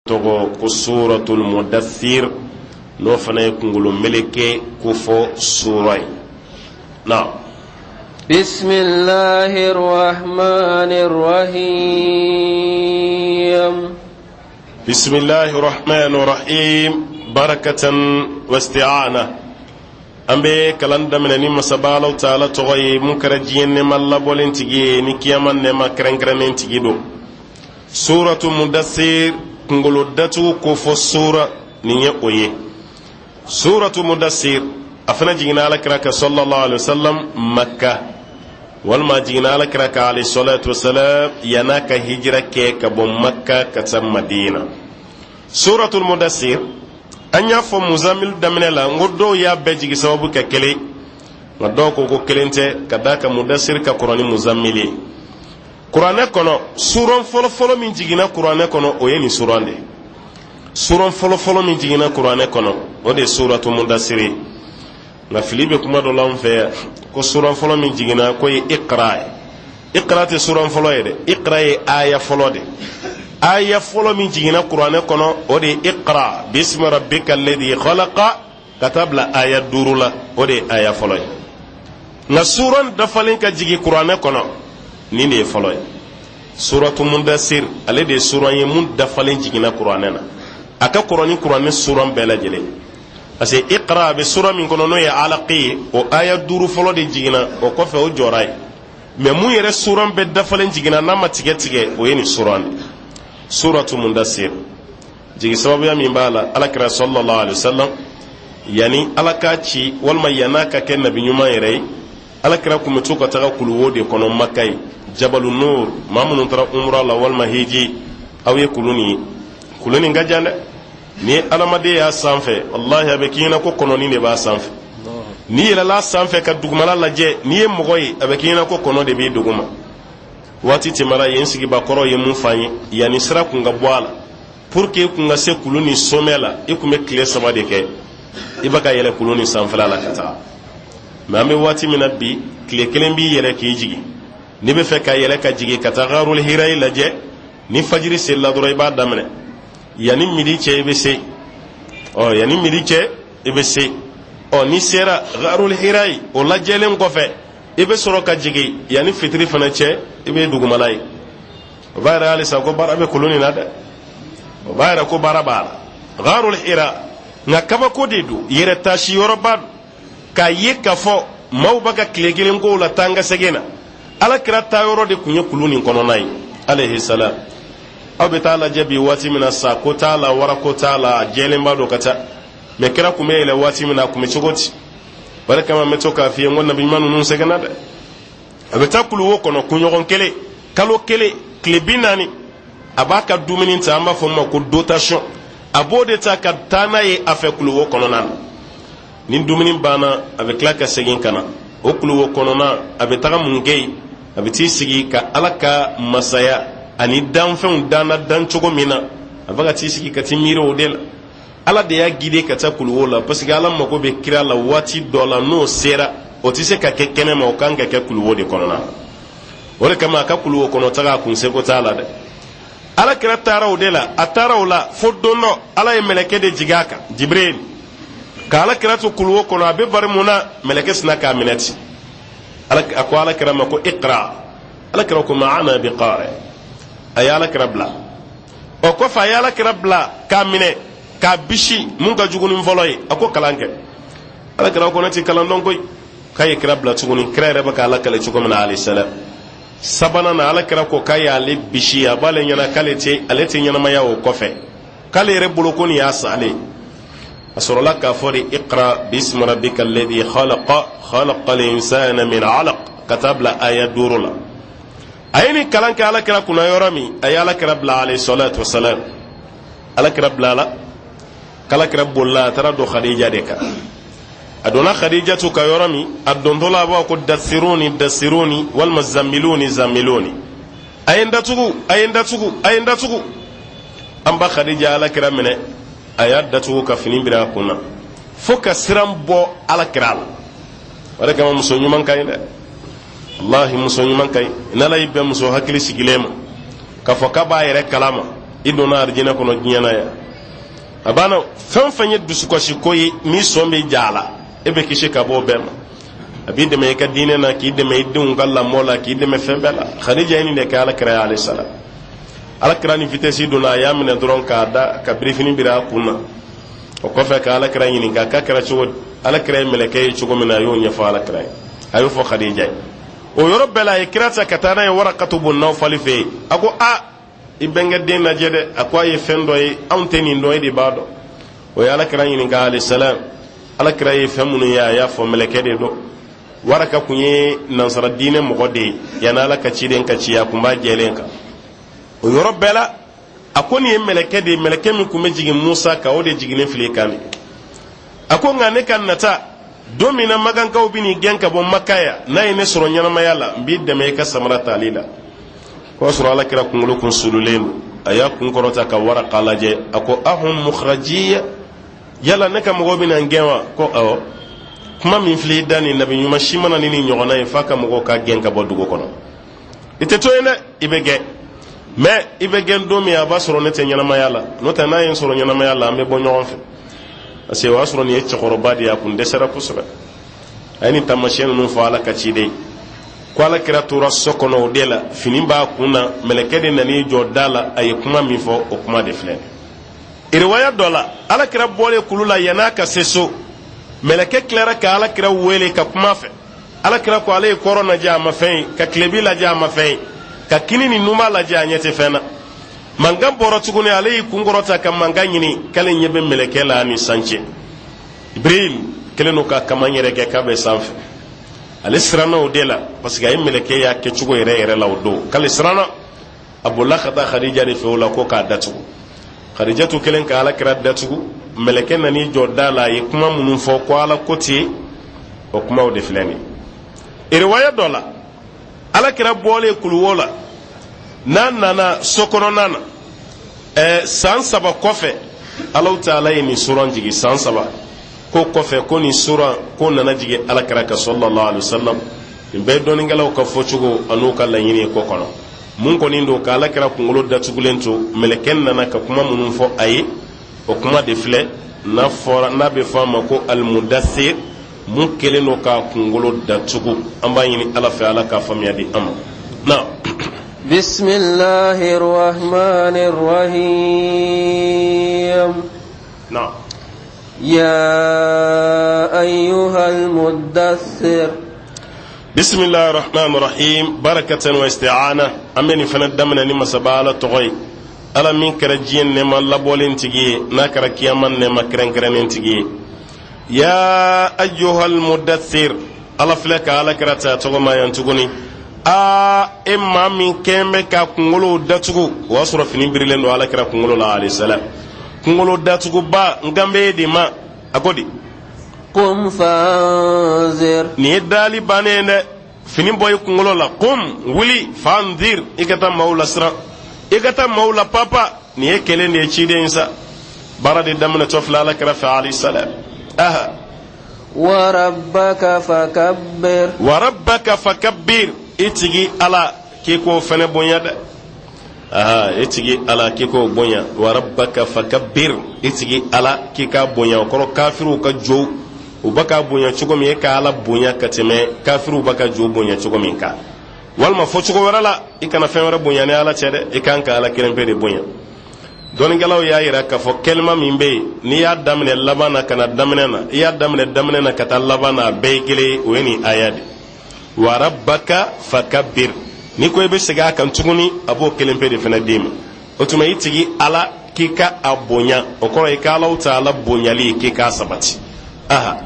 Tɔgɔ ko suratul mudathir, n'o fana ye kunkolo meleke kofɔ sura ye. Na Bismillahir rahmanir rahim. Bismillahir rahmanir rahim, barakatan wasti'ana. An bɛ kalan daminɛ ni masaba Alahu taala tɔgɔ ye, mun kɛra diɲɛ nɛɛma labɔlen tigi ye ni kiyama nɛɛma kɛrɛnkɛrɛnnen tigi don. Suratu mudasir, kunkolo datugu kofɔ sura, nin ye o ye. Suratu mudasir, a fana jiginna ala kira kan sallallahu alaihi wasallam Makka, walima a jiginna ala kira kan alayhi salatu wasalam yann'a ka hijira kɛ ka bɔ Makka ka taa Madina. Suratul mudasir, an y'a fɔ Muzamil daminɛ la, n ko dɔw y'a bɛɛ jigi sababu kɛ kelen, nka dɔw ko ko kelen tɛ, ka d'a kan mudasir ka kɔrɔ ni Muzamil ye. Kuranɛ kɔnɔ, suran fɔlɔfɔlɔ min jiginna kuranɛ kɔnɔ, o ye nin suran de ye. Suran fɔlɔfɔlɔ min jiginna kuranɛ kɔnɔ, o de ye suratu mudasiri ye. Nka fili bɛ kuma dɔ la an fɛ yan ko suran fɔlɔ min jiginna k'o ye Ikra ye. Ikra tɛ suran fɔlɔ ye dɛ, Ikra ye aya fɔlɔ de. Aya fɔlɔ min jiginna kuranɛ kɔnɔ, o de ye iqra bismi rabbika alladhi khalaqa, ka taa bila aya 5 la, o de ye aya fɔlɔ ye. Nka suran dafalen ka jigin kuranɛ kɔnɔ, nin de ye fɔlɔ ye. Suratu mudasir, ale de ye suran ye mun dafalen jiginna kuranɛ na. A ka kɔrɔ ni kuranɛ suran bɛɛ lajɛlen, parce que Iqra a bɛ sura min kɔnɔ, n'o ye Alaqi ye, o aya 5 fɔlɔ de jiginna, o kɔfɛ o jɔra yen. Mɛ mun yɛrɛ suran bɛɛ dafalen jiginna n'a ma tigɛ tigɛ, o ye nin suran de, suratu mudasir. Jigi sababuya min b'a la, alakira sallallahu alaihi wasallam, yanni Ala k'a ci walima yann'a ka kɛ nabi ɲuman yɛrɛ ye, alakira kun bɛ to ka taga kuluwo de kɔnɔ Maka ye, Jabalu Nur. Maa minnu taara umra la walima hiji, aw ye kulu nin ye. Kulu nin ka jan dɛ. Ni adamaden y'a sanfɛ, walahi, a bɛ k'i ɲɛna ko kɔnɔnin de b'a sanfɛ. N'i yɛlɛla sanfɛ ka dugumala lajɛ, n'i ye mɔgɔ ye, a bɛ k'i ɲɛna ko kɔnɔ de b'i duguma. Waati tɛmɛra yen, sigibakɔrɔ ye mun f'an ye, yanni sira kun ka bɔ a la, pour que i kun ka se kulu ni sommet la, i kun bɛ tile 3 de kɛ i bɛ ka yɛlɛ kulu ni sanfɛla la ka taa. Mɛ an bɛ waati min na bi, tile kelen b'i yɛlɛ k'i jigin. N'i bɛ fɛ ka yɛlɛ ka jigin ka taa Garul Hirayi lajɛ, ni fajiri selila dɔrɔn, i b'a daminɛ, yanni midi cɛ i bɛ se. Ɔ, yanni midi cɛ i bɛ se. Ɔ, n'i sera Garul Hirayi, o lajɛlen kɔfɛ, i bɛ sɔrɔ ka jigin, yanni fitiri fana cɛ, i bɛ dugumala ye. O b'a yira halisa ko baara bɛ kulu nin na dɛ, o b'a yira ko baara b'a la, Garul Hira. Nka kabako de don, yɛrɛ taasi yɔrɔba don, k'a ye k'a fɔ maaw bɛ ka tile kelen kow la taa n ka segin na. Ala kira taa yɔrɔ de tun ye kulu nin kɔnɔna ye alayhi salam. Aw bɛ taa lajɛ bi, waati min na sa ko t'a la, wara ko t'a la, a jɛlenba don ka taa. Mɛ kira tun bɛ yɛlɛ waati min na, a tun bɛ cogo di? O de kama n bɛ to k'a f'i ye n ko nabi ɲuman ninnu sɛgɛnna dɛ. A bɛ taa kuluwo kɔnɔ kunɲɔgɔn kelen, kalo kelen, tile 40, a b'a ka dumuni ta, an b'a fɔ o ma ko dotation, a b'o de ta ka taa n'a ye a fɛ kuluwo kɔnɔna na. Ni dumuni banna, a bɛ tila ka segin ka na o kuluwo kɔnɔna. A bɛ taga mun kɛ yen? A bɛ t'i sigi ka Ala ka masaya ani danfɛnw danna dan cogo min na, a bɛ ka t'i sigi ka t'i miiri o de la. Ala de y'a guider ka taa kuluwo la, parce que Ala mago bɛ kira la waati dɔ la, n'o sera, o tɛ se ka kɛ kɛnɛ ma, o kan ka kɛ kuluwo de kɔnɔna. O de kama a ka kuluwo kɔnɔ taga, a kun seko t'a la dɛ. Ala kira taara o de la, a taara o la fo don dɔ, Ala ye mɛlɛkɛ de jigin a kan, Jibril, ka ala kira to kuluwo kɔnɔ. A bɛ bari mun na, mɛlɛkɛ sinna k'a minɛ ten. A ko ala kira ma ko iqra. Ala kira ko ma ana bi qari. A ye ala kira bila. O kɔfɛ, a ye ala kira bila k'a minɛ k'a bisi mun ka jugu ni fɔlɔ ye. A ko kalan kɛ. Ala kira ko ne ti kalan dɔn koyi. K'a ye kira bila tuguni. Kira yɛrɛ bɛ k'a lakale cogo min na alayhi salam, sabanan na, ala kira ko k'a y'ale bisi, a b'ale ɲɛna k'ale tɛ, ale tɛ ɲɛnamaya o kɔfɛ, k'ale yɛrɛ bolo ko nin y'a salen. A sɔrɔla k'a fɔ de iqra bismi rabbika alladhi khalaqa khalaqa al-insana min alaq, ka taa bila aya 5 la. A ye nin kalan kɛ ala kira kunna yɔrɔ min, a ye ala kira bila alayhi salatu wasalam. Ala kira bila la, k'ala kira bolila, a taara don Khadija de kan. A donna Khadijatu ka yɔrɔ min, a dontɔ la a b'a ko dasiruni dasiruni, walima zamiluni zamiluni, a ye n datugu, a ye n datugu, a ye n datugu. An ba Khadija ala kira minɛ, a y'a datugu ka fini biri a kun na fo ka siran bɔ ala kira la. O de kama muso ɲuman ka ɲi dɛ, walahi, muso ɲuman ka ɲi. N'Ala y'i bɛn muso hakili sigilen ma k'a fɔ k'a b'a yɛrɛ kalama, I donna arijinɛ kɔnɔ diɲɛ na yan, a banna. Fɛn o fɛn ye dusukasi ko ye n'i sɔn bɛ ja a la, e bɛ kisi ka bɔ o bɛɛ ma. A b'i dɛmɛ i ka diinɛ na, k'i dɛmɛ i denw ka lamɔ la, k'i dɛmɛ fɛn bɛɛ la. Khadija ye nin de kɛ ala kira ye, alayhi salam. Ala kira ni vitesse donna, a y'a minɛ dɔrɔn k'a da ka birifini biri a kun na. O kɔfɛ ka ala kira ɲininka k'a kɛra cogo di. Ala kira ye mɛlɛkɛ ye cogo min na, a y'o ɲɛfɔ ala kira ye, a y'o fɔ Khadija ye. O yɔrɔ bɛɛ la, a ye kira ta ka taa n'a ye Warakatu bun Nawfali fɛ yen. A ko: a, i bɛnkɛ den lajɛ dɛ. A ko a ye fɛn dɔ ye, anw tɛ nin dɔn, e de b'a dɔn. O ye ala kira ɲininka, alayhi salam. Ala kira ye fɛn minnu ye, a y'a fɔ mɛlɛkɛ de don. Waraka kun ye nansara diinɛ mɔgɔ de ye yanni ala ka ciden ka ci, a kun b'a jɛlen kan. O yɔrɔ bɛɛ la, a ko nin ye mɛlɛkɛ de ye, mɛlɛkɛ min kun bɛ jigin Musa kan, o de jiginnen filɛ i kan. A ko nka ne ka nata don min na makankaw bɛ n'i gɛn ka bɔ Maka yan, n'a ye ne sɔrɔ ɲɛnamaya la, n b'i dɛmɛ i ka samara tali la. O y'a sɔrɔ ala kira kunkolo kun sululen don. A y'a kun kɔrɔta ka Waraka lajɛ, a ko: ahum mukhrajiya, yala ne ka mɔgɔw bɛna n gɛn wa? Ko awɔ, kuma min filɛ i da nin, nabi ɲuman si ma na ni nin ɲɔgɔnna ye f'a ka mɔgɔw k'a gɛn ka bɔ dugu kɔnɔ. I tɛ to yen dɛ, i bɛ gɛn. Mais i bɛ gɛn don min, a b'a sɔrɔ ne tɛ ɲɛnamaya la. N'o tɛ, n'a ye n sɔrɔ ɲɛnamaya la, an bɛ bɔ ɲɔgɔn fɛ, parce que o y'a sɔrɔ nin ye cɛkɔrɔba de ye, a kun dɛsɛra kosɛbɛ. A ye nin taamasiyɛn ninnu fɔ ala ka ciden. Ko ala kira tora so kɔnɔ o de la, fini b'a kun na, mɛlɛkɛ de nan'i jɔ da la, a ye kuma min fɔ, o kuma de filɛ. Riwaya dɔ la, ala kira bɔlen kulu la, yann'a ka se so, mɛlɛkɛ tilara ka ala kira wele ka kuma fɛ. Ala kira ko ale ye kɔrɔn lajɛ, a ma fɛn ye, ka tilebi lajɛ, a ma fɛn ye, ka kini ni numan lajɛ, a ɲɛ tɛ fɛn na. Mankan bɔra tuguni, ale y'i kun kɔrɔta ka mankan ɲini, k'ale ɲɛ bɛ mɛlɛkɛ la ni san cɛ. Ibrahim kɛlen don ka kaman yɛrɛ kɛ k'a bɛ sanfɛ. Ale siranna o de la, parce que a ye mɛlɛkɛ y'a kɛcogo yɛrɛ yɛrɛ la o don, k'ale siranna. A bolila ka taa Khadija de fɛ o la ko k'a datugu. Khadijatu kɛlen ka ala kira datugu, mɛlɛkɛ nan'i jɔ da la, a ye kuma minnu fɔ ko ala ko ten, o kumaw de filɛ nin ye. Riwaya dɔ la, ala kira bɔlen kuluwo la, n'a nana so kɔnɔna na, san 3 kɔfɛ, Alahu taala ye nin suran jigin. San 3 ko kɔfɛ ko nin suran ko nana jigin ala kira kan, sallallahu alaihi wasallam. Nin bɛɛ ye dɔnnikɛlaw ka fɔcogo an'u ka laɲini ye ko kɔnɔ. Mun kɔni don ka ala kira kunkolo datugulen to, mɛlɛkɛ nana ka kuma minnu fɔ a ye, o kuma de filɛ. N'a fɔra n'a bɛ fɔ a ma ko alimudathir, mun kɛlen don k'a kunkolo datugu. An b'a ɲini ala fɛ, ala k'a faamuya di an ma na. بسم الله الرحمن الرحيم. نعم. يا أيها المدثر. بسم الله الرحمن الرحيم، بركة واستعانة. An bɛ nin fana daminɛ ni masaba ala tɔgɔ ye, ala min kɛra diɲɛ nɛɛma labɔlen tigi ye, n'a kɛra kiyama nɛɛma kɛrɛnkɛrɛnnen tigi ye. Ya ayyuhal mudaththir, ala filɛ ka ala kira ta tɔgɔ ma yan tuguni. Aa, e maa min kɛn bɛ ka kunkolo datugu, o y'a sɔrɔ fini birilen don ala kira kunkolo la, alayhi salam. Kunkolo datuguba, n kan bɛ e de ma. A ko di? Qum fanzir. Nin ye dali bannen ye dɛ. Fini bɔ i kunkolo la, qum, wuli, fanzir, i ka taa maaw lasiran, i ka taa maaw la papa. Nin ye kelen de ye, ciden sa baara de daminɛtɔ filɛ ala kira fɛ, alayhi salam. Aha. Wa rabbaka fakabbir. Wa rabbaka fakabbir, i tigi ala k'i k'o fɛnɛ bonya dɛ. Aha, i tigi ala k'i k'o bonya. Wa rabbaka fakabbir, i tigi ala k'i k'a bonya. O kɔrɔ, kafiriw ka jow u bɛ k'a bonya cogo min, e ka ala bonya ka tɛmɛ kafiriw bɛ ka jo bonya cogo min kan. Walima fɔ cogo wɛrɛ la, i kana fɛn wɛrɛ bonya ni ala cɛ dɛ, i kan ka ala kelen pe de bonya. Dɔnnikɛlaw y'a yira k'a fɔ kɛlima min bɛ yen, n'i y'a daminɛ laban na ka na daminɛ na, i y'a daminɛ daminɛ na ka taa laban na, a bɛɛ ye kelen ye. O ye nin aya de: wa rabbaka fakabbir. N'i ko i bɛ segin a kan tuguni, a b'o kelen pe de fana d'i ma. O tuma, i tigi ala k'i ka a bonya, o kɔrɔ i ka Alahu taala bonyali k'i k'a sabati. Aha.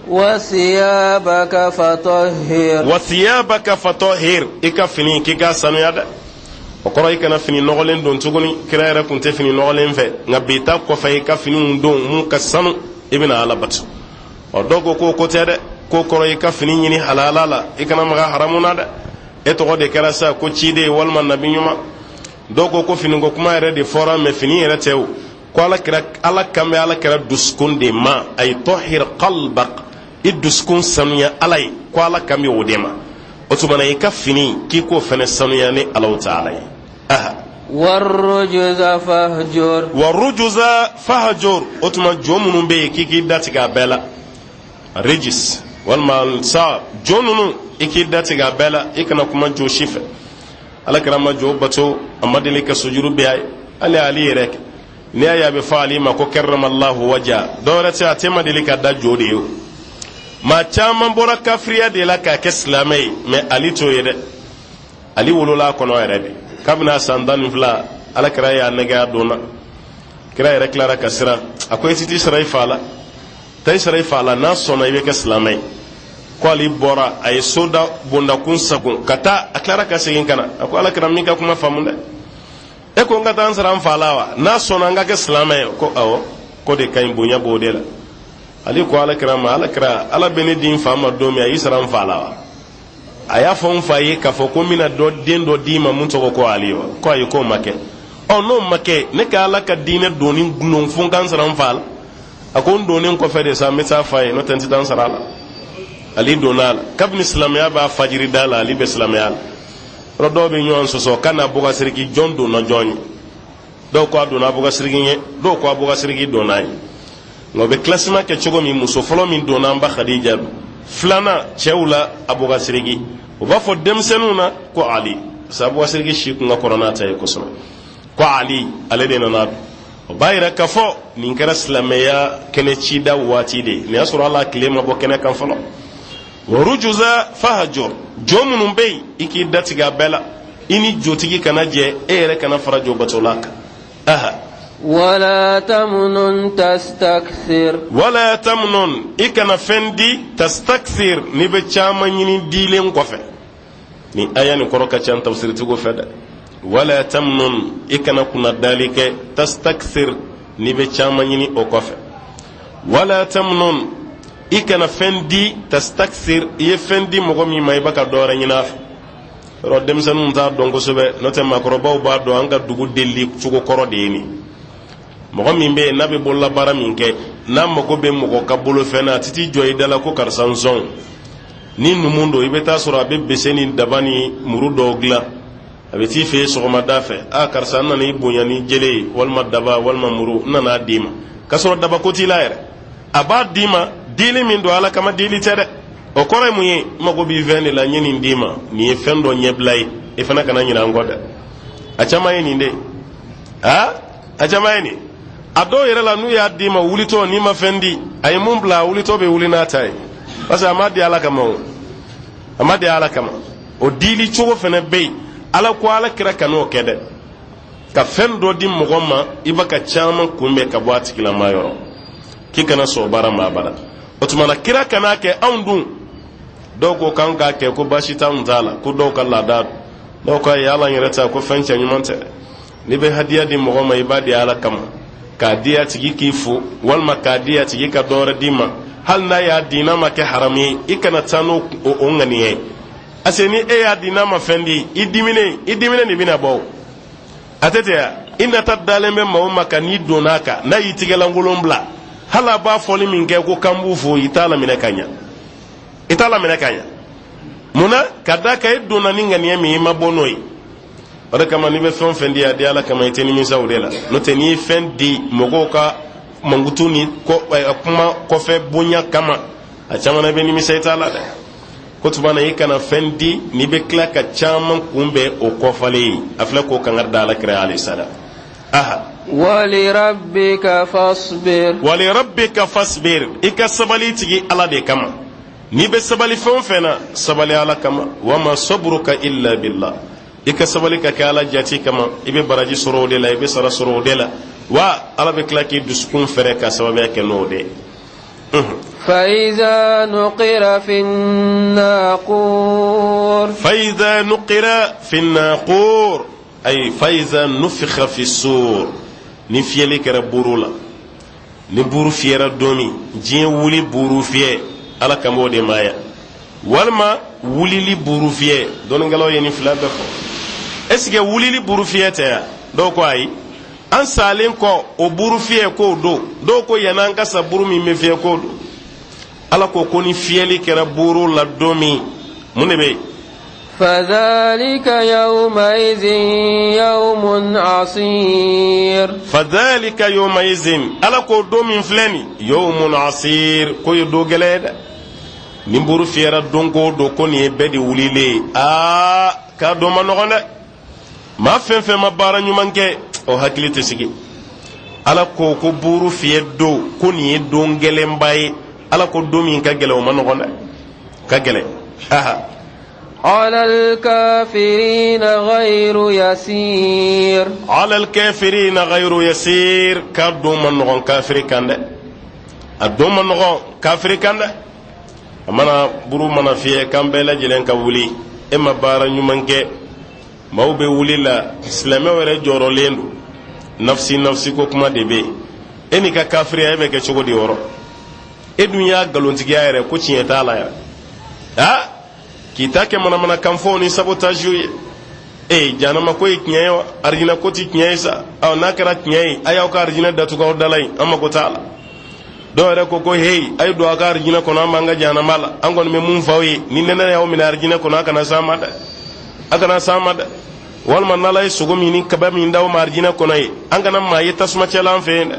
Wasiyabaka fatahhir. Wasiyabaka fatahhir, i ka fini k'i k'a sanuya dɛ. O kɔrɔ, i kana fini nɔgɔlen don tuguni. Kira yɛrɛ kun tɛ fini nɔgɔlen fɛ, nka bi ta kɔfɛ, i ka finiw don mun ka sanu, i bɛna ala bato. Ɔ, dɔw ko k'o ko tɛ dɛ, k'o kɔrɔ i ka fini ɲini halala la, i kana maga haramu na dɛ. E tɔgɔ de kɛra sa ko ciden walima nabi ɲuman. Dɔw ko ko finiko kuma yɛrɛ de fɔra, mais fini yɛrɛ tɛ o. Ko ala kira, ala kan bɛ ala kira dusukun de ma. Ay tahir qalbak, i dusukun sanuya ala ye, ko ala kan bɛ o de ma. O tuma na, i ka fini k'i k'o fɛnɛ sanuya ni Alahu taala ye. Aha. Warujuza fahjur. Warujuza fahjur, o tuma jo minnu bɛ yen k'i k'i datigɛ a bɛɛ la, rijis walima sa jo ninnu, i k'i datigɛ a bɛɛ la, i kana kuma jo si fɛ. Ala kira ma jo bato, a ma deli ka sujuru bin a ye. Hali Ali yɛrɛ kɛ, n'i y'a ye a bɛ fɔ Ali ma ko karramallahu waja, dɔwɛrɛ tɛ, a tɛ ma deli ka da jo de ye. O maa caman bɔra kafiriya de la k'a kɛ silamɛ ye, mɛ Ali t'o ye dɛ. Ali wolola a kɔnɔ yɛrɛ de. Kabini a san 12, Ala kira y'a nɛgɛ, a donna. Kira yɛrɛ tilara ka siran, a ko i ti t'i sara i fa la, taa i sara i fa la, n'a sɔnna i bɛ kɛ silamɛ ye. Ko Ali bɔra, a ye soda bondakun sagon ka taa, a tilara ka segin ka na, a ko Ala kira, m'i ka kuma faamu dɛ, e ko n ka taa n sara n fa la wa, n'a sɔnna n ka kɛ silamɛ ye? Ko awɔ, k'o de ka ɲi, bonya b'o de la. Ali ko Ala kira ma, Ala kira, Ala bɛ ne di n fa ma don min, a y'i sara n fa la wa? A y'a fɔ n fa ye k'a fɔ ko n bɛna dɔ den dɔ d'i ma mun tɔgɔ ko Ali wa? Ko ayi, k'o ma kɛ. Ɔ, n'o ma kɛ, ne ka Ala ka diinɛ donni gulon fo n ka n sara n fa la? A ko n donnen kɔfɛ de sa n bɛ taa f'a ye, n'o tɛ n tɛ taa n sara a la. Ali donna a la kabini silamɛya b'a fajiri da la, Ali bɛ silamɛya la. Yɔrɔ dɔw bɛ ɲɔgɔn sɔsɔ ka na Abubakar Siriki, jɔn donna jɔn ye? Dɔw ko a donna Abubakar Siriki ɲɛ, dɔw ko Abubakar Siriki donna a ye. Nka u bɛ classement kɛ cogo min, muso fɔlɔ min donna, an ba Khadija don, filanan cɛw la Abubakar Siriki, u b'a fɔ denmisɛnninw na ko Ali, parce que Abubakar Siriki si kun ka kɔrɔ n'a ta ye kosɛbɛ. Ko Ali, ale de nana don. O b'a yira k'a fɔ nin kɛra silamɛya kɛnɛ cida waati de ye, nin y'a sɔrɔ ala tile ma bɔ kɛnɛ kan fɔlɔ. Warujuza fahajur, jo minnu bɛ yen, i k'i datigɛ a bɛɛ la, i ni jotigi kana jɛ, e yɛrɛ kana fara jo batola kan. Aha. Wala tamnun tastakthir. Wala tamnun, i kana fɛn di, tastakthir, n'i bɛ caman ɲini dilen kɔfɛ. Nin aya nin kɔrɔ ka ca tafsiritigiw fɛ dɛ. Wala tamnun, i kana kunnadali kɛ, tastakthir, n'i bɛ caman ɲini o kɔfɛ. Wala tamnun, i kana fɛn di, tastakthir, i ye fɛn di mɔgɔ min ma, i b'a ka dɔ wɛrɛ ɲini a fɛ. Yɔrɔ denmisɛnninw t'a dɔn kosɛbɛ, n'o tɛ maakɔrɔbaw b'a dɔn. An ka dugu delili cogo kɔrɔ de ye nin. Mɔgɔ min bɛ yen n'a bɛ bololabaara min kɛ, n'a mago bɛ mɔgɔ ka bolofɛn na, a tɛ t'i jɔ i da la ko karisa n sɔn. Ni numu don, i bɛ taa sɔrɔ a bɛ bese ni daba ni muru dɔw dilan, a bɛ t'i fɛ yen sɔgɔmada fɛ: a karisa, n nana i bonya ni jele ye, walima daba, walima muru, n nana d'i ma, k'a sɔrɔ daba ko t'i la yɛrɛ. A b'a d'i ma, dili min don, Ala kama dili tɛ dɛ. O kɔrɔ ye mun ye? N mago b'i fɛn de la, n ye nin d'i ma, nin ye fɛn dɔ ɲɛbila ye, i fana kana ɲinɛ an kɔ dɛ. A caman ye nin de ye, a a caman ye nin. A dɔw yɛrɛ la, n'u y'a d'i ma, wulitɔ, n'i ma fɛn di, a ye mun bila, a wulitɔ bɛ wuli n'a ta ye, parce que a m'a di Ala kama. O a ma di Ala kama, o dili cogo fana bɛ yen. Ala ko Ala kira kan'o kɛ dɛ, ka fɛn dɔ di mɔgɔ ma, i b'a ka caman kunbɛn ka bɔ a tigilama yɔrɔ, k'i kana sɔn baara ma abada. O tuma na kira kan'a kɛ. Anw dun, dɔw ko k'an k'a kɛ, ko baasi t'anw t'a la, ko dɔw ka laada don. Dɔw ko ayi, ala yɛrɛ ta ko fɛn cɛ ɲuman tɛ dɛ. N'i bɛ hadiya di mɔgɔ ma, i b'a di Ala kama, k'a di a tigi k'i fo, walima k'a di a tigi ka dɔ wɛrɛ d'i ma. Hali n'a y'a di, n'a ma kɛ haramu ye, i kana taa n'o o ŋaniya ye, parce que ni e y'a di, n'a ma fɛn di, i diminen, i diminen de bɛna bɔ. O a tɛ ten ya? I nata dalen bɛ maa o ma kan, n'i donna a kan, n'a y'i tigɛlankolon bila, hali a b'a fɔli min kɛ ko kan b'u fo, i t'a laminɛ ka ɲa, i t'a laminɛ ka ɲa. Mun na? Ka d'a kan e donna ni ŋaniya min ye, i ma bɔ n'o ye. O de kama n'i bɛ fɛn o fɛn di, a di Ala kama, i tɛ nimisa o de la. N'o tɛ, n'i ye fɛn di mɔgɔw ka mankutu ni kuma kɔfɛ bonya kama, a caman na i bɛ nimisa, i t'a la dɛ. Ko tuma na i kana fɛn di n'i bɛ tila ka caman kunbɛn o kɔfalen ye. A filɛ k'o kangari da Ala kira alayhi salam. Aha. Walirabbika fasbir. Walirabbika fasbir, i ka sabali tigi Ala de kama. N'i bɛ sabali fɛn o fɛn na, sabali Ala kama. Wama sabruka illa billah, i ka sabali ka kɛ Ala jati kama, i bɛ baraji sɔrɔ o de la, i bɛ sara sɔrɔ o de la, wa Ala bɛ tila k'i dusukun fɛrɛ ka sababuya kɛ n'o de ye. فإذا نقر في الناقور. فإذا نقر في الناقور، أي فإذا نفخ في الصور، ni fiyɛli kɛra buru la, ni buru fiyɛra don min, diɲɛ wuli buru fiyɛ, Ala kan b'o de ma yan, walima wulili buru fiyɛ. Dɔnnikɛlaw ye nin fila bɛɛ fɔ. Est ce que wulili buru fiyɛ tɛ yan? Dɔw ko ayi, an salen kɔ o buru fiyɛ k'o don. Dɔw ko yann'an ka sa, buru min bɛ fiyɛ k'o don. Ala ko ko ni fiyɛli kɛra buru la don min, mun de bɛ yen? فذلك يومئذ يوم عسير فذلك يومئذ ala ko don min filɛ nin يوم عسير k'o ye don gɛlɛn ye dɛ ni buru fiyɛra don ko don ko nin ye bɛɛ de wulilen ye aa k'a don man nɔgɔn dɛ maa fɛn fɛn ma baara ɲuman kɛ o hakili tɛ sigi ala ko ko buru fiyɛ don ko nin ye don gɛlɛnba ye ala ko don min ka gɛlɛn o man nɔgɔn dɛ ka gɛlɛn aha على الكافرين غير يسير على الكافرين غير يسير k'a don man nɔgɔn kafiri kan dɛ a don man nɔgɔn kafiri kan dɛ a mana buru mana fiyɛ k'an bɛɛ lajɛlen ka wuli e ma baara ɲuman kɛ maaw bɛ wuli la silamɛw yɛrɛ jɔrɔlen don nafsi nafsi ko kuma de bɛ yen e n'i ka kafiriya e bɛ kɛ cogo di yɔrɔ e dun y'a nkalontigiya yɛrɛ ko tiɲɛ t'a la yɛrɛ aa k'i ta kɛ manamanakanfɔw ni sabotage ye ee jahanama ko ye tiɲɛ ye wa arijinɛ ko ti tiɲɛ ye sa ɔ n'a kɛra tiɲɛ ye a y'aw ka arijinɛ datugu aw da la yen an mako t'a la dɔw yɛrɛ ko ko heyi a ye don aw ka arijinɛ kɔnɔ an b'an ka jahanama la an kɔni bɛ mun f'aw ye ni nɛnɛ y'aw minɛ arijinɛ kɔnɔ a kana s'an ma dɛ a kana s'an ma dɛ walima n'ala ye sogo min ni kaba min d'aw ma arijinɛ kɔnɔ yen an kana maa ye tasuma cɛla an fɛ yen dɛ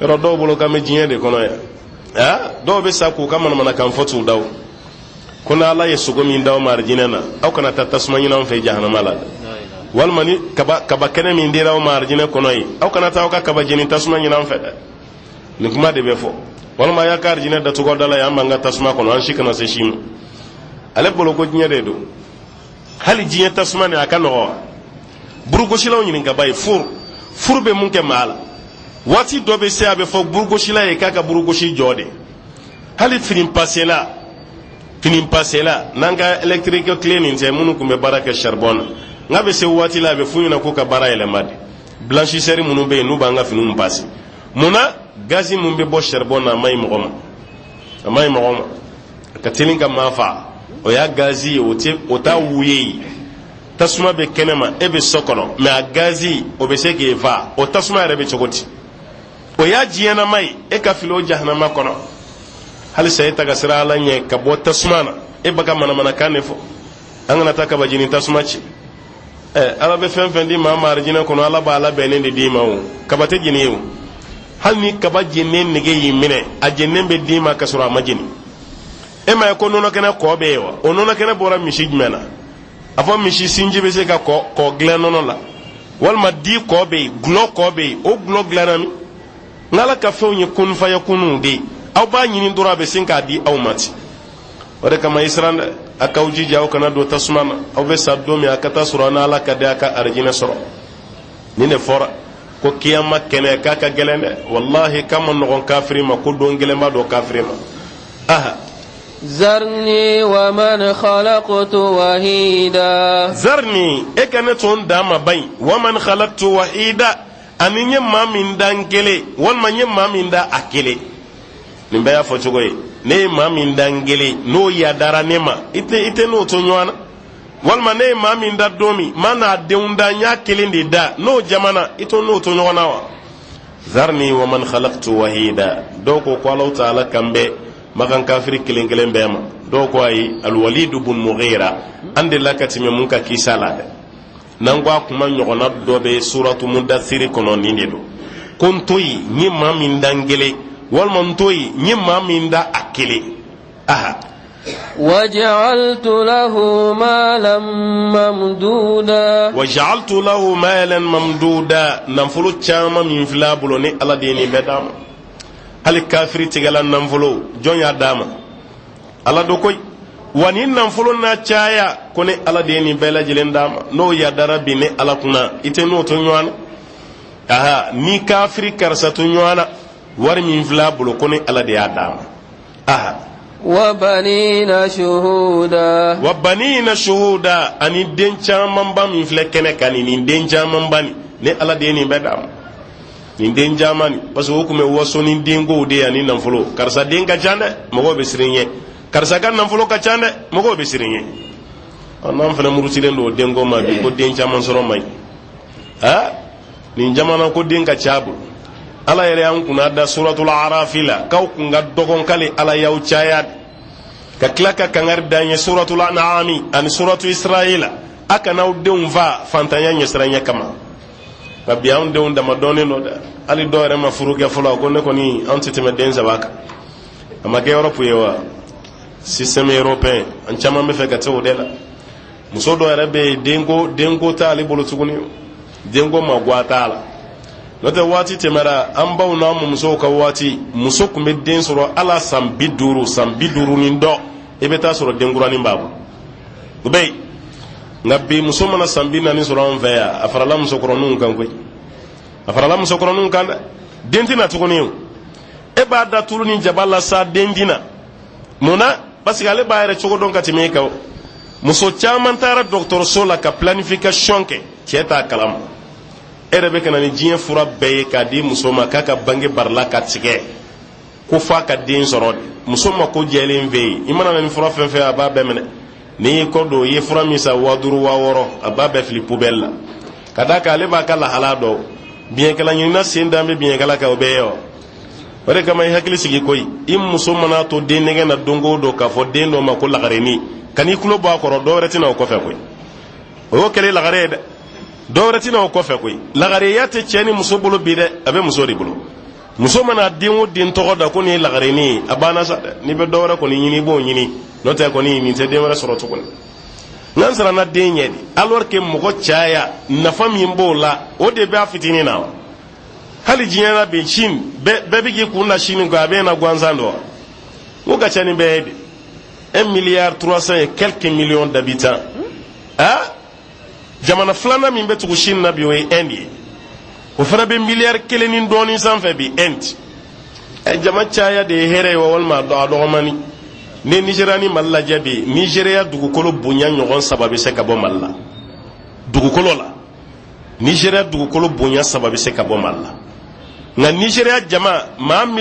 yɔrɔ dɔw bolo k'an bɛ diɲɛ de kɔnɔ yan aa dɔw bɛ sa k'u ka manamanakan fɔ t'u da o ko n'ala ye sogo min d'aw ma arijinɛ na aw kana taa tasuma ɲini anw fɛ jahanama la dɛ walima ni kaba kaba kɛnɛ min dira aw ma arijinɛ kɔnɔ yen aw kana taa aw ka kaba jeni tasuma ɲini an fɛ dɛ nin kuma de bɛ fɔ walima a y'a ka arijinɛ datugu aw da la yen an b'an ka tasuma kɔnɔ an si kana se si ma ale bolo ko diɲɛ de don hali diɲɛ tasuma nin a ka nɔgɔ wa burugosilaw ɲininka ba ye furu furu bɛ mun kɛ maa la waati dɔ bɛ se a bɛ fɔ burugosila ye k'a ka burugosi jɔ de hali fini pasela fini pasela n'an ka électrique tile nin tɛ minnu tun bɛ baara kɛ charbon na n'a bɛ se waati la a bɛ f'u ɲɛna k'u ka baara yɛlɛma de blanchisseur minnu bɛ yen n'u b'an ka finiw pase mun na gazi mun bɛ bɔ charbon na a man ɲi mɔgɔ ma a man ɲi mɔgɔ ma a ka teli ka maa faa o y'a gazi ye o tɛ o t'a wuye ye tasuma bɛ kɛnɛma e bɛ so kɔnɔ mais a gazi o bɛ se k'e faa o tasuma yɛrɛ bɛ cogo di o y'a diɲɛnama ye e ka fili o jahanama kɔnɔ halisa e ta ka siran ala ɲɛ ka bɔ tasuma na e bɛ ka manamanakan de fɔ an kana taa kabajeni tasuma ci ɛ ala bɛ fɛn fɛn di maa ma arijinɛ kɔnɔ ala b'a labɛnnen de d'i ma o kaba tɛ jeni ye o hali ni kaba jeninen nege y'i minɛ a jeninen bɛ d'i ma ka sɔrɔ a ma jeni e m'a ye ko nɔnɔkɛnɛ kɔ bɛ yen wa o nɔnɔkɛnɛ bɔra misi jumɛn na a fɔ misi sinji bɛ se ka kɔ kɔ dilan nɔnɔ la walima di kɔ bɛ yen gulɔ kɔ bɛ yen o gulɔ dilanna min n'ala ka fɛnw ye kunfayakunu de ye aw b'a ɲini dɔrɔn a bɛ sin k'a di aw ma ten o de kama i siran dɛ a k'aw jija aw kana don tasuma na aw bɛ sa don min a ka taa sɔrɔ n'ala ka di a ka arijinɛ sɔrɔ nin de fɔra ko kiyama kɛnɛ k'a ka gɛlɛn dɛ walahi k'a man nɔgɔn kafiri ma ko don gɛlɛnba don kafiri ma aha ذرني ومن خلقت وحيدا ذرني e ka ne to n dan ma bayi ومن خلقت وحيدا ani n ye maa min da n kelen walima n ye maa min da a kelen nin bɛɛ y'a fɔ cogo ye ne ye maa min da n kelen n'o yadara ne ma i tɛ i tɛ n'o to ɲɔgɔn na walima ne ye maa min da don min ma n'a denw da n y'a kelen de da n'o jamana i to n'o to ɲɔgɔn na wa ذرني ومن خلقت وحيدا dɔw ko ko Alahu taala kan bɛ makan kafiri kelen kelen bɛɛ ma dɔw ko ayi alwalidu bun mughira an delila ka tɛmɛ mun ka kisa la dɛ n'an ko a kuma ɲɔgɔnna dɔ bɛ suratu mudathiri kɔnɔ nin de don ko n to yen n ye maa min da n kelen walima n to yen n ye maa min da a kelen aha وجعلت له مالا ممدودا وجعلت له مالا ممدودا nafolo caman min filɛ a bolo ni ala de ye nin bɛɛ d'a ma hali kafiri tigɛla nafolo jɔn y'a d'a ma ala do koyi wa ni nafolo n'a caya ko ni ala de ye nin bɛɛ lajɛlen d'a ma n'o yadara bi ni ala kunna i tɛ n'o to ɲɔgɔn na aha ni kafiri karisa to ɲɔgɔn na wari min filɛ a bolo ko ni ala de y'a d'a ma aha وبنين شهودا وبنين شهودا ani den camanba min filɛ kɛnɛ kan nin nin den camanba nin ni ala de ye nin bɛɛ d'a ma nin den caman nin parce que o tun bɛ waso ni denkow de ye ani nafolo karisa den ka ca dɛ mɔgɔw bɛ siran ɲɛ karisa ka nafolo ka ca dɛ mɔgɔw bɛ siran ɲɛ ɔ n'an fana murutilen don o denko ma bi ko den caman sɔrɔ man ɲi aa nin jamana ko den ka ca bolo ala yɛrɛ y'an kunna da suratul arafi la k'aw kun ka dɔgɔn k'ale ala y'aw caya. Ka tila ka kangari d'an ye suratul an'ami ani suratu israila, a kana aw denw fa fantanya ɲɛsiranya kama. Nka bi anw denw dama dɔnnen don dɛ. Hali dɔw yɛrɛ ma furu kɛ fɔlɔ, ko ne kɔni, anw tɛ tɛmɛ den saba kan. A ma kɛ Europe ye wa? Système européen, an caman bɛ fɛ ka taa o de la. Muso dɔ yɛrɛ bɛ yen, denko t'ale bolo tuguni, denko ma guwa t'a la. N'o tɛ, waati tɛmɛra, an baw n'an mɔmusow ka waati, muso tun bɛ den sɔrɔ ala san 50, san 50 ni dɔ, i bɛ taa sɔrɔ denkuranin b'a bolo, o bɛ yen. Nka bi, muso mana san 40 sɔrɔ an fɛ yan, a farala musokɔrɔninw kan koyi, a farala musokɔrɔninw kan dɛ. Den tɛ na tuguni. O e b'a da tulu ni jaba la sa, den tɛ na. Mun na? Parce que ale b'a yɛrɛ cogo dɔn ka tɛmɛ e kan. Muso caman taara dɔgɔtɔrɔso la ka planification kɛ, cɛ t'a kalama. E yɛrɛ bɛ ka na ni diɲɛ fura bɛɛ ye k'a di muso ma k'a ka bange barila ka tigɛ ko f'a ka den sɔrɔ de. Muso ma ko jɛlen fɛ yen, i mana na ni fura fɛn fɛn, a b'a bɛɛ minɛ. N'i y'i kɔ don, i ye fura min san 5000, 6000, a b'a bɛɛ fili poubelle la. Ka d'a kan ale b'a ka lahala dɔn. Biɲɛkala ɲinina sen dan bɛ biɲɛkala kan, o bɛɛ ye wa. O de kama, i hakili sigi koyi. I muso mana to den nɛgɛ na don o don k'a fɔ den dɔ ma ko lagarenin, kan'i tulo bɔ a kɔrɔ, dɔ wɛrɛ tɛna o kɔfɛ koyi. O y'o kɛlen lagare ye dɛ, dɔ wɛrɛ tɛna o kɔfɛ koyi. Lagareya tɛ cɛ ni muso bolo bi dɛ, a bɛ muso de bolo. Muso mana den o den tɔgɔ da ko nin ye lagarenin ye, a banna sa dɛ. N'i bɛ dɔ wɛrɛ kɔni ɲini, i b'o ɲini, n'o tɛ kɔni nin tɛ den wɛrɛ sɔrɔ tuguni. N'an siranna den ɲɛ de, alors que mɔgɔ caya, nafa min b'o la, o de b'a fitinin na wa. Hali diɲɛ na bi, Chine, bɛɛ bɛ k'i kun da Chine kan, a bɛ na gansan don wa. N ko ka ca ni bɛɛ ye bi, 1 milliard 300 et quelques millions d'habitants. Ah, jamana filanan min bɛ tugu Chine na bi, o ye Inde ye. O fana bɛ miliyari 1 ni dɔɔnin sanfɛ bi, Inde. Ɛ, jama caya de ye hɛrɛ ye wa, walima a dɔgɔmani? Ni Nigéria ni Mali lajɛ bi, Nigéria dugukolo bonya ɲɔgɔn saba bɛ se ka bɔ Mali la dugukolo la. Nigéria dugukolo bonya saba bɛ se ka bɔ Mali la. Nka Nigéria jama, maa 150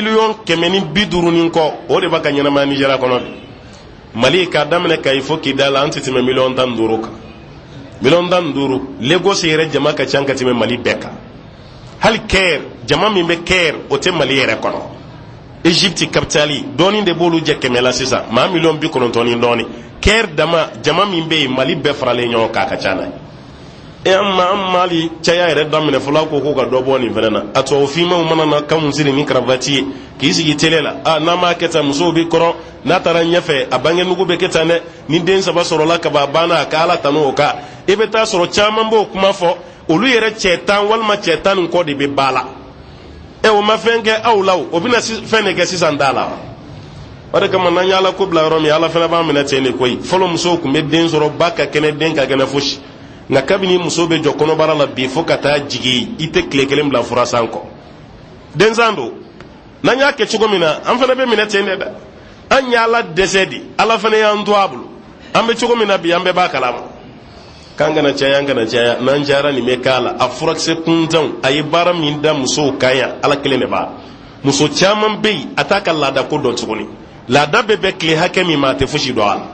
miliyɔn ni kɔ, o de b'a ka ɲɛnamaya Nigéria kɔnɔ bi. Mali, k'a daminɛ Kayi fo Kidal, an tɛ tɛmɛ 15 miliyɔn kan, 15 miliyɔn. Lagos yɛrɛ jama ka ca ka tɛmɛ Mali bɛɛ kan. Hali Caire, jama min bɛ Caire, o tɛ Mali yɛrɛ kɔnɔ. Egypte capitale, dɔɔni de b'olu jɛ kɛmɛ la sisan, maa 90 miliyɔn ni dɔɔni. Caire dama, jama min bɛ yen, Mali bɛɛ faralen ɲɔgɔn kan, a ka ca n'a ye. E, an ma an mali caya yɛrɛ daminɛ fɔlɔ, ko ka dɔ bɔ nin fɛnɛ na. A tubabu finmanw mana na kanw siri ni karavati ye k'i sigi télé la, a n'an m'a kɛ tan, musow bɛ kɔrɔ. N'a taara ɲɛfɛ, a bangenugu bɛ kɛ tan dɛ. Ni den saba sɔrɔla ka ban, a banna, a ka Ala tanu o kan. I bɛ taa sɔrɔ caman b'o kuma fɔ, olu yɛrɛ cɛ 10 walima cɛ 10 ni kɔ de bɛ ba la. Ɛ, o ma fɛn kɛ aw la, o o bɛna fɛn de kɛ sisan t'a la. O de kama, n'an ye Ala ko bila yɔrɔ min, Ala fana b'an minɛ ten de koyi. Fɔlɔ, musow tun bɛ den sɔrɔ, ba ka kɛnɛ, den ka kɛnɛ, fosi. Nka kabini muso bɛ jɔ kɔnɔbara la bi fo ka taa jigin, i tɛ tile kelen bila furasan kɔ. Densan don. N'an y'a kɛ cogo min na, an fana bɛ minɛ ten de dɛ. An y'Ala dɛsɛ de, Ala fana y'an to a bolo. An bɛ cogo min na bi, an bɛɛ b'a kalama k'an kana caya, an kana caya. N'an cayara, nin bɛ k'a la. A furakisɛ kuntanw, a ye baara min da musow kan yan, Ala kelen de b'a. Muso caman bɛ yen, a t'a ka laada ko dɔn tuguni. Laada bɛ bɛn tile hakɛ min ma, a tɛ fosi dɔn a la.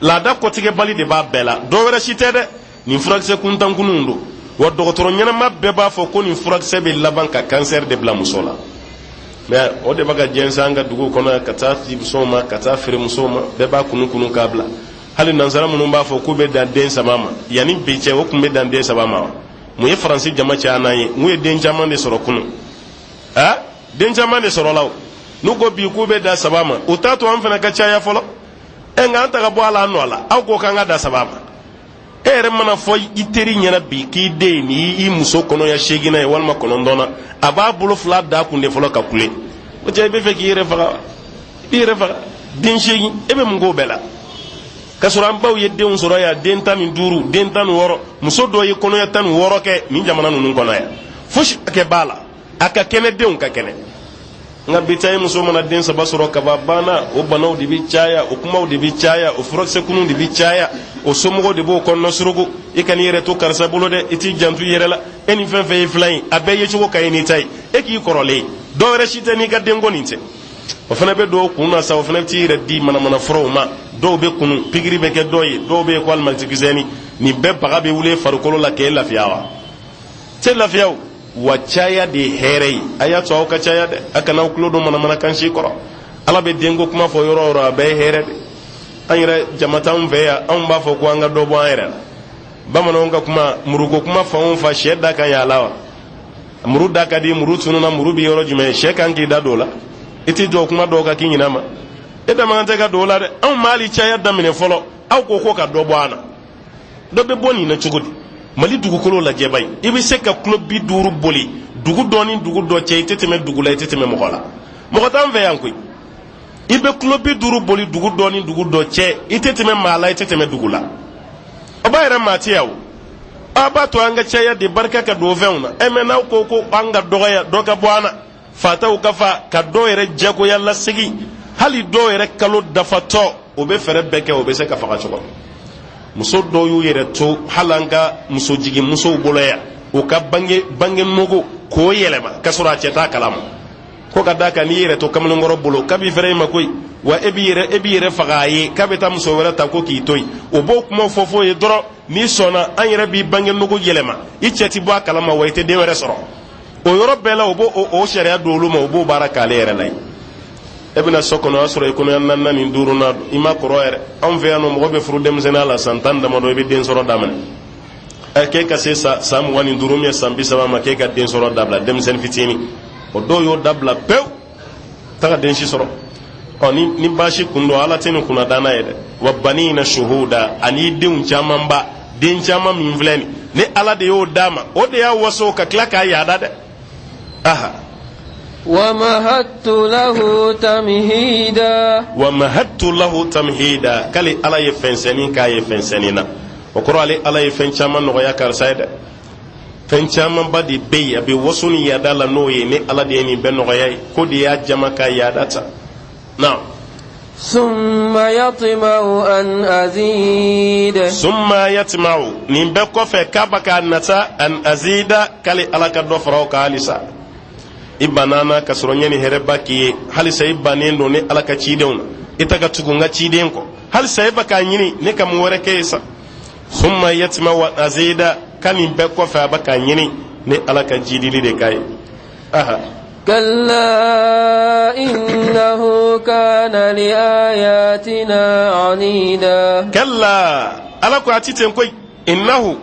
Laada kɔtigɛbali de b'a bɛɛ la, dɔ wɛrɛ si tɛ dɛ. Nin furakisɛ kuntankununw don wa. Dɔgɔtɔrɔ ɲɛnama bɛɛ b'a fɔ ko nin furakisɛ bɛ laban ka kansɛri de bila muso la. Mɛ o de bɛ ka jɛnsɛn an ka dugu kɔnɔ, ka taa di musow ma, ka taa feere musow ma. Bɛɛ b'a kunu kunu k'a bila. Hali nansara minnu b'a fɔ k'u bɛ dan den saba ma, yanni bi cɛ, o tun bɛ dan den saba ma wa. Mun ye Faransi jama caya n'an ye? N'u ye den caman de sɔrɔ kunun, a den caman de sɔrɔla o. N'u ko bi k'u bɛ dan saba ma, u t'a to an fana ka caya fɔlɔ. Ɛ, nka an ta ka bɔ a la, an nɔ la. Aw ko k'an ka da saba ma. E yɛrɛ mana fɔ i teri ɲɛna bi k'i den ni i muso kɔnɔya seeginna ye walima kɔnɔntɔnna, a b'a bolo fila da kun de fɔlɔ ka kule. O cɛ, i bɛ fɛ k'i yɛrɛ faga, i b'i yɛrɛ faga. Den seegin, e bɛ mun k'o bɛɛ la? K'a sɔrɔ an baw ye denw sɔrɔ yan, den 15, den 16. Muso dɔw ye kɔnɔya 16 kɛ nin jamana ninnu kɔnɔ yan, fosi kɛ b'a la, a ka kɛnɛ, denw ka kɛnɛ. Nka bi ta ye, muso mana den saba sɔrɔ kaba banna. O banaw de bɛ caya, o kumaw de bɛ caya, o furakisɛkunw de bɛ caya, o somɔgɔw de b'o kɔnɔna suruku. I kan'i yɛrɛ to karisa bolo dɛ, i t'i janto i yɛrɛ la. E ni fɛn fɛn ye filan ye, a bɛɛ ye cogo ka ɲi n'i ta ye. E k'i kɔrɔlen, dɔ wɛrɛ si tɛ n'i ka denko nin tɛ. O fana bɛ don o kun na sa, o fana bɛ t'i yɛrɛ di manamana furaw ma. Dɔw bɛ kunu, pikiri bɛ kɛ dɔw ye, dɔw bɛ yen ko alimɛtikisɛni. Nin bɛɛ baga bɛ wuli farikolo la k'e lafiya wa? Tɛ lafiya o wa. Caya de ye hɛrɛ ye. A y'a to aw ka caya dɛ, a kana aw tulo don manamanakan si kɔrɔ. Ala bɛ denko kuma fɔ yɔrɔ o yɔrɔ, a bɛɛ ye hɛrɛ de. An yɛrɛ jama t'anw fɛ yan, anw b'a fɔ ko an ka dɔ bɔ an yɛrɛ la. Bamananw ka kuma, muruko kuma fan o fan, sɛ da ka ɲi a la wa? Muru da ka di, muru tununa, muru bɛ yɔrɔ jumɛn? Sɛ kan k'i da don o la. I t'i jɔ kuma dɔw kan k'i ɲinɛ ma. E da man kan tɛ ka don o la dɛ. Anw ma hali caya daminɛ fɔlɔ, aw ko ko ka dɔ bɔ an na. Dɔ bɛ bɔ nin na cogo di? Mali dugukolo lajɛba ye, i bɛ se ka kilo 50 boli dugu dɔ ni dugu dɔ cɛ, i tɛ tɛmɛ dugu la, i tɛ tɛmɛ mɔgɔ la. Mɔgɔ t'an fɛ yan koyi. I bɛ kilo 50 boli dugu dɔ ni dugu dɔ cɛ, i tɛ tɛmɛ maa la, i tɛ tɛmɛ dugu la. O b'a yɛrɛ maa tɛ yan o. Aw b'a to an ka caya de, barika ka don fɛnw na. Ɛ mɛ n'aw ko ko an ka dɔgɔya, dɔ ka bɔ an na, fataw ka fa ka dɔw yɛrɛ jagoya lasegin, hali dɔw yɛrɛ kalo dafatɔ, o bɛ fɛɛrɛ bɛɛ kɛ o bɛ se ka faga cogo min. Muso dɔw y'u yɛrɛ to hali an ka musojigin musow bolo yan, u ka bange bange nogo k'o yɛlɛma k'a sɔrɔ a cɛ t'a kalama, ko ka d'a kan n'i yɛrɛ to kamalenkɔrɔ bolo k'a b'i fɛrɛ i ma koyi, wa e b'i yɛrɛ faga a ye, k'a bɛ taa muso wɛrɛ ta ko k'i to yen. O b'o kuma fɔ f'o ye dɔrɔn, n'i sɔnna, an yɛrɛ b'i bange nogo yɛlɛma, i cɛ ti bɔ a kalama, wa i tɛ den wɛrɛ sɔrɔ. O yɔrɔ bɛɛ la, o b'o o sariya don olu ma, o b'o baara k'ale yɛrɛ la yen. E bɛna so kɔnɔ, o y'a sɔrɔ i kɔnɔya naaninan ni duurunan don, i ma kɔrɔ yɛrɛ. Anw fɛ yan nɔ, mɔgɔ bɛ furu denmisɛnninya la, san 10 damadɔ, i bɛ den sɔrɔ daminɛ. Ɛ k'e ka se san 25 min san 30 ma, k'e ka den sɔrɔ dabila, denmisɛnnin fitinin, o dɔw y'o dabila pewu, taga den si sɔrɔ. Ɔ ni baasi kun don, Ala tɛ nin kunna danna ye dɛ. Wa banina shuhuda, ani denw camanba, den caman min filɛ nin ni Ala de y'o d'a ma, o de y'a waso ka tila k'a yaada dɛ. Aha. ومهدت له تمهيدا. ومهدت له تمهيدا, k'ale Ala ye fɛnsɛnnin k'a ye fɛnsɛnnin na. O kɔrɔ, ale Ala ye fɛn caman nɔgɔya karisa ye dɛ. Fɛn camanba de bɛ yen a bɛ waso ni yaada la n'o ye, ni Ala de ye nin bɛɛ nɔgɔya ye, ko de y'a jama ka yaada ta na. ثم يطمع أن أزيد. ثم يطمع, nin bɛɛ kɔfɛ k'a bɛ k'a nata, أن أزيد, k'ale Ala ka dɔ fara o kan halisa. I banana ka sɔrɔ n ye nin hɛrɛba k'i ye, halisa i bannen don ni Ala ka cidenw na, i ta ka tugu n ka ciden kɔ, halisa e bɛ k'a ɲini ne ka mun wɛrɛ kɛ ye sa? ثم يطمع أن أزيد, ka nin bɛɛ kɔfɛ a bɛ k'a ɲini ni Ala ka jidili de k'a ye. Aha. كلا إنه كان لآياتنا عنيدا. كلا, Ala ko a ti ten koyi. إنه,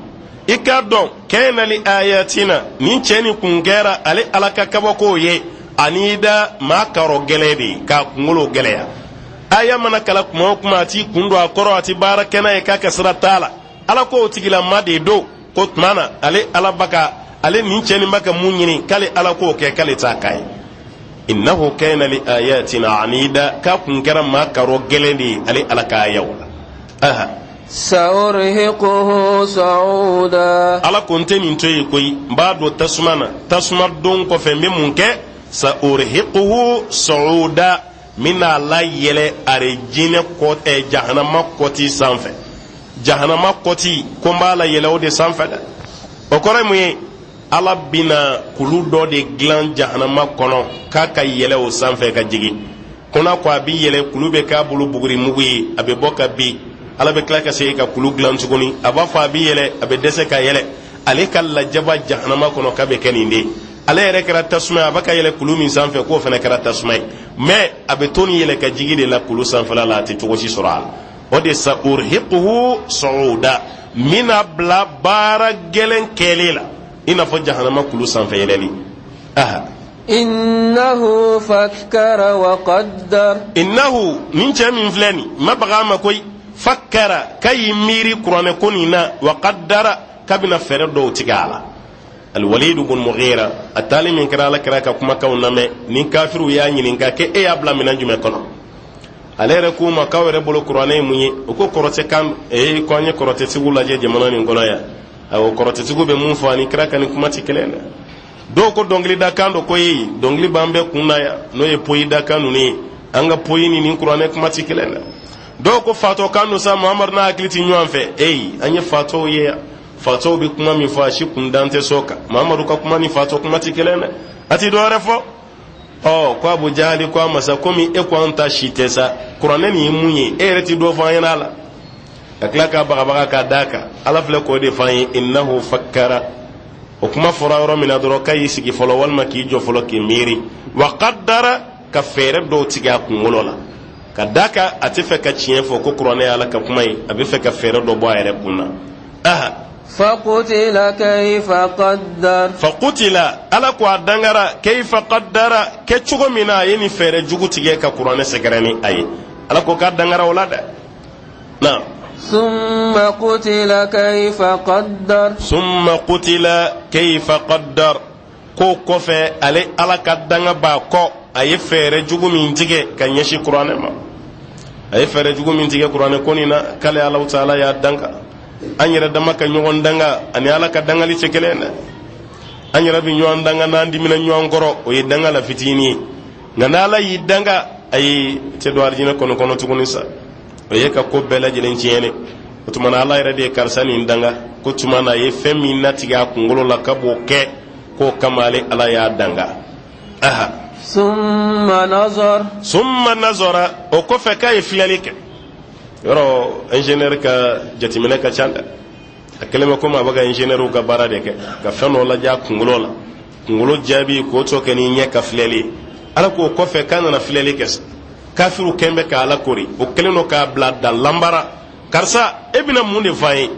i k'a dɔn, كان لآياتنا, nin cɛ nin kun kɛra ale Ala ka kabako ye, عنيدا, maa karɔ gɛlɛ de ye, k'a kunkolo gɛlɛya. Aya mana kala kuma o kuma, a t'i kun don a kɔrɔ, a ti baara kɛ n'a ye, k'a ka sira t'a la. Ala ko o tigilama de don ko tuma na ale Ala baka ale nin cɛ nin b'a ka mun ɲini k'ale Ala k'o kɛ, k'ale t'a k'a ye. إنه كان لآياتنا عنيدا, k'a kun kɛra maa karɔ gɛlɛn de ye ale Ala ka ayaw la. Aha. سأرهقه صعودا. Ala ko n tɛ nin to yen koyi, n b'a don tasuma na. Tasuma don kɔfɛ, n bɛ mun kɛ? سأرهقه صعودا, n bɛna la yɛlɛ arijinɛ kɔ ɛ jahanama kɔti sanfɛ. Jahanama kɔti ko n b'a la yɛlɛ o de sanfɛ dɛ. O kɔrɔ ye mun ye? Ala bɛna kulu dɔ de dilan jahanama kɔnɔ k'a ka yɛlɛ o sanfɛ ka jigin. Ko n'a ko a bɛ yɛlɛ, kulu bɛ k'a bolo buguri mugu ye, a bɛ bɔ ka bin. Ala bɛ tila ka segin ka kulu dilan tuguni, a b'a fɔ a bɛ yɛlɛ, a bɛ dɛsɛ ka yɛlɛ. Ale ka lajaba jahanama kɔnɔ k'a bɛ kɛ nin de ye. Ale yɛrɛ kɛra tasuma ye, a bɛ ka yɛlɛ kulu min sanfɛ, k'o fana kɛra tasuma ye. Mɛ a bɛ to ni yɛlɛ ka jigi de la kulu sanfɛla la, a tɛ cogo si sɔrɔ a la. O de سأرهقه صعودا, n bɛna bila baara gɛlɛn kɛlen la, i n'a fɔ jahanama kulu sanfɛ yɛlɛli. Aha. إنه فكر وقدر. إنه, nin cɛ min filɛ nin ma baga a ma koyi, فكر, k'a y'i miiri kuranɛ ko nin na, وقدر, k'a bɛna fɛɛrɛ dɔw tigɛ a la. Alwalidu bun Mughira, a taali min kɛra, Ala kɛra ka kumakanw lamɛn ni kafiriw y'a ɲininka k'e e y'a bila minɛn jumɛn kɔnɔ, ale yɛrɛ k'u ma k'aw yɛrɛ bolo kuranɛ ye mun ye? O ko kɔrɔtɛ kan. Ee, ko an ye kɔrɔtɛtigiw lajɛ jamana nin kɔnɔ yan, ayiwa, kɔrɔtɛtigiw bɛ mun fɔ ani kira ka nin kuma tɛ kelen dɛ. Dɔw ko dɔnkili da kan dɔ, ko ye dɔnkili b'an bɛɛ kun na yan, n'o ye poyi da kan ninnu ye, an ka poyi ni nin kuranɛ kuma tɛ kelen dɛ. Dɔw ko fatɔ kan don sa, Muhamadu n'a hakili tɛ ɲɔgɔn fɛ. Eyi, an ye fatɔw ye yan, fatɔw bɛ kuma min fɔ, a si kun dan tɛ so kan. Muhamadu ka kuma ni fatɔ kuma tɛ kelen dɛ, a ti dɔwɛrɛ fɔ. Ɔ ko Abu Jahali ko a ma sa, komi e ko an ta si tɛ sa, kuranɛ nin ye mun ye? E yɛrɛ ti dɔ fɔ an ɲɛna a la, ka tila k'a bagabaga k'a d'a kan. Ala filɛ k'o de fɔ an ye, إنه فكر. O kuma fɔra yɔrɔ min na dɔrɔn, k'a y'i sigi fɔlɔ walima k'i jɔ fɔlɔ k'i miiri, وقدر, ka fɛɛrɛ dɔw tigɛ a kunkolo la. Ka d'a kan a tɛ fɛ ka tiɲɛ fɔ ko kuranɛ ye Ala ka kuma ye, a bɛ fɛ ka fɛɛrɛ dɔ bɔ a yɛrɛ kun na. Aha. Faqutila kayfa qaddar. Faqutila, Ala ko a dangara, kayfa qaddara, kɛ cogo min na a ye nin fɛɛrɛ jugu tigɛ ka kuranɛ sɛgɛrɛ ni a ye, Ala ko k'a dangara o la dɛ. Naam. Summa qutila kayfa qaddar. Summa qutila kayfa qaddar, k'o kɔfɛ ale Ala ka danga b'a kɔ, a ye fɛɛrɛ jugu min tigɛ ka ɲɛsin kuranɛ ma, a ye fɛɛrɛ jugu min tigɛ kuranɛ ko nin na, k'ale Alahu taala y'a danga. An yɛrɛ dama ka ɲɔgɔn danga ani Ala ka dangali tɛ kelen dɛ. An yɛrɛ bɛ ɲɔgɔn danga n'an dimina ɲɔgɔn kɔrɔ, o ye danga la fitinin ye, nka n'Ala y'i danga, ayi, tɛ don arijinɛ kɔnɔ kɔnɔ tuguni sa, o ye ka ko bɛɛ lajɛlen tiɲɛ. O tuma na Ala yɛrɛ de ye karisa nin danga ko tuma na a ye fɛn min natigɛ a kunkolo la ka b'o kɛ, k'o kama ale Ala y'a danga. Aha. Summa nazar. Summa nazara, o kɔfɛ k'a ye filɛli kɛ. Yɔrɔ ingénieur ka jateminɛ ka ca dɛ. A kɛlen bɛ komi a bɛ ka ingénieur ka baara de kɛ, ka fɛn dɔ lajɛ a kunkolo la, kunkolo jaabi k'o tɔ kɛ ni ɲɛ ka filɛli ye. Ala k'o kɔfɛ k'a nana filɛli kɛ sa, kafiriw kɛn bɛ ka Ala kori, o kɛlen don k'a bila da lanbara. Karisa, e bɛna mun de fɔ an ye?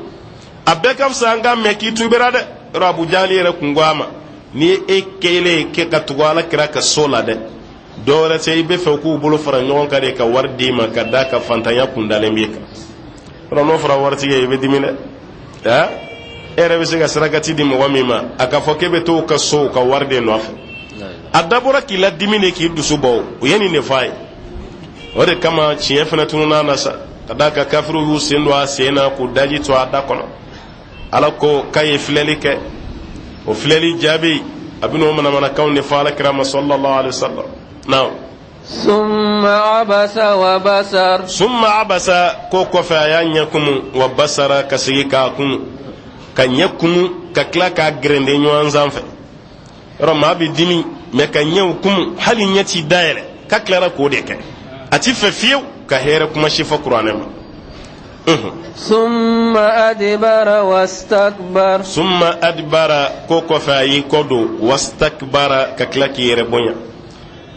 A bɛɛ ka fisa an k'a mɛn k'i tubira dɛ. Yɔrɔ Abu Jahali yɛrɛ kun ko a ma, n'i ye e kɛlen kɛ ka tugu Ala kira ka so la dɛ, dɔ wɛrɛ tɛ, i bɛ fɛ k'u bolo fara ɲɔgɔn kan de ka wari d'i ma, ka d'a kan fantanya kundalen b'i kan. Yɔrɔ n'o fɔra waritigi ye, i bɛ dimi dɛ. Ɛ, e yɛrɛ bɛ se ka sarakati di mɔgɔ min ma, a k'a fɔ k'e bɛ t'o ka so ka wari de nɔfɛ, a dabɔra k'i ladimi de, k'i dusu bɔ. O ye nin de fɔ a ye. O de kama tiɲɛ fana tunun'a na sa, ka d'a kan kafiriw y'u sen don a sen na k'u daji to a da kɔnɔ. Ala ko k'a ye filɛli kɛ, o filɛli jaabi, a bɛna o manamanakanw de fɔ Ala kira ma sallallahu alaihi wasallam. Naam. Summa abasa wa basar. Summa abasa, k'o kɔfɛ a y'a ɲɛ kumu, wa basara, ka segin k'a kumu, ka ɲɛ kumu, ka tila k'a gerende ɲɔgɔn sanfɛ. Yɔrɔ maa bɛ dimi mɛ ka ɲɛw kumu, hali ɲɛ t'i dayɛlɛ, k'a tilara k'o de kɛ. A ti fɛ fiyewu ka hɛrɛ kuma si fɔ kuranɛ ma. Summa adibara wastakbar. Summa adibara, k'o kɔfɛ a y'i kɔ don, wastakbara, ka tila k'i yɛrɛ bonya.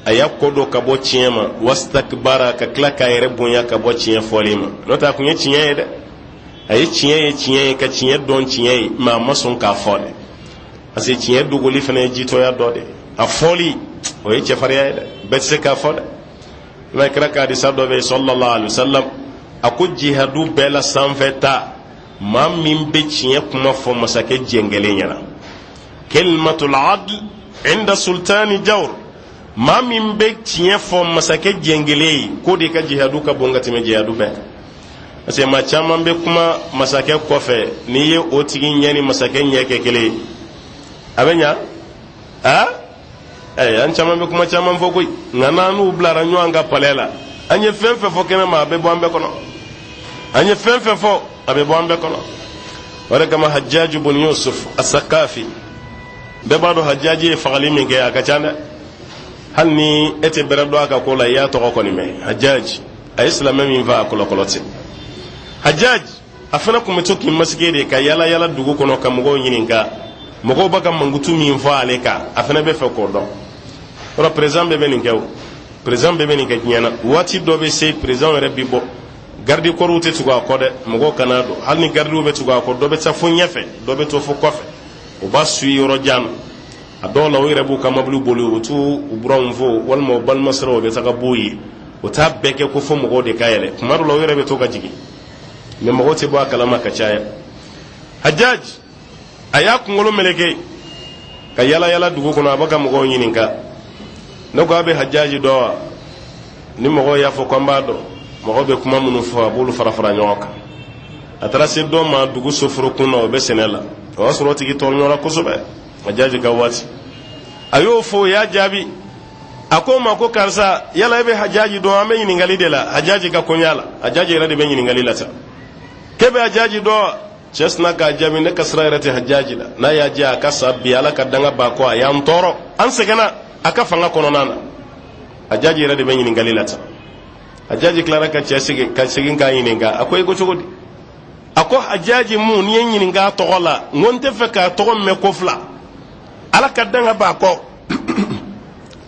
A y'a kɔ don ka bɔ tiɲɛ ma, wastakbara, ka tila k'a yɛrɛ bonya ka bɔ tiɲɛ fɔli ma. N'o tɛ a kun ye tiɲɛ ye dɛ, a ye tiɲɛ ye, tiɲɛ ye, ka tiɲɛ dɔn tiɲɛ ye, mɛ a ma sɔn k'a fɔ dɛ, parce que tiɲɛ dogoli fana ye jitɔya dɔ de. A fɔli, o ye cɛfarinya ye dɛ, bɛɛ tɛ se k'a fɔ dɛ. N'a kira ka hadisa dɔ bɛ yen sallallahu alaihi wasallam, a ko jihadu bɛɛ la sanfɛ ta, maa min bɛ tiɲɛ kuma fɔ masakɛ jɛngɛlen ɲɛna, kalimatul adl inda sultani jawr, maa min bɛ tiɲɛ fɔ masakɛ jɛngɛlen ye, k'o de ka jihadu ka bon ka tɛmɛ jihadu bɛɛ kan. Parce que maa caman bɛ kuma masakɛ kɔfɛ, n'i ye o tigi ɲɛ ni masakɛ ɲɛ kɛ kelen ye, a bɛ ɲa a ɛɛ. An caman bɛ kuma caman fɔ koyi, nka n'an n'u bilara ɲɔgɔn kan palais la, an ye fɛn fɛn fɔ kɛnɛ ma, a bɛ bɔ an bɛɛ kɔnɔ. An ye fɛn fɛn fɔ, a bɛ bɔ an bɛɛ kɔnɔ. O de kama Hajjaji bun Yusuf Asakafi, bɛɛ b'a dɔn Hajjaji ye fagali min kɛ, a ka ca dɛ. Hali ni e tɛ bɛrɛ dɔn a ka ko la, i y'a tɔgɔ kɔni mɛn. Hajjaji a ye silamɛ min fa, a kɔlɔkɔlɔ tɛ. Hajjaji a fana tun bɛ to k'i masquer de ka yala yala dugu kɔnɔ ka mɔgɔw ɲininka, mɔgɔw b'a ka mankutu min fɔ ale kan, a fana bɛ fɛ k'o dɔn. Yɔrɔ président bɛɛ bɛ nin kɛ, o président bɛɛ bɛ nin kɛ diɲɛ na. Waati dɔ bɛ se, président yɛrɛ bi bɔ, garde corps tɛ tugu a kɔ dɛ, mɔgɔw kana don. Hali ni gardiw bɛ tugu a kɔ, dɔ bɛ taa fo ɲɛfɛ, dɔ bɛ to fo kɔfɛ, o b'a suit yɔrɔ jan na. A dɔw la, u yɛrɛ b'u ka mobili boli, u t'u u buranw fo walima u balima siraw, u bɛ taga b'u ye. O t'a bɛɛ kɛ ko fo mɔgɔw de ka yɛlɛ. Kuma dɔ la, u yɛrɛ bɛ to ka jigin, mɛ mɔgɔw tɛ bɔ a kalama ka caya. Hajjaj a y'a kunkolo meleke ka yala yala dugu kɔnɔ, a bɛ ka mɔgɔw ɲininka. Ne ko a bɛ Hajjaji dɔn wa? Ni mɔgɔw y'a fɔ ko an b'a dɔn, mɔgɔw bɛ kuma minnu fɔ, a b'olu fara fara ɲɔgɔn kan. A taara se dɔ ma dugu soforokun na, o bɛ sɛnɛ la. O y'a sɔrɔ o tigi tɔɲɔra kosɛbɛ Hajjaji ka waati. A y'o fɔ, o y'a jaabi. A ko ma ko karisa, yala e bɛ Hajjaji dɔn? An bɛ ɲininkali de la Hajjaji ka koɲa la. Hajjaji yɛrɛ de bɛ ɲininkali la sa, k'e bɛ Hajjaji dɔn? Cɛ sina k'a jaabi, ne ka sira yɛrɛ tɛ Hajjaji la, n'a y'a diya a ka sa bi, Ala ka danga b'a kɔ, a y'an tɔɔrɔ, an sɛgɛnna a ka fanga kɔnɔna na. Hajjaji yɛrɛ de bɛ ɲininkali la tan. Hajjaji tilara ka cɛ segin ka segin k'a ɲininka. A ko i ko cogo di? A ko Hajjaji mun, n'i ye n ɲininka a tɔgɔ la, n ko n tɛ fɛ k'a tɔgɔ mɛn ko fila. Ala ka danga b'a kɔ,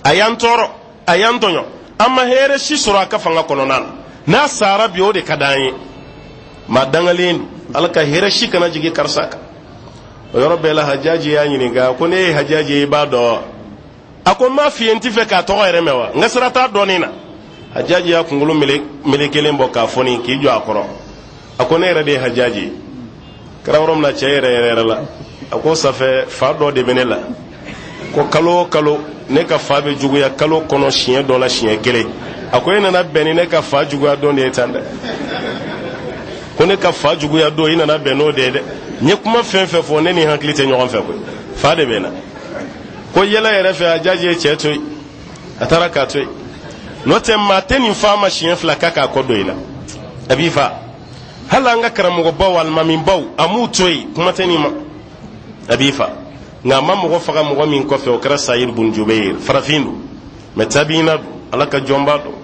a y'an tɔɔrɔ, a y'an tɔɲɔ. An ma hɛrɛ si sɔrɔ a ka fanga kɔnɔna na. N'a sara bi, o de ka d'an ye. Maa dangalen don, Ala ka hɛrɛ si kana jigin karisa kan. O yɔrɔ bɛɛ la, Hajaji y'a ɲininka ko: ne ye Hajaji ye, i b'a dɔn wa? A ko: n m'a f'i ye n t'i fɛ k'a tɔgɔ yɛrɛ mɛn wa? N ka sira t'a dɔnni na. Hajaji y'a kunkolo melekelen bɔ k'a fɔni k'i jɔ a kɔrɔ. A ko: ne yɛrɛ de ye Hajaji ye. Kɛra yɔrɔ min na, cɛ yɛrɛ yɛrɛ yɛrɛ la, a ko: safɛ fa dɔ de bɛ ne la, ko kalo o kalo ne ka fa bɛ juguya kalo kɔnɔ siɲɛ dɔ la, siɲɛ kelen. A ko: e nana bɛn ni ne ka fa juguya don de ye tan dɛ. Ko ne ka fa juguya don, i nana bɛn n'o de ye dɛ. N ye kuma fɛn fɛn fɔ, ne ni hakili tɛ ɲɔgɔn fɛ koyi, fa de bɛ n na. Ko yɛlɛ yɛrɛ fɛ, Hajaji ye cɛ to yen, a taara k'a to yen. N'o tɛ, maa tɛ nin fa ma siɲɛ fila k'a k'a kɔ don i la, a b'i fa. Hali an ka karamɔgɔbaw, alimamibaw, a m'u to yen, kuma tɛ nin ma, a b'i fa. Nka a ma mɔgɔ faga mɔgɔ min kɔfɛ, o kɛra Sayid bun Jubayir. Farafin don, mɛ tabiina don, Ala ka jɔnba don.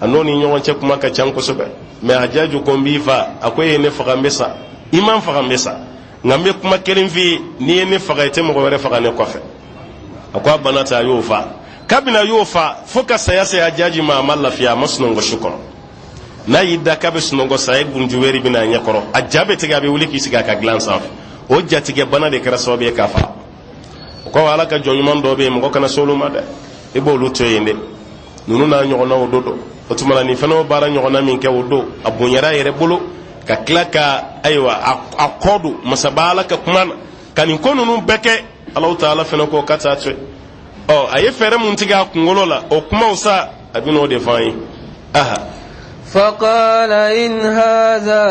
A n'o ni ɲɔgɔn cɛ kuma ka ca kosɛbɛ. Mɛ Hajaju ko: n b'i fa. A ko: e ye ne faga, n bɛ sa. I ma n faga, n bɛ sa. Nka n bɛ kuma kelen f'i ye: n'i ye ne faga, i tɛ mɔgɔ wɛrɛ faga ne kɔfɛ. A ko a bana ta. A y'o fa. Kabini a y'o fa fo ka saya se Hajaji ma, a ma lafiya, a ma sunɔgɔ su kɔnɔ. N'a y'i da k'a bɛ sunɔgɔ, Sayid bun Juwɛri bɛna a ɲɛkɔrɔ, a ja bɛ tigɛ, a bɛ wuli k'i sigi a ka dilan sanfɛ. O jatigɛ bana de kɛra sababu ye k'a faga. O kɔ, Ala ka jɔn ɲuman dɔ bɛ yen, mɔgɔ kana s'olu ma dɛ, i b'olu to yen dɛ. Ninnu n'a ɲɔgɔnnaw do don. O tuma na, nin fana o baara ɲɔgɔnna min kɛ o don, a bonyara a yɛrɛ bolo ka tila ka, ayiwa, a kɔ don masaba Ala ka kuma na ka nin ko ninnu bɛɛ kɛ. Alahu taala fana ko k'a t'a to yen. Ɔ, a ye fɛɛrɛ mun tigɛ a kunkolo la, o kumaw sa, a bɛn'o de fɔ an ye. Aha. فقال إن هذا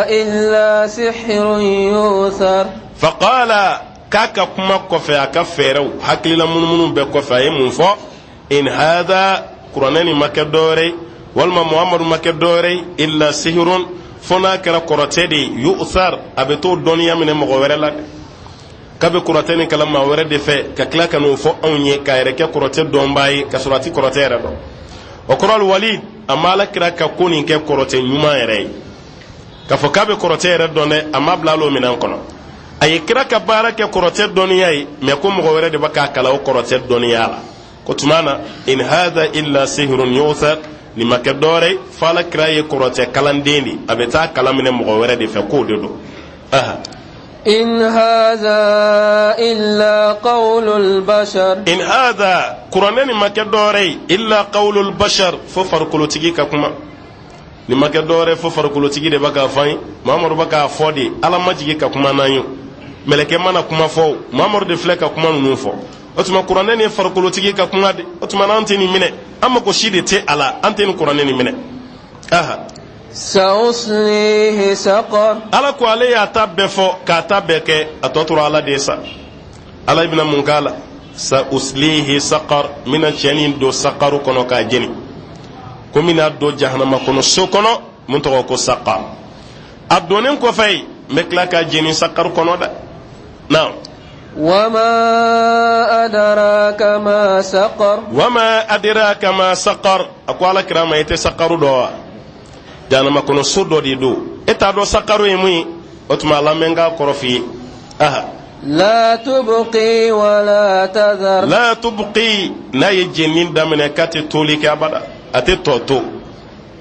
إلا سحر يؤثر. Faqala, k'a ka kuma kɔfɛ, a ka fɛɛrɛw hakilila munumunu bɛɛ kɔfɛ, a ye mun fɔ? In hada, kuranɛ nin ma kɛ dɔwɛrɛ ye, walima Muhamadu ma kɛ dɔwɛrɛ ye, illa sihirun, fo n'a kɛra kɔrɔtɛ de ye, yu'thar, a bɛ t'o dɔnniya minɛ mɔgɔ wɛrɛ la dɛ, k'a bɛ kɔrɔtɛ nin kalan maa wɛrɛ de fɛ ka tila ka n'o fɔ anw ye, k'a yɛrɛ kɛ kɔrɔtɛ dɔnbaa ye, ka sɔrɔ a ti kɔrɔtɛ yɛrɛ dɔn. O kɔrɔ, Walid a ma Ala kira ka ko nin kɛ kɔrɔtɛ ɲuman yɛrɛ ye, k'a fɔ k'a bɛ kɔrɔtɛ yɛrɛ dɔn dɛ, a ma bila al'o minɛn kɔnɔ. A ye kira ka baara kɛ kɔrɔtɛ dɔnniya ye, mɛ ko mɔgɔ wɛrɛ de bɛ k'a kalan o kɔrɔtɛ dɔnniya la. Ko tuma na, in hadha illa sihrun yuthar, nin ma kɛ dɔwɛrɛ ye fo Ala kira ye kɔrɔtɛ kalanden de, a bɛ taa kalan minɛ mɔgɔ wɛrɛ de fɛ, k'o de don. Aha. إن هذا إلا قول البشر. In hadha, kuranɛ nin ma kɛ dɔwɛrɛ ye, illa qawlul bashar, fo farikolotigi ka kuma. Nin ma kɛ dɔwɛrɛ fo farikolotigi de bɛ k'a fɔ an ye. Mamadu bɛ k'a fɔ de, Ala ma jigin ka kuma n'an ye, mɛlɛkɛ mana kuma fɔ, Mamadu de filɛ ka kuma ninnu fɔ. O tuma, kuranɛ nin ye farikolotigi ka kuma de. O tuma n'an tɛ nin minɛ, an mako si de tɛ a la, an tɛ nin kuranɛ nin minɛ. Aha. سأصليه سقر. Ala ko ale y'a ta bɛɛ fɔ k'a ta bɛɛ kɛ, a tɔ tora Ala de ye sa. Ala bɛna mun k'a la? Sa uslihi saqar, n bɛna cɛ nin don saqaru kɔnɔ k'a jeni, ko n bɛna don jahanama kɔnɔ so kɔnɔ mun tɔgɔ ko saqar. A donnen kɔfɛ yen, n bɛ tila k'a jeni saqar kɔnɔ dɛ. Naam. وما أدراك ما سقر. Wama adraka ma saqar. A ko Ala kira ma: e tɛ saqaru dɔn wa? Jahanama kɔnɔ so dɔ de don, e t'a dɔn saqaru ye mun ye? O tuma, a lamɛn k'a kɔrɔ f'i ye. Aha. لا تبقي ولا تذر. La tubqi, n'a ye jenini daminɛ k'a tɛ toli kɛ abada, a tɛ tɔ to.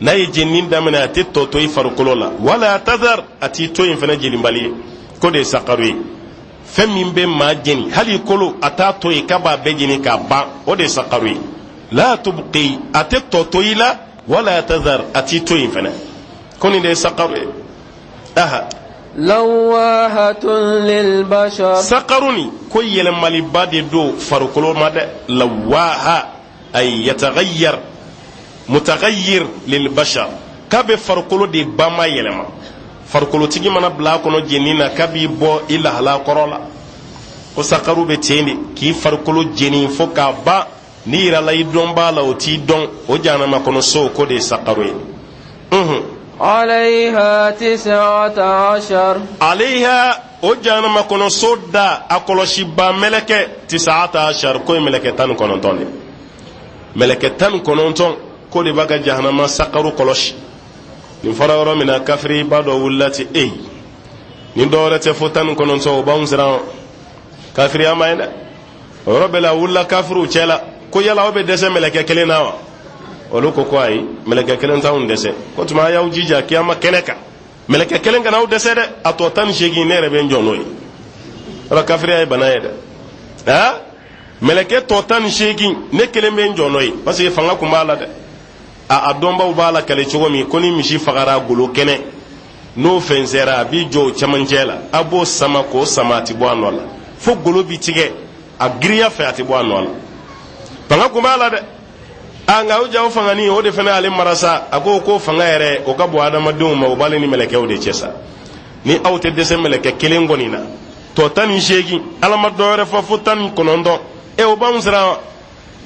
N'a ye jenini daminɛ, a tɛ tɔ to i farikolo la. Wala tazar, a t'i to yen fana jeninbali ye. Ko de ye sakaru ye, fɛn min bɛ maa jeni, hali kolo a t'a to yen k'a b'a bɛɛ jeni k'a ban, o de ye sakaru ye. La tubqi, a tɛ tɔ to i la, wala tazar, a t'i to yen fana. Ko nin de ye sakaru ye. Aha. لواحة للبشر. Sakaru nin ko yɛlɛmaliba de don farikolo ma dɛ. Lawaha, ay yataghayyar, mutaghayyir lil bashar, k'a bɛ farikolo de bama yɛlɛma. Farikolotigi mana bila a kɔnɔ jeni na, k'a b'i bɔ i lahala kɔrɔ la. Ko sakaru bɛ ten de k'i farikolo jeni fo k'a ban. N'i yirala i dɔn b'a la, o t'i dɔn. O jahanama kɔnɔ so, ko de ye sakaru ye. عليها 19. Alayha, o jahanama kɔnɔ so da a kɔlɔsiba mɛlɛkɛ, 19, ko ye mɛlɛkɛ 19 de. Mɛlɛkɛ 19 ko de b'a ka jahanama sakaru kɔlɔsi. Nin fɔra yɔrɔ min na, kafiriba dɔ wulila ten: eyi, ni dɔwɛrɛ tɛ fo 19, o b'anw siran. Kafiriya ma ye dɛ. O yɔrɔ bɛɛ la, a wulila kafiriw cɛ la ko: yala aw bɛ dɛsɛ mɛlɛkɛ kelen na wa? Olu ko ko ayi, mɛlɛkɛ kelen t'anw dɛsɛ. Ko tuma a y'aw jija kiyama kɛnɛ kan, mɛlɛkɛ kelen kana aw dɛsɛ dɛ, a tɔ 18, ne yɛrɛ bɛ n jɔ n'o ye. Yɔrɔ kafiriya ye bana ye dɛ. Aa, mɛlɛkɛ tɔ 18, ne kelen bɛ n jɔ n'o ye, parce que fanga kun b'a la dɛ. A dɔnbaw b'a lakale cogo min ko ni misi fagara, golo kɛnɛ n'o fɛnsɛra, a b'i jɔ o cɛmancɛ la, a b'o sama k'o sama, a ti bɔ a nɔ la fo golo bi tigɛ a girinya fɛ, a ti bɔ a nɔ la. Fanga kun b'a la dɛ. A nka o jaw fangani o de fana y'ale mara sa. A ko ko fanga yɛrɛ o ka bon adamadenw ma, o b'ale ni mɛlɛkɛw de cɛ sa. Ni aw tɛ dɛsɛ mɛlɛkɛ kelen kɔni na, tɔ 18, Ala ma dɔ wɛrɛ fɔ fo 19, e o b'anw siran wa?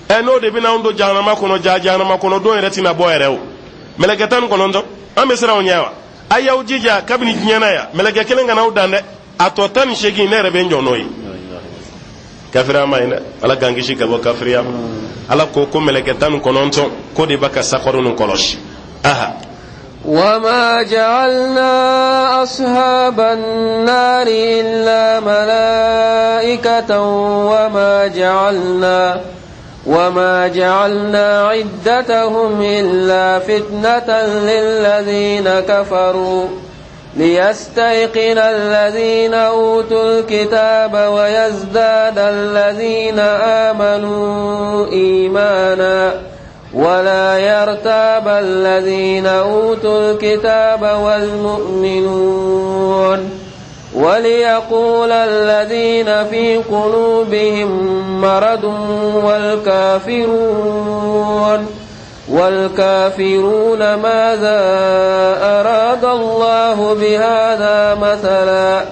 Ɛ, n'o de bɛna anw don jahanama kɔnɔ, ja jahanama kɔnɔ don yɛrɛ tɛna bɔ yɛrɛ. O mɛlɛkɛ 19, an bɛ siran o ɲɛ wa? A y'aw jija kabini diɲɛ na yan, mɛlɛkɛ kelen kana aw dan dɛ, a tɔ 18, ne yɛrɛ bɛ n jɔ n'o ye. Kafiriya ma ɲi dɛ, Ala k'an kisi ka bɔ kafiriya ma. Ala ko ko mɛlɛkɛ 19 ko de b'a ka sakɔrɔ ninnu kɔlɔsi. Aha. وما جعلنا أصحاب النار إلا ملائكة وما جعلنا عدتهم إلا فتنة للذين كفروا ليستيقن الذين أوتوا الكتاب ويزداد الذين آمنوا إيمانا ولا يرتاب الذين أوتوا الكتاب والمؤمنون وليقول الذين في قلوبهم مرض والكافرون ماذا أراد الله بهذا مثلا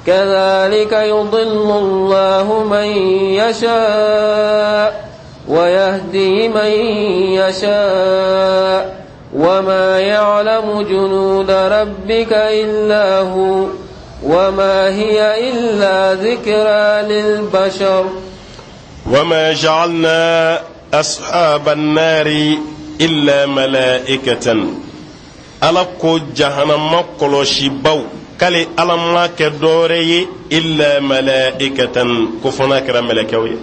كذلك يضل الله من يشاء ويهدي من يشاء وما يعلم جنود ربك إلا هو وما هي إلا ذكرى للبشر. وما جعلنا أصحاب النار إلا ملائكة. Ala ko jahanama kɔlɔsibaw, k'ale Ala ma kɛ dɔwɛrɛ ye إلا ملائكة, ko fɔ n'a kɛra mɛlɛkɛw ye.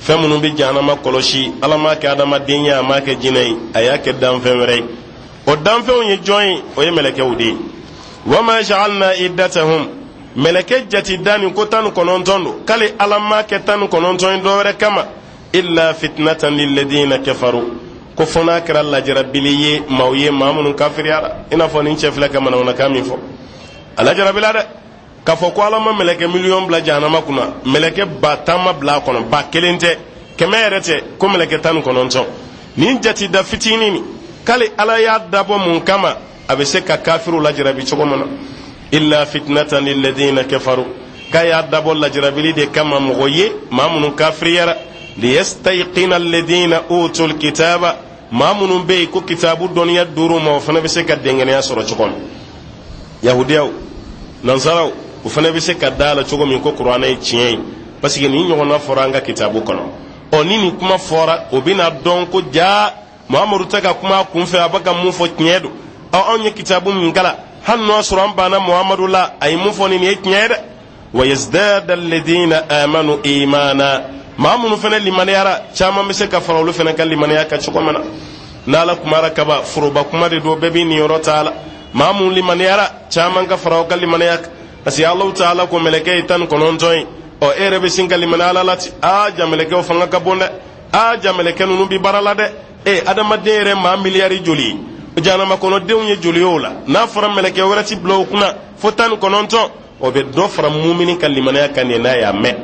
Fɛn minnu bɛ jahanama kɔlɔsi, Ala m'a kɛ adamaden ye, a m'a kɛ jinɛ ye, a y'a kɛ danfɛn wɛrɛ ye. O danfɛnw ye jɔn ye? O ye mɛlɛkɛw de ye. وما جعلنا عدتهم, mɛlɛkɛ jati da nin ko 19 don, k'ale Ala m'a kɛ 19 ye dɔwɛrɛ kama إلا فتنة للذين كفروا, ko fɔ n'a kɛra lajarabili ye maaw ye, maa minnu kafiriyara. I n'a fɔ nin cɛ filɛ ka manamanakan min fɔ, a lajarabila dɛ, k'a fɔ ko Ala ma mɛlɛkɛ miliyɔn bila jahanama kunna, mɛlɛkɛ 10 000 ma bila a kɔnɔ, 1000 tɛ, 100 yɛrɛ tɛ, ko mɛlɛkɛ 19. Nin jatida fitinin nin, k'ale Ala y'a dabɔ mun kama? A bɛ se ka kafiriw lajarabi cogo min na. إلا فتنة للذين كفروا, k'a y'a dabɔ lajarabili de kama mɔgɔ ye, maa minnu kafiriyara. ليستيقن الذين أوتوا الكتاب, maa minnu bɛ yen ko kitabu dɔnniya duuru ma, o fana bɛ se ka dɛngɛnɛya sɔrɔ cogo min. Yahudiyaw, nansaraw, o fana bɛ se ka da la cogo min ko kuranɛ ye tiɲɛ ye, parce que nin ɲɔgɔnna fɔra an ka kitabu kɔnɔ. Ɔ, ni nin kuma fɔra, o bɛna dɔn ko jaa Muhamadu tɛ ka kuma a kun fɛ, a bɛ ka mun fɔ tiɲɛ don. Ɔ, anw ye kitabu min kalan, hali n'o y'a sɔrɔ an banna Muhamadu la, a ye mun fɔ nin ye tiɲɛ ye dɛ. ويزداد الذين آمنوا إيمانا, maa minnu fana limaniyara, caman bɛ se ka fara olu fana ka limaniya kan cogo min na. N'Ala kumara kaba, foroba kuma de don, bɛɛ b'i niyɔrɔ t'a la. Maa minnu limaniyara, caman ka fara o ka limaniya kan, parce que Alahu taala ko mɛlɛkɛ ye 19 ye. Ɔ, e yɛrɛ bɛ sin ka limaniya Ala la ten. Aa, ja mɛlɛkɛw fanga ka bon dɛ. Aa, ja mɛlɛkɛ ninnu bi baara la dɛ. E, adamaden yɛrɛ maa miliyari joli ye? Jahanama kɔnɔdenw ye joli ye? O la, n'a fɔra mɛlɛkɛ wɛrɛ ti bila o kunna fo 19, o bɛ dɔ fara mumini ka limaniya kan de n'a y'a mɛn.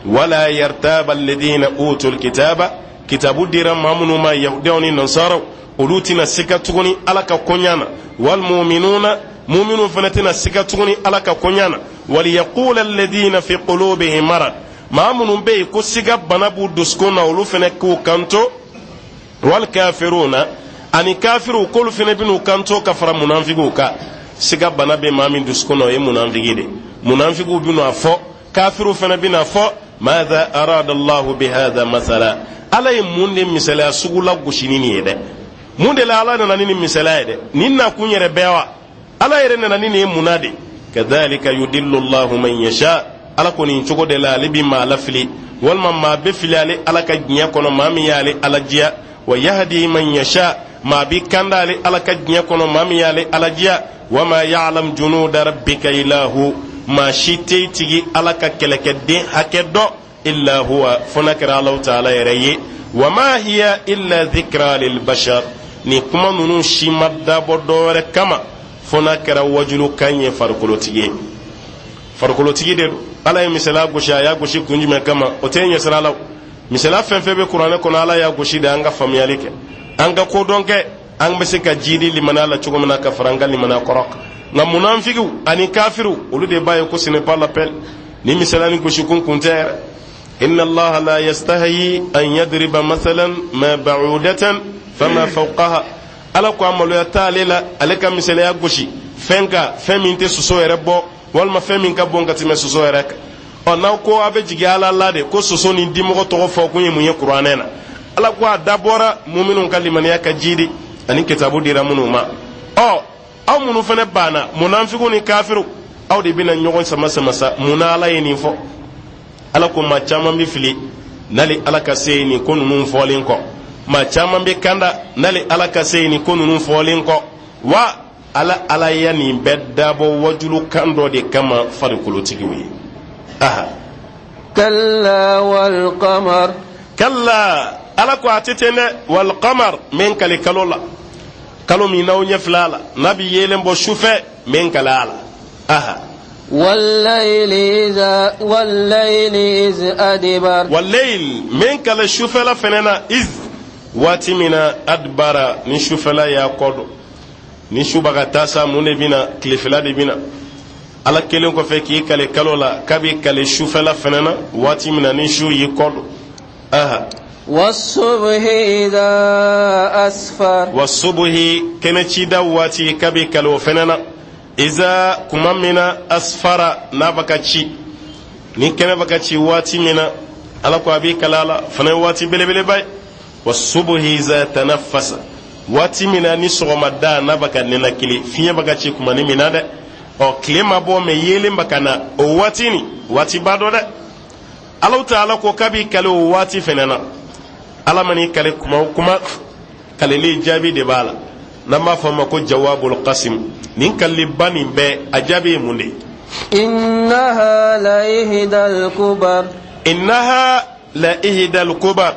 ولا يرتاب الذين أوتوا الكتاب, kitabu dira maa minnu ma, yahudiyaw ni nansaraw, olu tɛna siga tuguni Ala ka koɲa na. والمؤمنون, muminu fana tɛna siga tuguni Ala ka koɲa na. وليقول الذين في قلوبهم مرض, maa minnu bɛ yen ko siga bana b'u dusukun na, olu fana k'u kanto. والكافرون, ani kafiriw, k'olu fana bɛn'u kanto ka fara munafigiw kan. Siga bana bɛ maa min dusukun na, o ye munafigi de. Munafigiw bɛn'a fɔ, kafiriw fana bɛna fɔ: ماذا أراد الله بهذا مثلا, Ala ye mun de misaliya sugu la gosi ni nin ye dɛ? Mun de la Ala nana ni nin misaliya ye dɛ? Nin nakun yɛrɛ bɛɛ wa? Ala yɛrɛ nana ni nin ye mun na de? كذلك يضل الله من يشاء, Ala ko nin cogo de la ale bi maa lafili, walima maa bɛ fili ale Ala ka diɲɛ kɔnɔ, maa min y'ale Ala diya. Wa yahdi man yasha, maa bi kanda ale Ala ka diɲɛ kɔnɔ, maa min y'ale Ala diya. Wa ma ya'lam junuda rabbika illa hu, maa si tɛ tigi Ala ka kɛlɛkɛden hakɛ dɔn, illa huwa, fo n'a kɛra Alahu taala yɛrɛ ye. Wa ma hiya illa dhikra lil bashar, nin kuma ninnu si ma dabɔ dɔwɛrɛ kama fo n'a kɛra wajulukan ye farikolotigi ye. Farikolotigi de don. Ala ye misaliya gosi, a y'a gosi kun jumɛn kama? O tɛ ɲɛsira la. Misaliya fɛn fɛn bɛ Kuranɛ kɔnɔ, Ala y'a gosi de an ka faamuyali kɛ, an ka kodɔn kɛ, an bɛ se ka jiidi limaniya la cogo min na ka fara an ka limaniya kɔrɔ kan. Nka munafigiw ani kafiriw, olu de b'a ye ko ce n'est pas la peine, ni misaliya ni gosikun kun tɛ yɛrɛ. Inna Allaha la yastahi an yadriba masalan ma ba'udatan fama fawqaha. Ala ko a maloya t'ale la ale ka misaliya gosi fɛn kan, fɛn min tɛ soso yɛrɛ bɔ, walima fɛn min ka bon ka tɛmɛ soso yɛrɛ kan. Ɔ, n'aw ko a bɛ jigin Ala la de ko soso ni dimɔgɔ tɔgɔ fɔ kun ye mun ye Kuranɛ na? Ala ko a dabɔra muminw ka limaniya ka jiidi ani kitabu dira minnu ma. Ɔ, aw minnu fana banna, munafigiw ni kafiriw, aw de bɛna ɲɔgɔn sama sama sa. Mun na Ala ye nin fɔ? Ala ko maa caman bɛ fili n'ale Ala ka se nin ko ninnu fɔlen kɔ, maa caman bɛ kanda n'ale Ala ka se nin ko ninnu fɔlen kɔ. Wa Ala Ala ya nin bɛɛ dabɔ wajulukan dɔ de kama farikolotigiw ye. Aha. Kalla wal qamar. Kalla, Ala ko a tɛ ten dɛ. Wal qamar, n bɛ n kali kalo la, kalo min n'aw ɲɛ filɛ a la, n'a bɛ yeelen bɔ sufɛ, n bɛ n kali a la. Aha. Wallayli iz adbar. Wallayl, n bɛ n kali sufɛla fɛnɛ na, iz, waati min na, adbara, ni sufɛla y'a kɔ don. Ni su bɛ ka taa sa, mun de bɛ na? Tilefɛla de bɛ na. Ala kelen kɔfɛ k'i kali kalo la, k'a b'i kali sufɛla fɛnɛ na, waati min na ni su y'i kɔ don. Aha. Wasubuhi idha asfar. Wasubuhi, kɛnɛcida waati, k'a b'i kali o fɛnɛ na, iza, kuma min na, asfara, n'a bɛ ka ci, ni kɛnɛ bɛ ka ci waati min na, Ala ko a b'i kali a la fana ye waati belebeleba ye. Wasubuhi iza tanafasa, waati min na ni sɔgɔmada n'a bɛ ka nɛnakili, fiɲɛ bɛ ka ci kuma ni min na dɛ. Ɔ, tile ma bɔ mɛ yeelen bɛ ka na o waati ni waatiba dɔ dɛ. Alahu taala ko k'a b'i kali o waati fɛnɛ na. Ala man'i kali kuma o kuma, kalili jaabi de b'a la, n'an b'a fɔ a ma ko jawabul qasim. Nin kaliliba nin bɛɛ a jaabi ye mun de ye? Innaha la ihdal kubar. Innaha la ihdal kubar,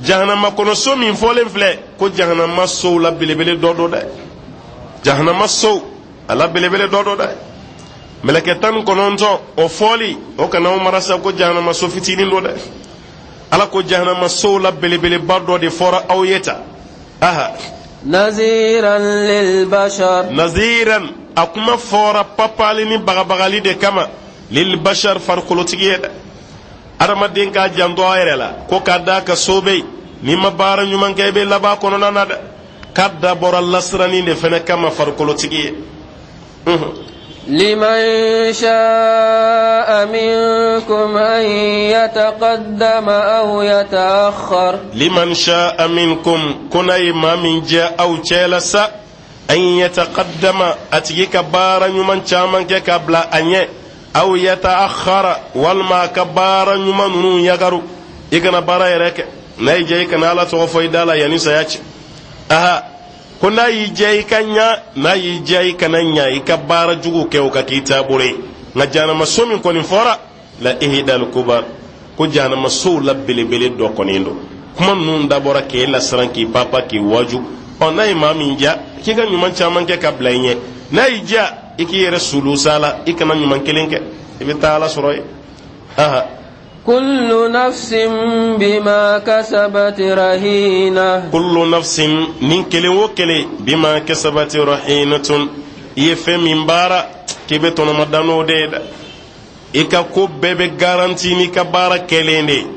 jahanama kɔnɔ so min fɔlen filɛ, ko jahanama sow la belebele dɔ don dɛ. Jahanama sow a la belebele dɔ don dɛ. Mɛlɛkɛ 19, o fɔli o kana aw mara sa ko jahanama so fitinin don dɛ. Ala ko jahanama sow la belebeleba dɔ de fɔra aw ye ta. Aha. Naziran lil bashar. Naziran, a kuma fɔra papali ni bagabagali de kama, lil bashar, farikolotigi ye dɛ. Adamaden k'a janto a yɛrɛ la ko k'a d'a ka so bɛ yen, n'i ma baara ɲuman kɛ, i bɛ laban kɔnɔna na dɛ. K'a dabɔra lasiranni de fɛnɛ kama farikolotigi ye. Liman sha'a minkum an yataqaddama aw yata'akhkhar. Liman sha'a minkum, ko n'a ye maa min diya aw cɛ la sa, an yataqaddama, a tigi ka baara ɲuman caman kɛ k'a bila a ɲɛ, aw yata'akhkhara, walima a ka baara ɲuman ninnu yagaru, i kana baara yɛrɛ kɛ. N'a y'i diya, i kana Ala tɔgɔ fɔ i da la yanni saya cɛ. Aha, ko n'a y'i diya i ka ɲa, n'a y'i diya i kana ɲa, i ka baara jugu kɛ, o ka k'i taabolo ye. Nka jahanama so min kɔni fɔra, la ihdal kubar, ko jahanama sow la belebele dɔ kɔni don. Kuma ninnu dabɔra k'e lasiran, k'i papa, k'i waju. Ɔ, n'a ye maa min diya k'i ka ɲuman caman kɛ ka bila i ɲɛ, n'a y'i diya i k'i yɛrɛ sulu sa la, i kana ɲuman kelen kɛ, i bɛ taa Ala sɔrɔ yen. Aha. Kullu nafsin bima kasabat rahina. Kullu nafsin, nin kelen o kelen, bima kasabat rahinatun, i ye fɛn min baara k'i bɛ tɔnɔmada n'o de ye dɛ. I ka ko bɛɛ bɛ garanti n'i ka baara kɛlen de ye.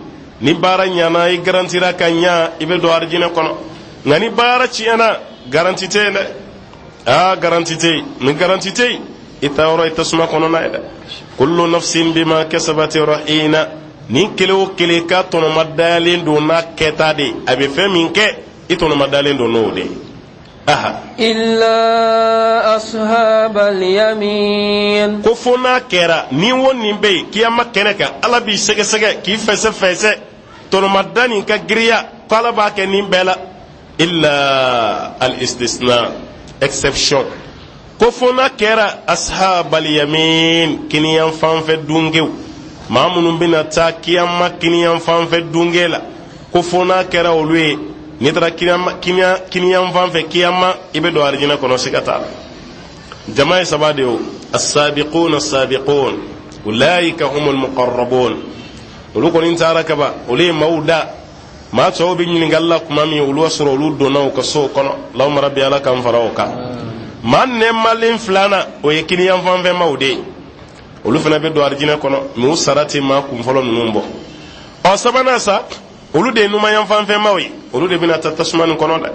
Ni baara ɲana, i garantira ka ɲa, i bɛ don arijinɛ kɔnɔ. Nka ni baara tiɲɛna, garanti tɛ yen dɛ. Aa, garanti tɛ yen. Ni garanti tɛ yen, i taa yɔrɔ i tasuma kɔnɔna ye dɛ. Kullu nafsin bima kasabati rahina, nin kelen o kelen ka tɔnɔma dalen don n'a kɛta de ye. A bɛ fɛn min kɛ, i tɔnɔma dalen don n'o de ye. Aha. Illa ashabal yamin. Ko fo n'a kɛra ni wo nin bɛ yen kiyama kɛnɛ kan, Ala b'i sɛgɛsɛgɛ k'i fɛsɛ fɛsɛ, tɔnɔmada nin ka giriya, ko Ala b'a kɛ nin bɛɛ la. Illa al-istisna, exception, ko fo n'a kɛra ashabal yamin, kiniyan fanfɛ dungew, maa minnu bɛna taa kiyama kiniyan fanfɛ dunge la, ko fo n'a kɛra olu ye. N'i taara kiniyan fanfɛ kiyama, i bɛ don arijinɛ kɔnɔ, siga t'a la. Jama ye saba de ye o: as-sabiqun as-sabiqun ulaika humul muqarrabun. Olu kɔni taara kaban, olu ye maaw da. Maa tɔw bɛ ɲininkali la tuma min, olu y'a sɔrɔ olu donna u ka sow kɔnɔ. Allahumma rabbi, Ala k'an fara o kan. Maa nɛɛmalen filanan, o ye kiniyan fanfɛmaw de ye. Olu fana bɛ don arijinɛ kɔnɔ, mɛ u sara tɛ maa kunfɔlɔ ninnu bɔ. Ɔ, sabanan sa, olu de ye numayan fanfɛmaw ye. Olu de bɛna taa tasuma nin kɔnɔ dɛ.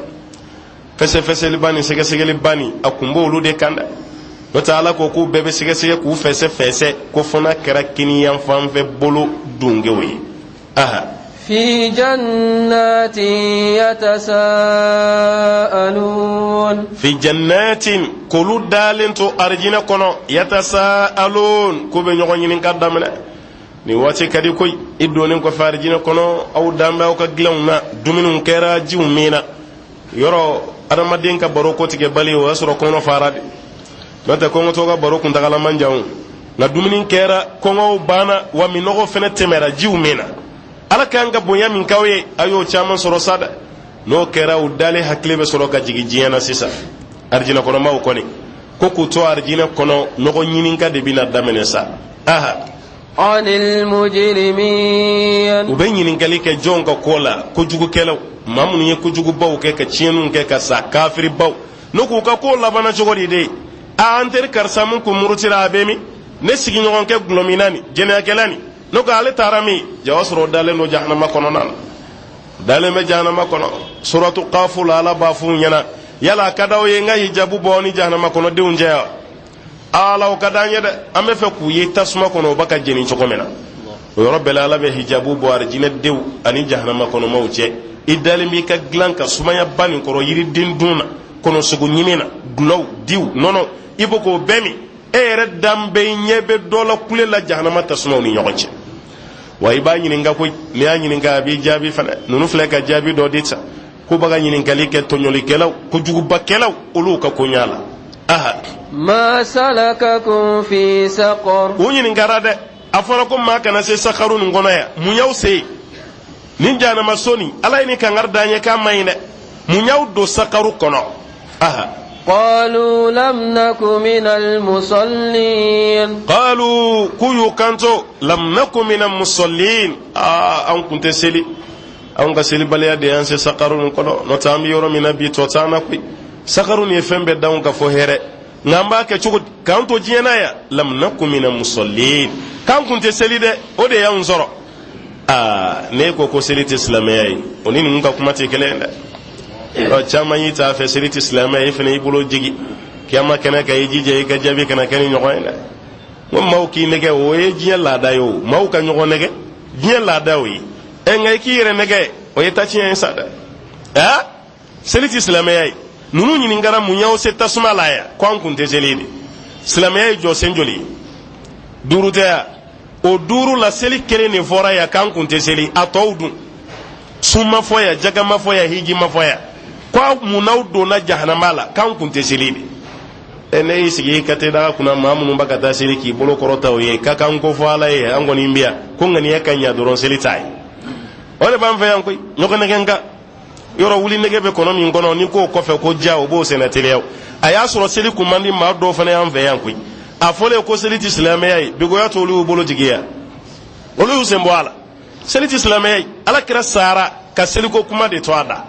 Fɛsɛfɛsɛliba ni sɛgɛsɛgɛliba nin, a kun b'olu de kan dɛ. N'o tɛ, Ala ko k'u bɛɛ bɛ sɛgɛsɛgɛ k'u fɛsɛ fɛsɛ, ko fo n'a kɛra kiniyan fanfɛ bolo dungew ye. Aha. في جنات يتساءلون. Fi jannatin, k'olu dalen to arijinɛ kɔnɔ, yatasaalun, k'u bɛ ɲɔgɔn ɲininka daminɛ. Nin waati ka di koyi. I donnen kɔfɛ arijinɛ kɔnɔ, aw dan bɛ aw ka dilanw na, dumuniw kɛra, jiw minna yɔrɔ, adamaden ka baro ko tigɛ bali, o y'a sɔrɔ kɔnɔ fara de. N'o tɛ, kɔngɔtɔ ka baro kuntagala man jan o. Nka dumuni kɛra, kɔngɔw banna wa, minɔgɔ fɛnɛ tɛmɛra, jiw minna. Ala k'an ka bonya min k'aw ye, a y'o caman sɔrɔ sa dɛ. N'o kɛra, u dalen hakili bɛ sɔrɔ ka jigin diɲɛ na sisan. Arijinɛ kɔnɔmaw kɔni ko k'u to arijinɛ kɔnɔ, ɲɔgɔn ɲininka de bɛna daminɛ sa. Aha. عن المجرمين. U bɛ ɲininkali kɛ jɔn ka ko la? Kojugukɛlaw, maa minnu ye kojugubaw kɛ ka tiɲɛniw kɛ ka sa, kafiribaw. N'o k'u ka ko labanna cogo di de? A, an teri karisa mun kun murutira, a bɛ min? Ne sigiɲɔgɔnkɛ gulɔminna nin, jɛnɛyakɛla nin, n'o ko ale taara min? Ja o sɔrɔ o dalen don jahanama kɔnɔna na, dalen bɛ jahanama kɔnɔ. Suratu Kafu la, Ala b'a f'u ɲɛna: yala a ka d'aw ye n ka hijabu bɔ ni jahanama kɔnɔdenw cɛ wa? Ala, o ka d'an ye dɛ, an bɛ fɛ k'u ye tasuma kɔnɔ, o bɛ ka jeni cogo min na. O yɔrɔ bɛɛ la, Ala bɛ hijabu bɔ arijinɛdenw ani jahanama kɔnɔmaw cɛ. I dalen b'i ka dilan ka sumayaba nin kɔrɔ, yiriden dun na, kɔnɔsogo ɲimi na, gulɔw, diw, nɔnɔ, i bɛ k'o bɛɛ min. E yɛrɛ dan bɛ, ɲɛ bɛ dɔ la kule la jahanama tasumaw ni ɲɔgɔn cɛ. Wa i b'a ɲininka koyi. N'i y'a ɲininka, a b'i jaabi fana. Ninnu filɛ ka jaabi dɔ di sa ko b'a ka ɲininkali kɛ tɔɲɔlikɛlaw, kojugubakɛlaw, olu ka koɲa la. Aha. ما سلككم في سقر؟ U ɲininkara dɛ. A fɔra ko maa kana se sakaru nin kɔnɔ yan, mun y'aw se nin jahanama so nin? Ala ye ni kangari d'an ye k'a man ɲi dɛ. Mun y'aw don sakaru kɔnɔ? Aha. قالوا لم نك من المصلين. Qalu, k'u y'u kanto: lam naku mina musallin. Aa, an kun tɛ seli, anw ka selibaliya de y'an se sakaru nin kɔnɔ. N'o tɛ, an bɛ yɔrɔ min na bi, tɔ t'an na koyi. Sakaru nin ye fɛn bɛɛ d'anw ka fɔ hɛrɛ, nka an b'a kɛ cogo di k'an to diɲɛ na yan? Lam naku mina musallin, k'an kun tɛ seli dɛ, o de y'anw sɔrɔ. Aa, n'e ko ko seli tɛ silamɛya ye, o ni ninnu ka kuma tɛ kelen ye dɛ. Ɔ, caman y'i t'a fɛ seli tɛ silamɛya ye, e fana y'i bolo jigi kiyama kɛnɛ kan, i jija i ka jaabi kana kɛ ni ɲɔgɔn ye dɛ. N ko maaw k'i nɛgɛ, o ye diɲɛ laada ye. O maaw ka ɲɔgɔn nɛgɛ, diɲɛ laada o ye. Ɛ, nka i k'i yɛrɛ nɛgɛ, o ye tatiɲɛ ye sa dɛ. Ɛ, seli tɛ silamɛya ye. Ninnu ɲininkara: mun y'aw se tasuma la yan? Ko an kun tɛ seli de. Silamɛya ye jɔsen joli ye? Duuru tɛ yan? O duuru la, seli kelen de fɔra yan k'an kun tɛ seli. A tɔw dun? Sun ma fɔ yan, jaga ma fɔ yan, hiji ma fɔ yan. Ko mun n'aw donna jahanama la? K'an kun tɛ seli de. Ɛ, ne y'i sigi i ka te daga kunna, maa minnu bɛ ka taa seli, k'i bolo kɔrɔta o ye, ka k'an ko fɔ Ala ye, an kɔni bɛ yan ko ŋaniya ka ɲa dɔrɔn, seli t'a ye. O de b'an fɛ yan koyi. Ɲɔgɔn nɛgɛ kan yɔrɔ wuli, nɛgɛ bɛ kɔnɔ min kɔnɔ, ni k'o kɔfɛ ko ja, o b'o sɛnɛ teliya. A y'a sɔrɔ seli kun man di maa dɔw fana y'an fɛ yan koyi. A fɔlen ko seli tɛ silamɛya ye, bigoya t'olu y'u bolo jigiya, olu y'u sen bɔ a la. Seli tɛ silamɛya ye. Ala kira sara ka seliko kuma de to a da,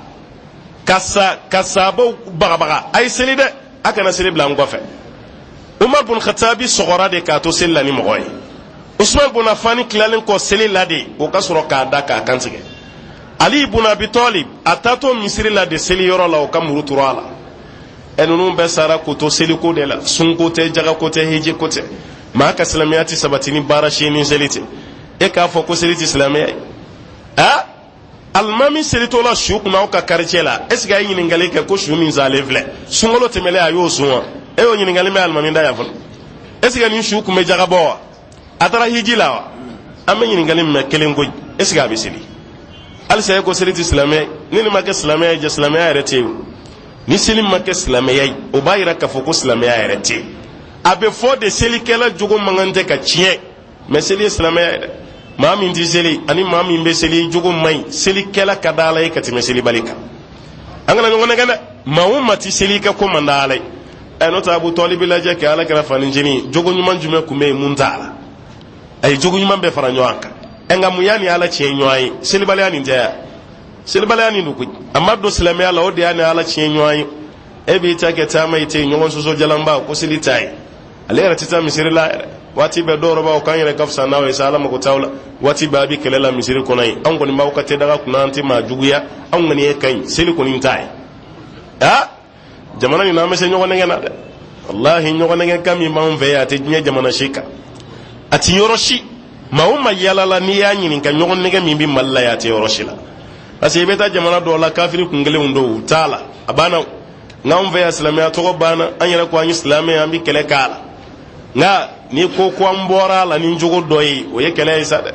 ka sa ka sabaw bagabaga: a ye seli dɛ, a kana seli bila an kɔfɛ. Umar bun Khatabi sɔgɔra de k'a to seli la ni mɔgɔ ye. Usman bun Affani tilalen kɔ seli la de, o ka sɔrɔ k'a da k'a kantigɛ. Ali bun Abi Talib, a taatɔ misiri la de, seli yɔrɔ la, o ka muru turu a la. Ɛ, ninnu bɛɛ sara k'u to seliko de la. Sunko tɛ, jagako tɛ, hiji ko tɛ. Maa ka silamɛya tɛ sabati ni baara si ni seli tɛ. E k'a fɔ ko seli tɛ silamɛya ye, a alimami selitɔla su kunna aw ka quartier la, est ce que a ye ɲininkali kɛ ko su min salen filɛ, sunkalo tɛmɛlen a y'o sun wa? E y'o ɲininkali mɛn alimami da yan fɔlɔ? Est ce que nin su kun bɛ jaga bɔ wa? A taara hiji la wa? An bɛ ɲininkali min mɛn kelen koyi: est ce que a bɛ seli? Halisa e ko seli tɛ silamɛya ye. Ni nin ma kɛ silamɛya ye, ja silamɛya yɛrɛ tɛ yen. Ni seli ma kɛ silamɛya ye, o b'a yira k'a fɔ ko silamɛya yɛrɛ tɛ yen. A bɛ fɔ de selikɛla jogo man kan tɛ ka tiɲɛ, mɛ seli ye silamɛya ye dɛ. Maa min tɛ seli ani maa min bɛ seli, jogo man ɲi. Selikɛla ka di Ala ye ka tɛmɛ selibali kan. An kana ɲɔgɔn nɛgɛn dɛ. Maa o maa tɛ seli, i ka ko man di Ala ye. Ɛ, n'o tɛ Abu Tɔlibi lajɛ kɛ, Ala kira fanicinin, jogo ɲuman jumɛn tun bɛ yen mun t'a la? A ye jogo ɲuman bɛɛ fara ɲɔgɔn kan. Ɛ, nka mun y'a ni Ala tiɲɛ ɲɔgɔn ye? Selibaliya nin tɛ yan, selibaliya nin don koyi. A ma don silamɛya la, o de y'a ni Ala tiɲɛ ɲɔgɔn ye. E b'i ta kɛ taama ye ten, ɲɔgɔn sɔsɔ jalanba ko seli t'a ye. Ale yɛrɛ tɛ taa misiri la yɛrɛ. Waati bɛɛ dɔw b'aw k'an yɛrɛ ka fisa n'aw ye sa, Ala mako t'aw la. Waati bɛɛ a bɛ kɛlɛ la misiri kɔnɔ yen. Anw kɔni b'aw ka tɛdaga kunna, an tɛ maa juguya, anw kɔni ye ka ɲi, seli kɔni t'a ye. Aa, jamana nin na, an bɛ se ɲɔgɔn nɛgɛn na dɛ. Walahi, ɲɔgɔn nɛgɛn kan min b'anw fɛ yan, a tɛ diɲɛ jamana si kan, a tɛ yɔrɔ si. Maa o maa yalala, n'i y'a ɲininka ɲɔgɔn nɛgɛn min bɛ Mali la yan, a tɛ yɔrɔ si la. Parce que i bɛ taa jamana dɔw la, kafiri kun kelenw don, u t'a la, a banna. Nka anw fɛ yan, silamɛya tɔgɔ banna, an yɛrɛ ko an ye silamɛ, an bɛ kɛlɛ k'a la. Nka n'i ko ko an bɔra a la ni jogo dɔ ye, o ye kɛlɛ ye sa dɛ.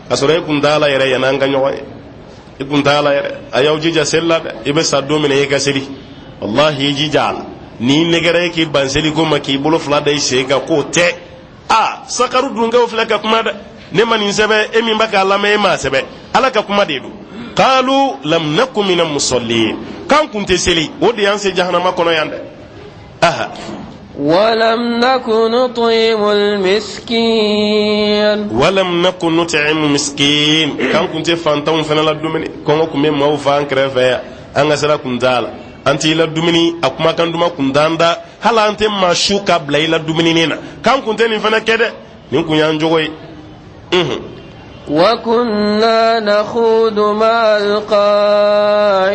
K'a sɔrɔ e kun t'a la yɛrɛ yan'an ka ɲɔgɔn ye, i kun t'a la yɛrɛ. A y'aw jija seli la dɛ. I bɛ sa don min na, i ka seli, walahi, i jija a la. N'i nɛgɛra e k'i ban seliko ma, k'i bolo fila da i sen kan k'o tɛ. A sakaru dunkɛw filɛ ka kuma dɛ. Ne ma nin sɛbɛn, e min bɛ k'a lamɛn, e m'a sɛbɛn, Ala ka kuma de don. Qalu lam naku mina musallin, k'an kun tɛ seli, o de y'an se jahanama kɔnɔ yan dɛ. Aha. ولم نك نطعم المسكين. Walam naku nut'imu miskin, k'an kun tɛ fantanw fana la dumuni. Kɔngɔ kun bɛ maaw fa an kɛrɛfɛ yan, an ka sira kun t'a la, an t'i la dumuni, a kumakan duman kun t'an da, hali an tɛ maa su ka bila i la dumuni na, k'an kun tɛ nin fana kɛ dɛ. Nin kun y'an jogo ye. وكنا نخوض مع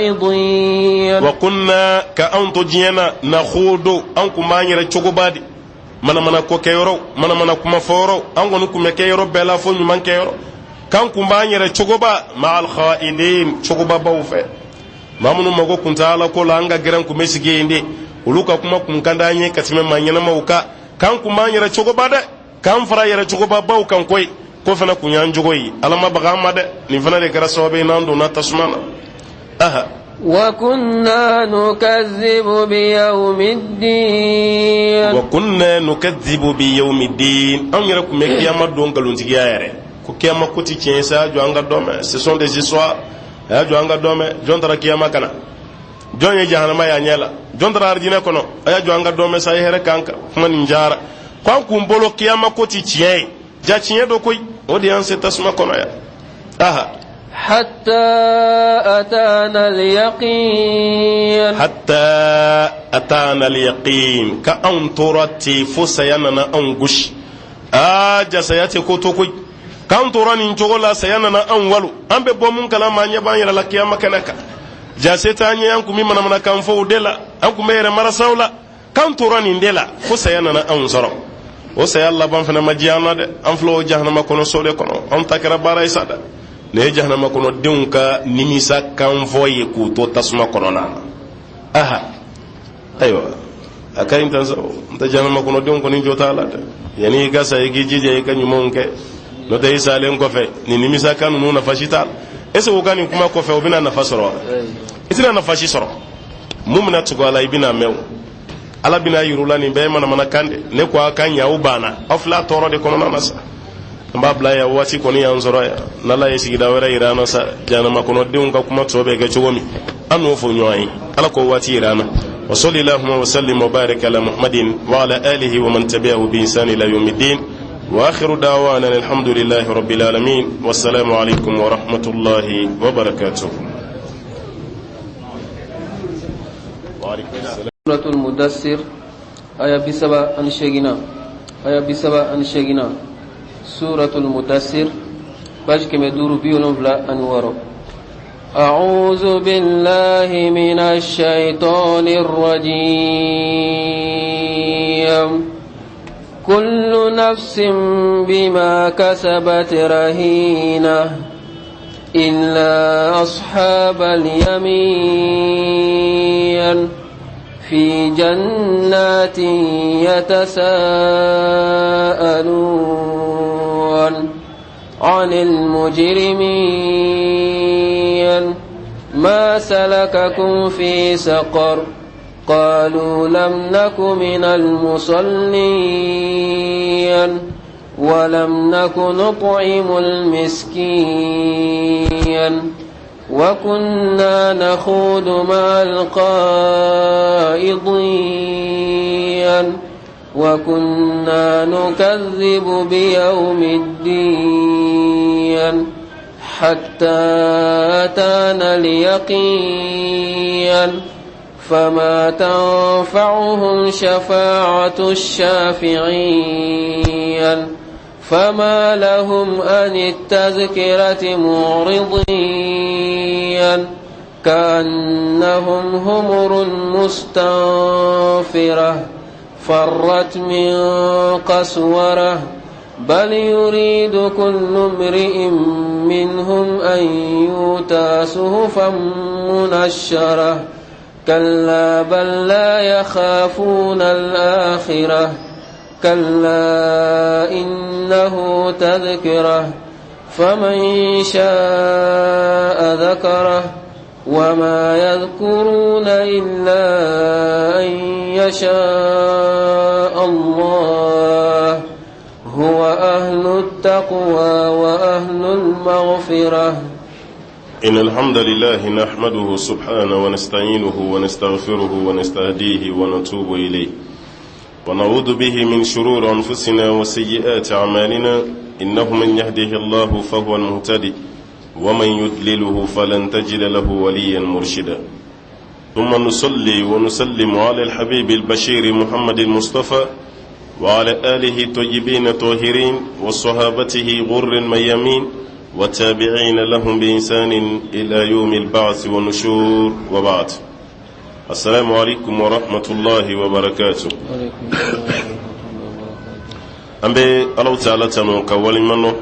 الخائضين. Wa kunna, ka anw to diɲɛ na, nakhudu, an kun b'an yɛrɛ cogoba di manamana ko kɛyɔrɔ, manamana kuma fɔyɔrɔ, an kɔni kun bɛ kɛ yɔrɔ bɛɛ la fo ɲuman kɛyɔrɔ, k'an kun b'an yɛrɛ cogoba ma'al kha'idin, cogobabaw fɛ, maa minnu mago kun tɛ Ala ko la, an ka gɛrɛn kun bɛ sigi yen de. Olu ka kuma kun ka d'an ye ka tɛmɛ maa ɲɛnamaw kan. K'an kun b'an yɛrɛ cogoba dɛ, k'an fara yɛrɛ cogobabaw kan koyi. Ko fana kun y'an jogo ye. Ala ma baga an ma dɛ. Nin fana de kɛra sababu ye n'an donna tasuma na. Aha. وكنا نكذب بيوم الدين. Wa kunna nukadhibu bi yawmi din, anw yɛrɛ kun bɛ kiyama don nkalontigiya yɛrɛ, ko kiyama ko ti tiɲɛ sa. Jɔ an ka dɔn mɛn, ce sont des histoires. A y'a jɔ an ka dɔn mɛn. Jɔn taara kiyama kana? Jɔn ye jahanama y'a ɲɛ la? Jɔn taara arijinɛ kɔnɔ? A y'a jɔ an ka dɔn mɛn sa, a ye hɛrɛ k'an kan. Kuma nin jara ko an kun bolo kiyama ko ti tiɲɛ ye. Ja, tiɲɛ don koyi, o de y'an se tasuma kɔnɔ yan. Aha. حتى أتانا اليقين. Hatta atana al-yaqin, ka anw tora ten fo saya nana anw gosi. Aa, ja, saya tɛ ko to koyi. K'an tora nin cogo la, saya nana anw walo. An bɛ bɔ mun kalama, an ɲɛ b'an yɛrɛ la kiyama kɛnɛ kan. Ja, se t'an ye. An kun bɛ manamanakan fɔ o de la, an kun bɛ yɛrɛ marasaw la, k'an tora nin de la fo saya nana anw sɔrɔ. O saya laban fana ma diya an na dɛ. An filɛ o jahanama kɔnɔ so de kɔnɔ. Anw ta kɛra baara ye sa dɛ. Nin ye jahanama kɔnɔdenw ka nimisa kan fɔ ye k'u to tasuma kɔnɔna na. Aha, ayiwa, a ka ɲi tan sa. N tɛ jahanama kɔnɔdenw kɔni jo t'a la dɛ. Yanni i ka sa, i k'i jija i ka ɲumanw kɛ, n'o tɛ i salen kɔfɛ, nin nimisa kan ninnu nafa si t'a la. Est ce que u ka nin kuma kɔfɛ, u bɛna nafa sɔrɔ wa? I tɛna nafa si sɔrɔ. Mun bɛna tugu a la, i bɛna mɛn o. Ala bɛna yir'u la nin bɛɛ ye manamanakan de. Ne ko a ka ɲɛ, aw banna, aw filɛ a tɔɔrɔ de kɔnɔna na sa. An b'a bila yan, waati kɔni y'an sɔrɔ yan. N'Ala ye sigida wɛrɛ yira an na sa, jahanama kɔnɔdenw ka kuma tɔ bɛ kɛ cogo min, an n'o fɔ ɲɔgɔn ye. Ala k'o waati yira an na. Wa salli allahumma wa sallim wa barik ala Muhammadin wa ala alihi wa man tabi'ahu bi ihsan ila yawmiddin. Wa akhiru da'wana alhamdulillahi rabbil alamin. Wassalamu alaikum wa rahmatullahi wa barakatuh. Wa alaikum assalam. سورة المدثر آية 38 آية 38، سورة المدثر، page 576. أعوذ بالله من الشيطان الرجيم. كل نفس بما كسبت رهينة إلا أصحاب اليمين في جنات يتساءلون. عن المجرمين ما سلككم في سقر قالوا لم نك من المصلين ولم نك نطعم المسكين وكنا نخوض مع القائضين وكنا نكذب بيوم الدين حتى أتانا اليقين فما تنفعهم شفاعة الشافعين فما لهم عن التذكرة معرضين كأنهم همر مستنفرة فرت من قسورة بل يريد كل امرئ منهم أن يؤتى صحفا منشرة كلا بل لا يخافون الآخرة كلا إنه تذكرة فمن شاء ذكره وما يذكرون إلا أن يشاء الله هو أهل التقوى وأهل المغفرة. إن الحمد لله نحمده سبحانه ونستعينه ونستغفره ونستهديه ونتوب إليه ونعوذ به من شرور أنفسنا وسيئات أعمالنا إنه من يهده الله فهو المهتدي ومن يدلله فلن تجد له وليا مرشدا ثم نصلي ونسلم على الحبيب البشير محمد المصطفى وعلى آله الطيبين الطاهرين وصحابته غر الميامين والتابعين لهم بإنسان إلى يوم البعث والنشور وبعد السلام عليكم ورحمة الله وبركاته. An bɛ Alahu taala tanu ka waleɲuman dɔn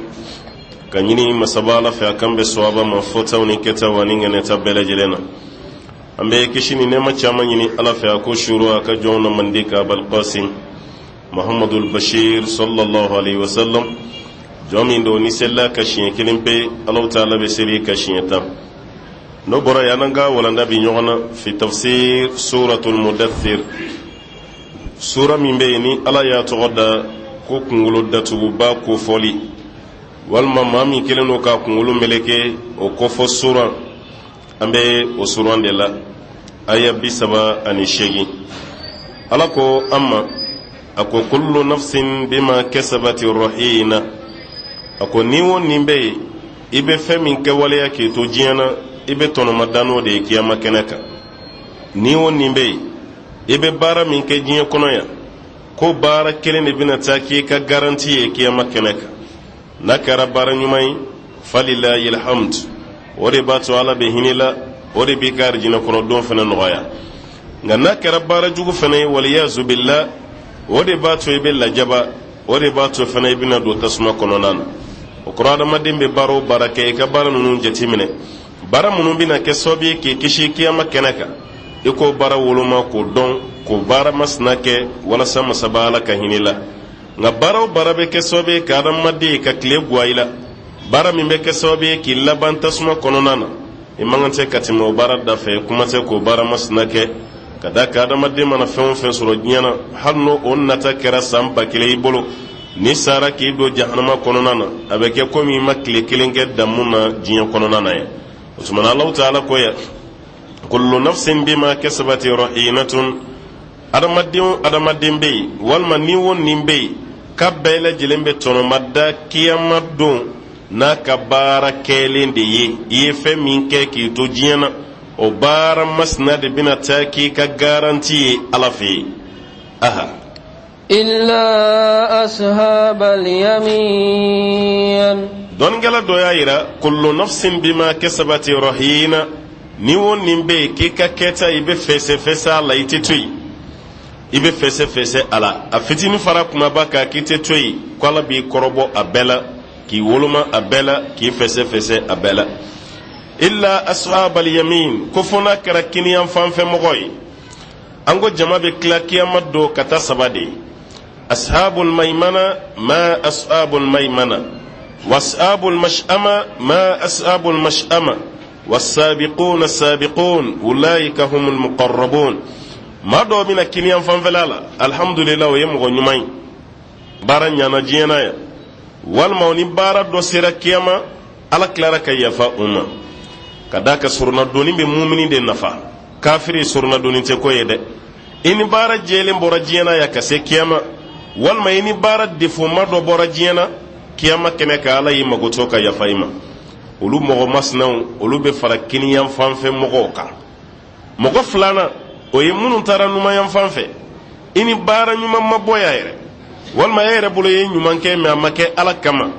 ka ɲini masaba Ala fɛ a k'an bɛn sawaba ma fɔtaw ni kɛtaw ani ŋɛnɛta bɛɛ lajɛlen na. An bɛ kisi ni nɛɛma caman ɲini Ala fɛ a k'o suuru a ka jɔnw na mandi ka Abalkasim Muhamadul Bashir sallallahu alaihi wasallam, jɔn min don ni selila ka siɲɛ kelen pe, Alahu taala bɛ seli ka siɲɛ 10. N'o bɔra yen, an ka walanda bi ɲɔgɔn na fi tafsir suratul mudaththir, sura min bɛ yen ni Ala y'a tɔgɔ da ko kunkolo datuguba kofɔli, walima maa min kɛlen don k'a kunkolo meleke o kofɔ sura. An bɛ o suran de la, aya 38. Ala ko an ma, a ko: kullu nafsin bima kasabati rahina. A ko ni o nin bɛ yen, i bɛ fɛn min kɛ waleya k'i to diɲɛ na, i bɛ tɔnɔmada n'o de ye kiyama kɛnɛ kan. Ni o nin bɛ yen, i bɛ baara min kɛ diɲɛ kɔnɔ yan, ko baara kelen de bɛna taa k'i ka garanti ye kiyama kɛnɛ kan. N'a kɛra baara ɲuman ye, falilahi alhamd, o de b'a to Ala bɛ hinɛ la, o de b'i ka arijinɛ kɔnɔ don fana nɔgɔya. Nka n'a kɛra baara jugu fana ye, waliyazu billah, o de b'a to i bɛ lajaba, o de b'a to fana i bɛna don tasuma kɔnɔna na. O kɔrɔ, adamaden bɛ baara o baara kɛ, i ka baara ninnu jateminɛ, baara minnu bɛna kɛ sababu ye k'i kisi kiyama kɛnɛ kan, i k'o baara woloma k'o dɔn, k'o baara masina kɛ walasa masaba Ala ka hinɛ la. Nka baara o baara bɛ kɛ sababu ye ka adamaden ka tile guwa i la, baara min bɛ kɛ sababu ye k'i laban tasuma kɔnɔna na, i man kan tɛ ka tɛmɛ o baara da fɛ, kuma tɛ k'o baara masina kɛ. Ka da kan, adamaden mana fɛn o fɛn sɔrɔ diɲɛ na, hali n'o o nata kɛra san 1000 i bolo, ni sara k'i don jahanama kɔnɔna na, a bɛ kɛ komi i ma tile kelen kɛ damu na diɲɛ kɔnɔna na ye. O tuma na, Alahu taala ko ya: kullu nafsin bima kasabati rahinatun. Adamaden o adamaden bɛ yen, walima ni o nin bɛ yen, k'a bɛɛ lajɛlen bɛ tɔnɔmada kiyama don n'a ka baara kɛlen de ye. I ye fɛn min kɛ k'i to diɲɛ na, o baara masina de bɛna taa k'i ka garanti ye Ala fɛ yen. Aha. إلا أصحاب اليمين. Dɔnnikɛla dɔ y'a yira: kullu nafsin bima kasabati rahina, ni o nin bɛ yen k'i ka kɛta, i bɛ fɛsɛfɛsɛ a la, i tɛ to yen, i bɛ fɛsɛfɛsɛ a la, a fitinin fara kumaba kan, k'i tɛ to yen, ko Ala b'i kɔrɔbɔ a bɛɛ la, k'i woloma a bɛɛ la, k'i fɛsɛfɛsɛ a bɛɛ la. Illa ashabal yamin, ko fo n'a kɛra kiniyan fanfɛ mɔgɔ ye. An ko jama bɛ tila kiyama don ka taa saba de ye: ashabul maimana, ma ashabul maimana, وأصحاب المشأمة ما أصحاب المشأمة والسابقون السابقون أولئك هم المقربون. Maa dɔw bɛna kiniyan fanfɛla la, alhamdulillah, o ye mɔgɔ ɲuman ye, baara ɲana diɲɛ na yan, walima o ni baara dɔ sera kiyama, Ala tilara ka yafa u ma. Ka d'a kan soronadonni bɛ mumini de nafa, kafiri soronadonni tɛ ko ye dɛ. I ni baara jɛlen bɔra diɲɛ na yan ka se kiyama, walima i ni baara defoma dɔ bɔra diɲɛ na, kiyama kɛnɛ kan Ala y'i magotɔ ka yafa i ma. Olu mɔgɔ masinaw, olu bɛ fara kiniyan fanfɛ mɔgɔw kan. Mɔgɔ filanan, o ye minnu taara numanyan fan fɛ. I ni baara ɲuman ma bɔ yan yɛrɛ, walima e yɛrɛ bolo ye ɲuman kɛ, mɛ a ma kɛ Ala kama,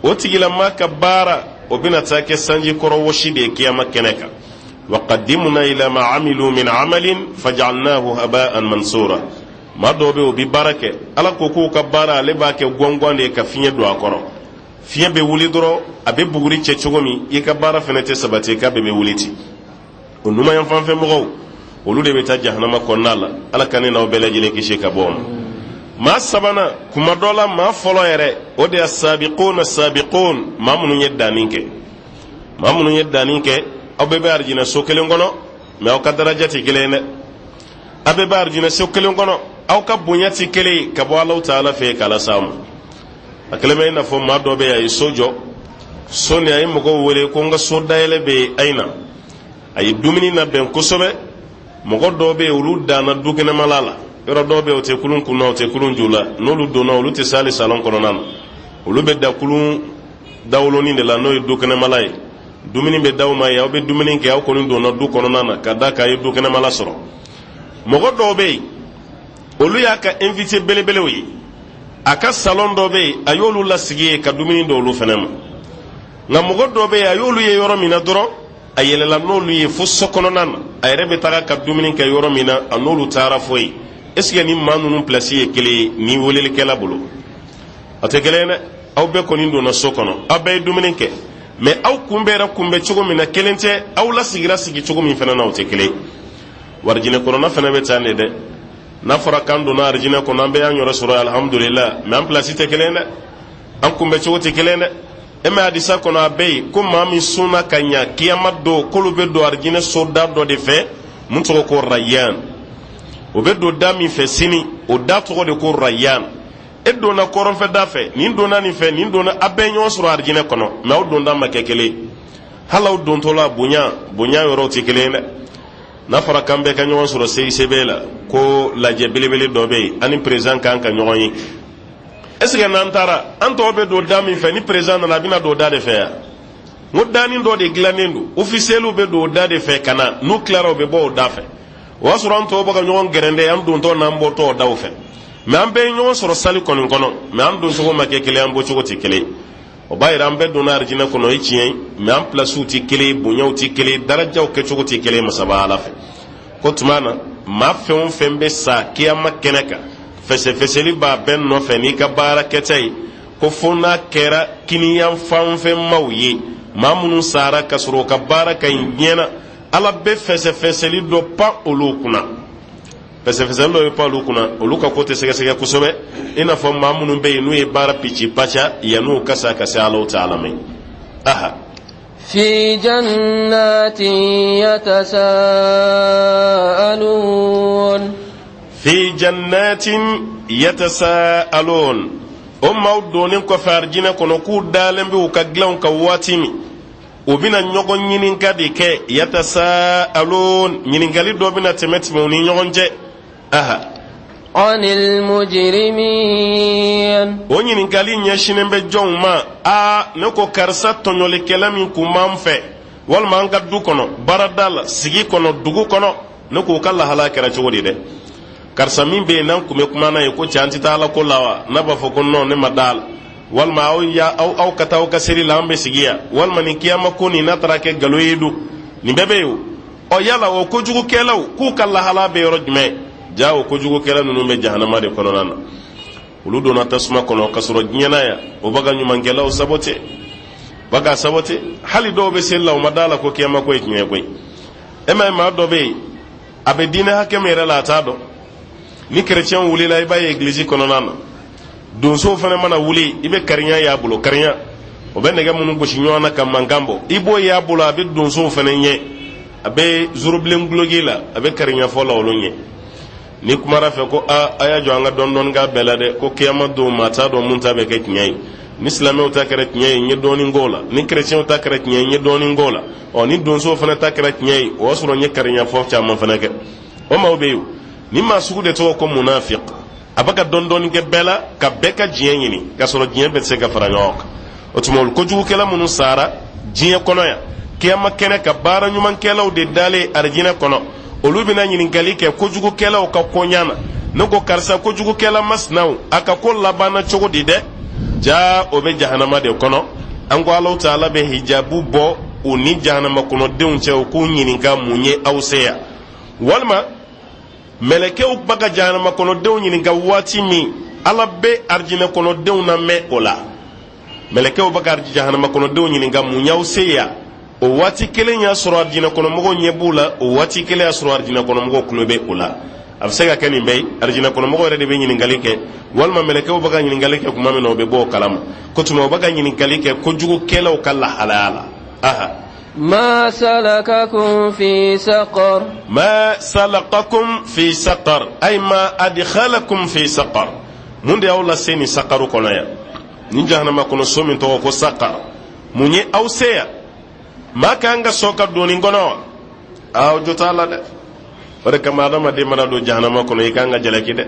o tigilama ka baara, o bɛna taa kɛ sanji kɔrɔ wɔsi de ye kiyama kɛnɛ kan. Wa qadimna ila ma amilu min amalin fajalnahu haba'an mansura. Maa dɔw bɛ yen, o bɛ baara kɛ, Ala ko k'u ka baara, ale b'a kɛ gɔngɔn de ye ka fiɲɛ don a kɔrɔ. Fiɲɛ bɛ wuli dɔrɔn, a bɛ buguri cɛ cogo min, i ka baara fana tɛ sabati, k'a bɛɛ bɛ wuli ten. O numanyan fanfɛ mɔgɔw, olu de bɛ taa jahanama kɔnɔna la. Ala ka ne n'aw bɛɛ lajɛlen kisi ka bɔ o ma. Maa sabanan, kuma dɔ la maa fɔlɔ yɛrɛ, o de ye sabiquna sabiqun, maa minnu ye danni kɛ. Maa minnu ye danni kɛ, aw bɛɛ bɛ arijinɛ so kelen kɔnɔ, mɛ aw ka daraja tɛ kelen ye dɛ. Aw bɛɛ bɛ arijinɛ so kelen kɔnɔ, aw ka bonya tɛ kelen ye ka bɔ Alahu taala fɛ k'ala s'a ma. A kɛlen bɛ i n'a fɔ maa dɔ bɛ yen, a ye so jɔ, so nin, a ye mɔgɔw wele ko n ka so dayɛlɛ bɛ yen, a ye na. A ye dumuni labɛn kosɛbɛ. Mɔgɔ dɔw bɛ yen, olu danna dukɛnɛmala la. Yɔrɔ dɔw bɛ yen, o tɛ kulun kunna, o tɛ kulun ju la. N'olu donna, olu tɛ se hali salɔn kɔnɔna na, olu bɛ da kulun dawolonin de la, n'o ye dukɛnɛmala ye. Dumuni bɛ d'aw ma yen, aw bɛ dumuni kɛ, aw kɔni donna du kɔnɔna na ka da k'a ye dukɛnɛmala sɔrɔ. Mɔgɔ dɔw bɛ yen, olu y'a ka invité belebelew ye. A ka salon dɔ bɛ yen, a y'olu lasigi yen ka dumuni d'olu fana ma. Nka mɔgɔ dɔ bɛ yen, a y'olu ye yɔrɔ min na dɔrɔn, a yɛlɛla n'olu ye fo so kɔnɔna na. A yɛrɛ bɛ taga ka dumuni kɛ yɔrɔ min na, a n'olu taara fo yen. Est ce que ni maa ninnu place ye kelen ye ni welelikɛla bolo? A tɛ kelen ye dɛ. Aw bɛɛ kɔni donna so kɔnɔ, aw bɛɛ ye dumuni kɛ, mɛ aw kunbɛra kunbɛ cogo min na, kelen tɛ. Aw lasigira sigi cogo min fana na, o tɛ kelen ye. Warijinɛ kɔnɔna fana bɛ tan de dɛ. N'a fɔra k'an donna arijinɛ kɔnɔ, an bɛɛ y'an yɛrɛ sɔrɔ, alhamdulillah, mɛ an place tɛ kelen dɛ, an kunbɛ cogo tɛ kelen dɛ. E mɛ hadisa kɔnɔ, a bɛ yen ko maa min sunna ka ɲa, kiyama don, k'olu bɛ don arijinɛ so da dɔ de fɛ mun tɔgɔ ko Rayan. O bɛ don da min fɛ sini, o da tɔgɔ de ko Rayan. E donna kɔrɔnfɛ da fɛ, nin donna nin fɛ, nin donna, a bɛɛ ɲɔgɔn sɔrɔ arijinɛ kɔnɔ, mɛ aw donda ma kɛ kelen. Hali aw dontɔ la, bonya bonya yɔrɔw tɛ kelen ye dɛ. N'a fɔra k'an bɛɛ ka ɲɔgɔn sɔrɔ CICB la, ko lajɛ belebele dɔ bɛ yen, an ni président kan ka ɲɔgɔn ye, est ce que n'an taara, an tɔw bɛ don da min fɛ, ni président nana, a bɛna don da de fɛ yan? N ko danin dɔ de dilannen don, officiels bɛ don o da de fɛ ka na, n'u tilara, u bɛ bɔ o da fɛ. O y'a sɔrɔ an tɔw bɛ ka ɲɔgɔn gɛrɛndɛ, an dontɔ n'an bɔtɔ o daw fɛ. Mɛ an bɛɛ ye ɲɔgɔn sɔrɔ salle kɔni kɔnɔ, mɛ an doncogo ma kɛ kelen, an bɔcogo tɛ kelen. O b'a yira an bɛɛ donna arijinɛ kɔnɔ, o ye tiɲɛ ye, mɛ an pilasiw tɛ kelen, bonyaw tɛ kelen, darajaw kɛcogo tɛ kelen masaba Ala fɛ. Ko tuma na, maa fɛn o fɛn bɛ sa kiyama kɛnɛ kan, fɛsɛfɛsɛli b'a bɛɛ nɔfɛ n'i ka baara kɛta ye, ko fo n'a kɛra kiniyan fanfɛnmaw ye, maa minnu sara ka sɔrɔ u ka baara ka ɲi diɲɛ na, Ala bɛ fɛsɛfɛsɛli dɔ pan olu kunna. Fɛsɛfɛsɛli dɔ bɛ pan olu kunna, olu ka ko tɛ sɛgɛsɛgɛ kosɛbɛ i n'a fɔ maa minnu bɛ yen n'u ye baara pici paca yann'u ka sa ka se Alahu taala ma. Aha. في جنات يتساءلون. في جنات يتساءلون. O maaw donnen kɔfɛ arijinɛ kɔnɔ, k'u dalen bɛ u ka dilanw kan waati min, u bɛna ɲɔgɔn ɲininka de kɛ. يتساءلون, ɲininkali dɔ bɛna tɛmɛ tɛmɛ u ni ɲɔgɔn cɛ. Aha. عن المجرمين. O ɲininkali ɲɛsinnen bɛ jɔnw ma? Aa, ne ko karisa tɔɲɔlikɛla min kun b'an fɛ, walima an ka du kɔnɔ, baarada la, sigi kɔnɔ, dugu kɔnɔ, ne k'o ka lahala kɛra cogo di dɛ? Karisa min bɛ yen, n'an kun bɛ kuma n'a ye ko cɛ, an tɛ taa Ala ko la wa? N'a b'a fɔ ko non, ne ma da la, walima aw ya aw aw ka taa aw ka seli la, an bɛ sigi yan, walima nin kiyama ko nin n'a taara kɛ nkalon ye dun, nin bɛɛ bɛ yen. O ɔ yala o kojugukɛlaw, k'u ka lahala bɛ yɔrɔ jumɛn? Ja, o kojugukɛla ninnu bɛ jahanama de kɔnɔna na. Olu donna tasuma kɔnɔ ka sɔrɔ diɲɛ na yan, o bɛ ka ɲumankɛlaw sabote, ba ka sabote. Hali dɔw bɛ seli la, o ma da la ko kiyama ko ye tiɲɛ ye koyi. E ma ye, maa dɔ bɛ yen, a bɛ diinɛ hakɛ min yɛrɛ la, a t'a dɔn. Ni kerecɛnw wulila, i b'a ye egilizi kɔnɔna na. Donsow fana mana wuli, i bɛ kariɲa y'a bolo, kariɲa. O bɛ nɛgɛ minnu gosi ɲɔgɔn na ka mankan bɔ, i b'o y'a bolo. A bɛ donsow fana ɲɛ, a bɛ zurubilen guloki la, a bɛ kariɲafɔ la olu ɲɛ. Ni kumara fɛ ko a a y'a jɔ, an ka dɔɔni dɔɔni k'a bɛɛ la dɛ, ko kiyama don, maa t'a dɔn mun ta bɛ kɛ tiɲɛ ye. Ni silamɛw ta kɛra tiɲɛ ye, n ye dɔɔnin k'o la. Ni kerecɛnw ta kɛra tiɲɛ ye, n ye dɔɔnin k'o la. Ɔ, ni donsow fana ta kɛra tiɲɛ ye, o y'a sɔrɔ n ye kariɲafɔ caman fana kɛ. O maaw bɛ yen. Ni maa sugu de tɔgɔ ko munafiq. A bɛ ka dɔɔni dɔɔni kɛ bɛɛ la, ka bɛɛ ka diɲɛ ɲini, k'a sɔrɔ diɲɛ bɛɛ tɛ se ka fara ɲɔgɔn kan. O tuma, olu kojugukɛla minnu sara diɲɛ kɔnɔ yan, kiyama kɛnɛ kan, baara ɲumankɛlaw de dalen arijinɛ kɔnɔ, olu bɛna ɲininkali kɛ kojugukɛlaw ka koɲa na. Ne ko karisa kojugukɛla masinaw, a ka ko labanna cogo di dɛ? Jaa, o bɛ jahanama de kɔnɔ. An ko Alahu taala bɛ hijabu bɔ u ni jahanama kɔnɔdenw cɛ, u k'u ɲininka: mun ye aw se yan? Walima mɛlɛkɛw bɛ ka jahanama kɔnɔdenw ɲininka waati min, Ala bɛ arijinɛ kɔnɔdenw lamɛn o la. Mɛlɛkɛw bɛ ka jahanama kɔnɔdenw ɲininka: mun y'aw se yan? O waati kelen y'a sɔrɔ arijinɛ kɔnɔmɔgɔw ɲɛ b'u la, o waati kelen y'a sɔrɔ arijinɛ kɔnɔmɔgɔw tulo bɛ o la. A bɛ se ka kɛ nin bɛɛ ye: arijinɛ kɔnɔmɔgɔw yɛrɛ de bɛ ɲininkali kɛ, walima mɛlɛkɛw bɛ ka ɲininkali kɛ tuma min na, o bɛ bɔ o kalama ko tuma o bɛ ka ɲininkali kɛ kojugukɛlaw ka lahalaya la. Aha. ما سلككم في سقر؟ ما سلككم في سقر، أي ما أدخلكم في سقر. Mun de y'aw lase nin sakaru kɔnɔ yan, nin jahanama kɔnɔ so min tɔgɔ ko sakar? Mun ye aw se yan? Maa kan ka sɔn ka don nin kɔnɔ wa? Aw jo t'a la dɛ. O de kama, adamaden mana don jahanama kɔnɔ, i kan ka jalaki dɛ.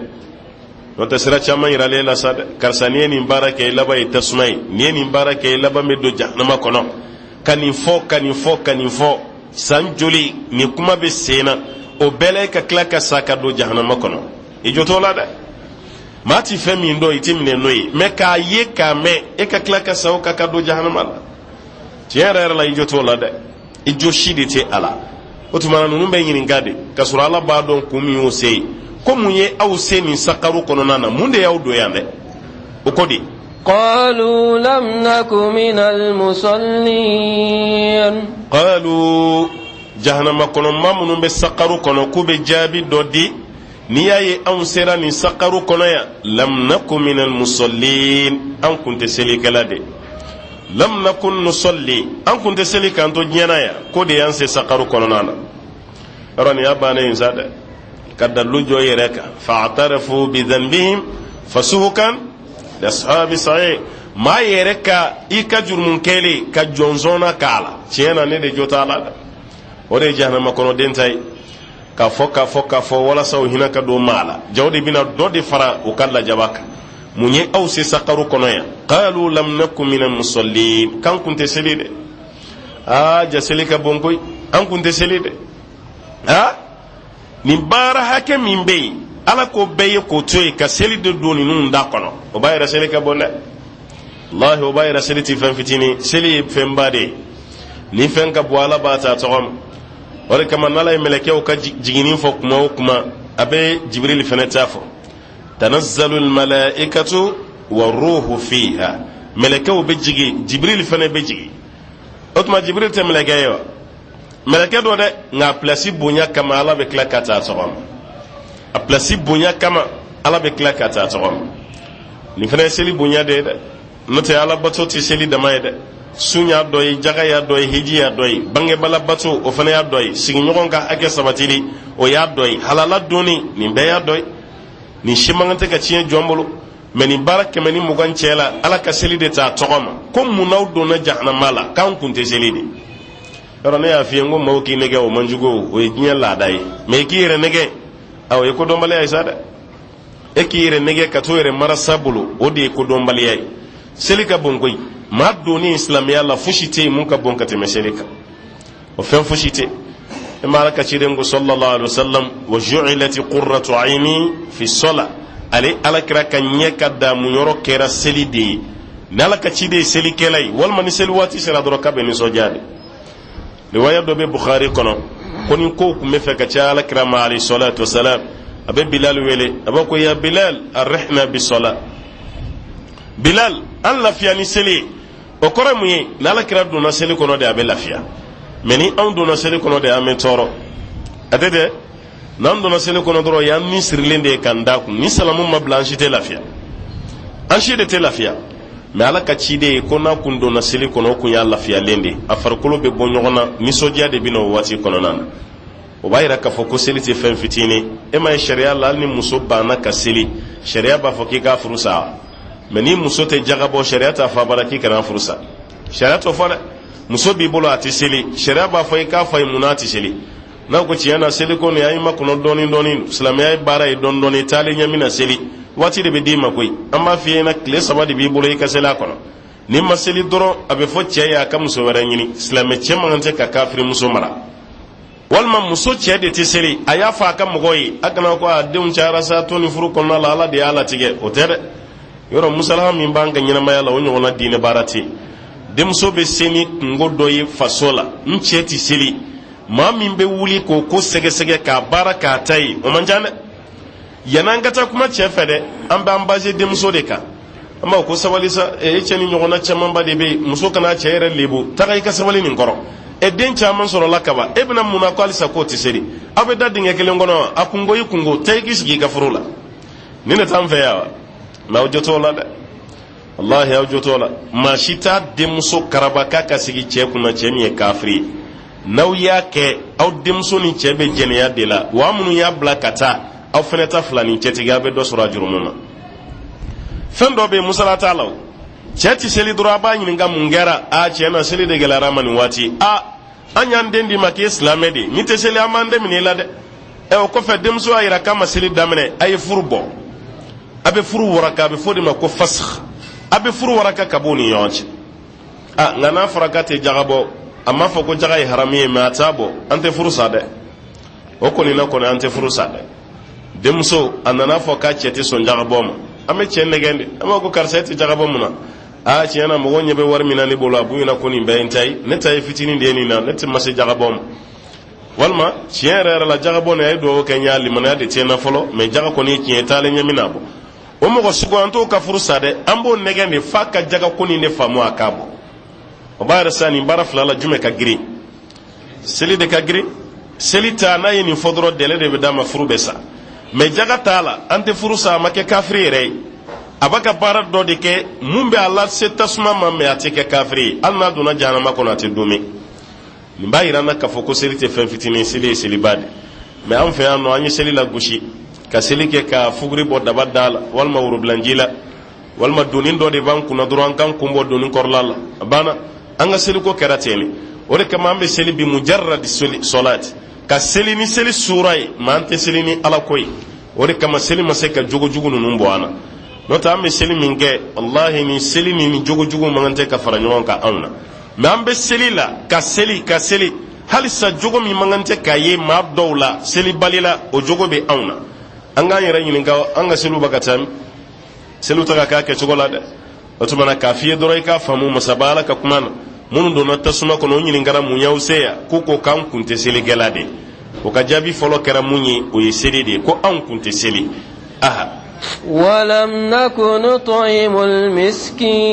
N'o tɛ, sira caman yiralen la sa dɛ: karisa, n'i ye nin baara kɛ, i laban ye tasuma ye. N'i ye nin baara kɛ, i laban bɛ don jahanama kɔnɔ. Ka nin fɔ, ka nin fɔ, ka nin fɔ, san joli nin kuma bɛ sen na, o bɛɛ la, e ka tila ka sa ka don jahanama kɔnɔ, i jo t'o la dɛ. Maa ti fɛn min dɔn, i ti minɛ n'o ye. Mɛ k'a ye, k'a mɛn, e ka tila ka sa o kan ka don jahanama la, tiɲɛ yɛrɛ yɛrɛ la, i jo t'o la dɛ. I jo si de tɛ a la. O tuma na, ninnu bɛ ɲininka de, k'a sɔrɔ Ala b'a dɔn kun min y'o se ye. Ko mun ye aw se nin sakaru kɔnɔna na? Mun de y'aw don yan dɛ? O ko di? قالوا لم نك من المصلين. قالوا, jahanama kɔnɔ maa minnu bɛ sakaru kɔnɔ, k'u bɛ jaabi dɔ di: n'i y'a ye anw sera nin sakaru kɔnɔ yan, لم نك من المصلين, an kun tɛ selikɛla de. لم نكن نصلي, an kun tɛ seli k'an to diɲɛ na yan, k'o de y'an se sakaru kɔnɔna na. Yɔrɔ nin y'a bannen ye sa dɛ, ka dalilu jɔ i yɛrɛ kan. فاعترفوا بذنبهم فسحقا لأصحاب السعير. Maa yɛrɛ ka i ka jurumun kɛlen ka jɔnsɔnna k'a la, tiɲɛ na, ne de jo t'a la dɛ. O de ye jahanama kɔnɔden ta ye, k'a fɔ, k'a fɔ, k'a fɔ, walasa u hinɛ ka don maa la. Jaw de bɛna dɔ de fara u ka lajaba kan. Mun ye aw se sakaru kɔnɔ yan? قالوا لم نك من المصلين, k'an kun tɛ seli dɛ. Aa, ja seli ka bon koyi. An kun tɛ seli dɛ. Aa, nin baara hakɛ min bɛ yen, Ala ko bɛɛ ye k'o to yen ka seli de don ninnu da kɔnɔ, o b'a yɛrɛ seli ka bon dɛ. Wallahi, o b'a yɛrɛ seli ti fɛn fitinin, seli ye fɛnba de ye. Ni fɛn ka bon, Ala b'a ta tɔgɔ ma. O de kama, n'Ala ye mɛlɛkɛw ka jiginni fɔ kuma o kuma, a bɛ Jibirili fɛnɛ ta fɔ: تنزل الملائكة والروح فيها. Mɛlɛkɛw bɛ jigin, Jibirili fɛnɛ bɛ jigin. O tuma, Jibirili tɛ mɛlɛkɛ ye wa? Mɛlɛkɛ dɔ dɛ, nka a pilasi bonya kama, Ala bɛ tila ka taa tɔgɔ ma. A pilasi bonya kama, Ala bɛ tila ka taa tɔgɔ ma. Nin fana ye seli bonya de ye dɛ. N'o tɛ, Ala bato tɛ seli dama ye dɛ. Sun y'a dɔ ye, jaga y'a dɔ ye, hiji y'a dɔ ye, bangebala bato, o fana y'a dɔ ye, sigiɲɔgɔn ka hakɛ sabatili, o y'a dɔ ye, halala donni, nin bɛɛ y'a dɔ ye. Nin si man kan tɛ ka tiɲɛ jɔn bolo. Mɛ nin baara 120 cɛ la, Ala ka seli de t'a tɔgɔ ma. Ko mun n'aw donna jahanama la? K'an kun tɛ seli de. Yɔrɔ ne y'a f'i ye n ko maaw k'i nɛgɛ, o man jugu, o ye diɲɛ laada ye. Mɛ i k'i yɛrɛ nɛgɛ, awɔ, o ye kodɔnbaliya ye sa dɛ. E k'i yɛrɛ nɛgɛ ka t'o yɛrɛ marasa bolo, o de ye kodɔnbaliya ye. Seli ka bon koyi. Maa donni silamɛya la, fosi tɛ yen mun ka bon ka tɛmɛ seli kan, o fɛn fosi tɛ. E ma Ala ka ciden ko صلى الله عليه وسلم: وجعلت قرة عيني في الصلاة. Ale Ala kira ka ɲɛ ka damu yɔrɔ kɛra seli de ye. Ni Ala ka ciden ye selikɛla ye, walima ni seli waati sera dɔrɔn, k'a bɛ nisɔndiya de. Riwaya dɔ bɛ Bukhari kɔnɔ ko ni kow tun bɛ fɛ ka caya Ala kira ma عليه الصلاة والسلام, a bɛ Bilal wele, a b'a ko: يا بلال أرحنا بالصلاة. Bilal, an lafiya ni seli ye. O kɔrɔ ye mun ye? Ni Ala kira donna seli kɔnɔ de, a bɛ lafiya. Mɛ ni anw donna seli kɔnɔ de, an bɛ tɔɔrɔ. A tɛ dɛ, n'an donna seli kɔnɔ dɔrɔn, y'an ni sirilen de ye k'an da kun. Ni salamu ma bila, an si tɛ lafiya, an si de tɛ lafiya. Mɛ Ala ka ciden ko n'a kun donna seli kɔnɔ, o kun y'a lafiyalen de, a farikolo bɛ bɔ ɲɔgɔn na, nisɔndiya de bɛ na o waati kɔnɔna na. O b'a yira k'a fɔ ko seli tɛ fɛn fitinin. E ma ye sariya la, hali ni muso banna ka seli, sariya b'a fɔ k'i k'a furu sa. Mɛ ni muso tɛ jaga bɔ, sariya t'a fɔ abada k'i kana furu sa. Sariya t'o fɔ dɛ. Muso b'i bolo, a tɛ seli, sariya b'a fɔ i k'a fɔ a ye mun na a tɛ seli. N'a ko tiɲɛ na, seli ko nin, an y'i makɔnɔ dɔɔni dɔɔni, silamɛya ye baara ye dɔɔni dɔɔni, taalen ɲɛ min na seli waati de bɛ d'i ma koyi. An b'a f'i ɲɛna, tile 3 de b'i bolo i ka seli a kɔnɔ. N'i ma seli dɔrɔn, a bɛ fɔ cɛ ye a ka muso wɛrɛ ɲini. Silamɛ cɛ man kan tɛ ka kafiri muso mara. Walima muso cɛ de tɛ seli, a y'a fɔ a ka mɔgɔw ye, a kana ko a denw cayara sa, to ni furu kɔnɔna la, Ala de y'a latigɛ. O tɛ dɛ. Yɔrɔ musalaha min b'an ka ɲɛnamaya la, o ɲɔgɔnna diinɛ baara tɛ. Denmuso bɛ se ni kunko dɔ ye faso la, n cɛ tɛ seli, maa min bɛ wuli k'o ko sɛgɛsɛgɛ k'a baara k'a ta ye, o man ca dɛ. Yan'an ka taa kuma cɛ fɛ dɛ, an b'an base denmuso de kan. An b'a fɔ ko sabali sa, e cɛ ni ɲɔgɔnna camanba de bɛ yen, muso kana cɛ yɛrɛ lebu, taga i ka sabali nin kɔrɔ. E den caman sɔrɔla kaban, e bɛna mun na ko halisa k'o tɛ seli? Aw bɛ da dingɛ kelen kɔnɔ, a kunko i kunko, taa i k'i sigi i ka furu la. Nin de t'an fɛ yan wa? Mɛ aw jo t'o la dɛ, walahi aw jo t'o la. Maa si t'a denmuso karaba k'a ka sigi cɛ kunna, cɛ min ye kafiri ye. N'aw y'a kɛ, aw denmuso ni cɛ bɛ jɛnɛya de la. Wa minnu y'a bila ka taa, aw fɛnɛ ta fila ni cɛtigi, aw bɛ dɔ sɔrɔ a jurumu na. Fɛn dɔ bɛ yen, musala t'a la. O cɛ ti seli dɔrɔn, a b'a ɲininka mun kɛra. A tiɲɛ na, seli de gɛlɛyara a ma nin waati. A an y'an den d'i ma k'e silamɛ de, n'i tɛ seli, an b'an den minɛ i la dɛ. Ɛ, o kɔfɛ, denmuso y'a yira k'a ma seli daminɛ, a ye furu bɔ, a bɛ furu waraka. A bɛ fɔ o de ma ko fasakh, a bɛ furu waraka ka bɔ u ni ɲɔgɔn cɛ. A nka n'a fɔra k'a tɛ jaga bɔ, a m'a fɔ ko jaga ye haramu ye, mɛ a t'a bɔ, an tɛ furu sa dɛ. O kɔni na kɔni, an tɛ furu sa dɛ. Denmuso a nana fɔ k'a cɛ tɛ sɔn jaga bɔ ma, an bɛ cɛ nɛgɛn de. An b'a fɔ ko karisa, e tɛ jaga bɔ mun na? Aa, tiɲɛ na, mɔgɔw ɲɛ bɛ wari min na ne bolo, a b'u ɲɛna ko nin bɛɛ ye n ta ye, ne ta ye fitinin de ye nin na, ne tɛ ma se jaga bɔ ma. Walima tiɲɛ yɛrɛ yɛrɛ la, jaga bɔ nin, a ye dugawu kɛ n ye, a limaniya de tɛ n na fɔlɔ, mɛ jaga kɔni ye tiɲɛ ye, taalen ɲɛ min na bɔ. O mɔgɔ sugu, an t'o ka furu sa dɛ. An b'o nɛgɛn de f'a ka jaga ko nin de faamu, a k'a bɔ. O b'a yɛrɛ sa nin baara fila la, jumɛn ka girin? Seli de ka girin. Seli ta, n'a ye nin fɔ dɔrɔn, délai de bɛ d'a ma, furu bɛ sa. Mɛ jaga t'a la, an tɛ furu sa. A ma kɛ kafiri yɛrɛ ye, a b'a ka baara dɔ de kɛ mun bɛ a lase tasuma ma, mɛ a tɛ kɛ kafiri ye. Hali n'a donna jahanama kɔnɔ, a tɛ domi. Nin b'a yira an na k'a fɔ ko seli tɛ fɛn fitinin, seli ye seliba de. Mɛ an fɛ yan nɔ, an ye seli lagosi ka seli kɛ ka fuguri bɔ daba da la, walima worobilanji la, walima doni dɔ de b'an kunna dɔrɔn, an k'an kun bɔ doni kɔrɔla la, a banna. An ka seliko kɛra ten de. O de kama an bɛ seli bi mujarradi sɔlati, ka seli ni seli suura ye, mɛ an tɛ seli ni Ala ko ye. O de kama seli ma se ka jogojugu ninnu bɔ an na. N'o tɛ, an bɛ seli min kɛ, walahi, ni seli ni jogojugu man kan tɛ ka fara ɲɔgɔn kan anw na. Mɛ an bɛ seli la, ka seli, ka seli, halisa jogo min man kan tɛ ka ye maa dɔw la selibali la, o jogo bɛ anw na. An k'an yɛrɛ ɲininka, an ka seliw bɛ ka taa min? Seliw tɛ ka k'a kɛcogo la dɛ. O tuma na, k'a f'i ye dɔrɔn, i k'a faamu masaba Ala ka kuma na, minnu donna tasuma kɔnɔ, o ɲininkara mun y'aw se yan? K'u ko k'an kun tɛ selikɛla de. O ka jaabi fɔlɔ kɛra mun ye? O ye seli de ye, ko anw kun tɛ seli. Aha. ولم نك نطعم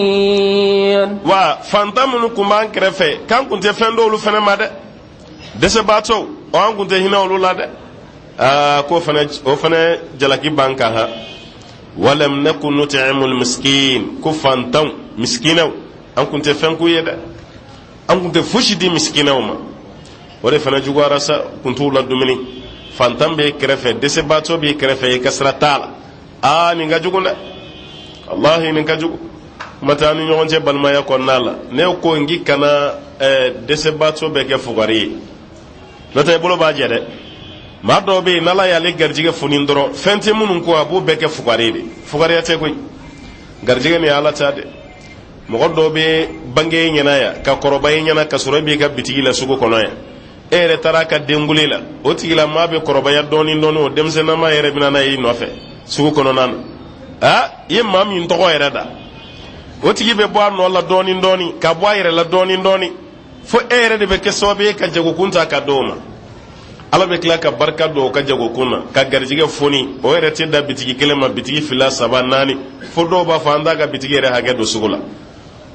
المسكين. Wa fantan minnu kun b'an kɛrɛfɛ, k'an kun tɛ fɛn d'olu fɛnɛ ma dɛ. Dɛsɛbaatɔw o, an kun tɛ hinɛ olu la dɛ. Aa, k'o fɛnɛ, o fɛnɛ jalaki b'an kan. Ha, walam naku nut'imul miskin, ko fantanw, miskinɛw, an kun tɛ fɛn k'u ye dɛ, an kun tɛ fosi di miskinɛw ma. O de fana juguyara sa, kun t'u la dumuni. Fantan b'e kɛrɛfɛ, dɛsɛbaatɔ b'i kɛrɛfɛ, i ka sira t'a la. Aa, nin ka jugu dɛ, walahi nin ka jugu. Kuma t'an ni ɲɔgɔn cɛ balimaya kɔnɔna la. Ne ko n k'i kana dɛsɛbaatɔ bɛɛ kɛ fugari ye, n'o tɛ i bolo b'a jɛ dɛ. Maa dɔw bɛ yen, n'Ala y'ale garijɛgɛ foni dɔrɔn, fɛn tɛ minnu ko, a b'o bɛɛ kɛ fugari de. Fugariya tɛ koyi, garijɛgɛ nin ye Ala ta de. Mɔgɔ dɔw bɛ bange e ɲɛna yan, ka kɔrɔbaya e ɲɛna, ka sɔrɔ e b'i ka bitigi la sugu kɔnɔ yan. E yɛrɛ taara a ka denkuli la, o tigilamaa bɛ kɔrɔbaya dɔɔni dɔɔni, o denmisɛnnama yɛrɛ bɛ na n'a ye i nɔfɛ sugu kɔnɔna na. Aa, i ye maa min tɔgɔ yɛrɛ da, o tigi bɛ bɔ a nɔ la dɔɔni dɔɔni, ka bɔ a yɛrɛ la dɔɔni dɔɔni, fo e yɛrɛ de bɛ kɛ sababu ye ka jagokun ta ka d'o ma. Ala bɛ tila ka barika don o ka jagokun na, ka garijɛgɛ foni. O yɛrɛ tɛ da bitigi kelen ma, bitigi fila, saba, naani, fo dɔw b'a fɔ an t'a ka bitigi yɛrɛ hakɛ don sugu la.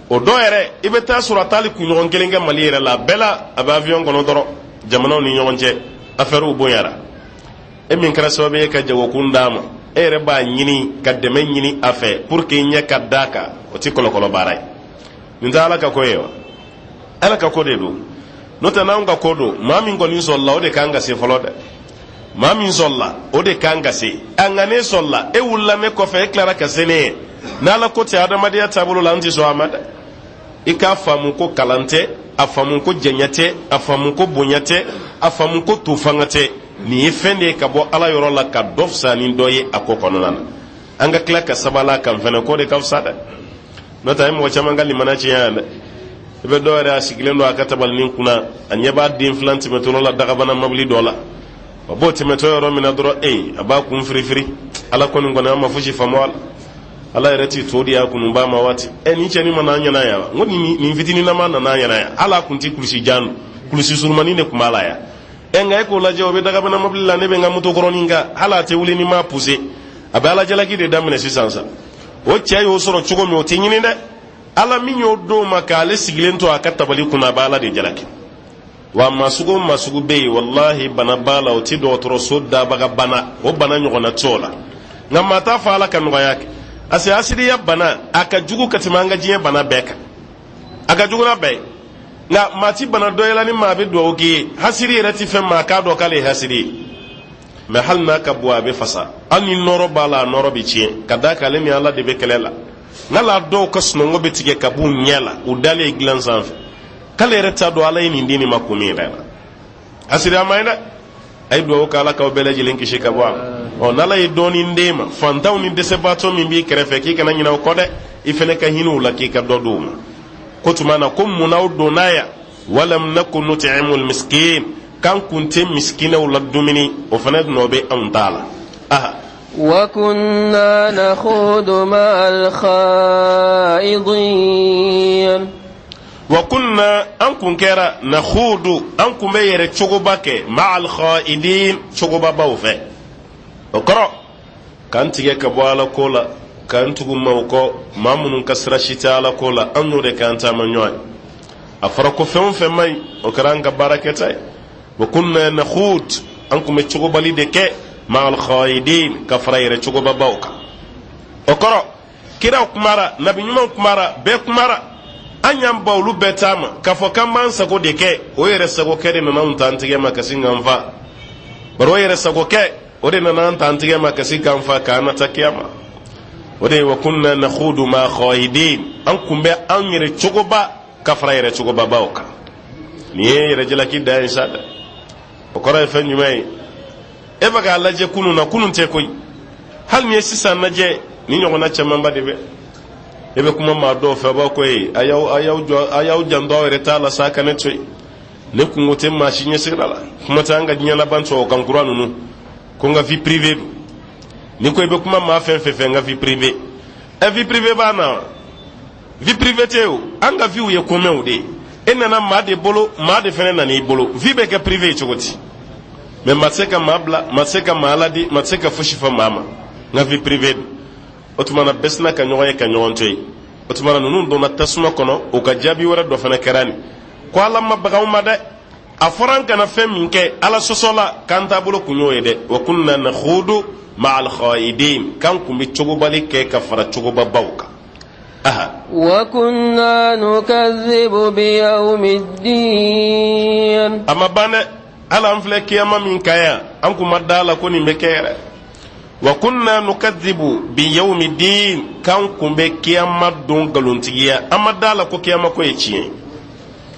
O dɔw yɛrɛ, i bɛ taa sɔrɔ a t'ali kunɲɔgɔn kelen kɛ Mali yɛrɛ la, a bɛɛ la a bɛ avion kɔnɔ dɔrɔn, jamanaw ni ɲɔgɔn cɛ affaires bonyara. E min kɛra sababu ye ka jagokun d'a ma, e yɛrɛ b'a ɲini ka dɛmɛ ɲini a fɛ pour que ɲɛ ka d'a kan. O O tɛ kɔlɔkɔlɔ baara ye. Nin tɛ Ala ka ko ye wa? Ala ka ko de don. N'o tɛ, n'anw ka ko don, maa min kɔni sɔrɔla, o de kan ka se fɔlɔ dɛ. Maa min sɔrɔla, o de kan ka se. A nka ne sɔrɔla, e wulila ne kɔfɛ, e tilara ka se ne ye. N'Ala ko tɛ, adamadenya taabolo la, an tɛ sɔn a ma dɛ. I k'a faamu ko kalan tɛ a faamu, ko janya tɛ a faamu, ko bonya tɛ a faamu, ko to fanga tɛ. Nin ye fɛn de ye ka bɔ Ala yɔrɔ la, ka dɔ fisa ni dɔ ye a ko kɔnɔna na. An ka tila ka sabali a kan fɛnɛ, k'o de ka fisa dɛ. N'o tɛ, a ye mɔgɔ caman ka limana tiɲɛ yan dɛ. I bɛ dɔw yɛrɛ, a sigilen don a ka tabalinin kunna, a ɲɛ b'a den filan tɛmɛtɔla la dagabana mabili dɔ la. A b'o tɛmɛtɔ yɔrɔ min na dɔrɔn, e a b'a kun firifiri. Ala kɔni kɔni, an ma fosi faamu a la. Ala yɛrɛ ti to di a kununba ma waati. Ɛ, nin cɛnin ma n'an ɲɛna yan wa? N ko nin fitininama nana an ɲɛna yan. Hali a kun ti kulusi jan don, kulusi surumani de kun b'a la yan. Ɛ, nka e k'o lajɛ, o bɛ dagabana mobili la, ne bɛ n ka moto kɔrɔnin kan, hali a tɛ wuli ni m'a puse. A bɛ Ala jalaki de daminɛ sisan sa. O cɛ y'o sɔrɔ cogo min, o tɛ ɲini dɛ. Ala min y'o d'o ma k'ale sigilen to a ka tabali kunna, a bɛ Ala de jalaki. Wa maa sugu o maa sugu bɛ yen, walahi, bana b'a la, o ti dɔgɔtɔrɔso dabaga bana, o bana ɲɔgɔnna t'o la. Nka maa t'a fɔ Ala ka nɔgɔya kɛ, parce que hasiriya bana, a ka jugu ka tɛmɛ an ka diɲɛ bana bɛɛ kan, a ka jugu n'a bɛɛ ye. Nka maa ti bana dɔ ye la ni maa bɛ dugawu k'i ye. Hasiri yɛrɛ ti fɛn maa k'a dɔn k'ale ye hasiri ye. Mɛ hali n'a ka bon, a bɛ fasa. Hali ni nɔɔrɔ b'a la, a nɔɔrɔ bɛ tiɲɛ, ka d'a kan ale ni Ala de bɛ kɛlɛ la. N'ala dɔw ka sunɔgɔ bɛ tigɛ ka b'u ɲɛ la, u dalen dilan sanfɛ, k'ale yɛrɛ t'a dɔn Ala ye nin di nin ma kun min yɛrɛ la. Hasiriya man ɲi dɛ. A ye dugawu k'Ala k'aw bɛɛ lajɛlen kisi ka bɔ a la. Ɔ, n'Ala ye dɔɔnin d'e ma, fantanw ni dɛsɛbaatɔ min b'i kɛrɛfɛ, k'i kana ɲinɛ o kɔ dɛ. I fɛnɛ ka hinɛ u la, k'i ka dɔ d'u ma. Ko tuma na ko mun n'aw donna yan? Walam naku nut'imul miskin, k'an kun tɛ miskinɛw la dumuni, o fana nɔ bɛ anw ta la. Aha. وكنا نخوض مع الخائضين. Wa kunna, an kun kɛra, nakhudu, an kun bɛ yɛrɛ cogoba kɛ, ma'al kha'idin, cogobabaw fɛ. O kɔrɔ, k'an tigɛ ka bɔ Ala ko la, k'an tugu maaw kɔ, maa minnu ka sira si tɛ Ala ko la, an n'o de k'an taama ɲɔgɔn ye. A fɔra ko fɛn o fɛn man ɲi, o kɛra an ka baara kɛta ye. Wa kunna nakhud, an kun bɛ cogobali de kɛ, ma'al kha'idin, ka fara yɛrɛ cogobabaw kan. O kɔrɔ, kiraw kumara, nabi ɲumanw kumara, bɛɛ kumara, an y'an ba olu bɛɛ taama k'a fɔ k'an b'an sago de kɛ. O yɛrɛ sago kɛ de nana anw t'an tigɛ ma ka sin k'an fa. Bari o yɛrɛ sago kɛ, o de nana an t'an tigɛ ma ka sin k'an fa k'an nata kiyama. O de ye wa kunna nakhudu ma khayidin, an kun bɛ an yɛrɛ cogoba ka fara yɛrɛ cogobabaw kan. Nin ye yɛrɛ jalaki dan ye sa dɛ. O kɔrɔ ye fɛn jumɛn ye? E bɛ k'a lajɛ kunun na, kunun tɛ koyi. Hali ni ye sisan lajɛ, ni ɲɔgɔnna camanba de bɛ. E bɛ kuma maa dɔw fɛ, a b'a ko ye a y'aw jɔ, a y'aw janto aw yɛrɛ t'a la sa, ka ne to yen. Ne kunko tɛ maa si ɲɛsira la. Kuma tɛ an ka diɲɛ laban tubabukan kura ninnu ko n ka vie privée don. N'i ko i bɛ kuma maa fɛn fɛn fɛ, n ka vie privée, ɛ, vie privée b'a na wa? Vie privée tɛ o. An ka vie ye commun de ye. E nana maa de bolo, maa de fɛnɛ nana i bolo. Vie bɛ kɛ privé ye cogo di? Mɛ maa tɛ se ka maa bila, maa tɛ se ka maa ladi, maa tɛ se ka fosi fɔ maa ma. N ka vie privée don. O tuma na, bɛɛ sina ka ɲɔgɔn ye ka ɲɔgɔn to yen. O tuma na, ninnu donna tasuma kɔnɔ. U ka jaabi wɛrɛ dɔ fana kɛra nin ko Ala ma baga anw ma dɛ. A fɔra an kana fɛn min kɛ Ala sɔsɔ la, k'an taabolo kun y'o ye dɛ. Wa kunna nakhudu ma'al khaidin, k'an kun bɛ cogobali kɛ ka fara cogobabaw kan. Aha. وكنا نكذب بيوم الدين. A ma ban dɛ. Hali an filɛ kiyama min kan yan, an kun ma da la ko nin bɛ kɛ yɛrɛ. Wa kunna nukadibu bi yawmi din, k'an kun bɛ kiyama don nkalontigiya. An ma da la ko kiyama ko ye tiɲɛ,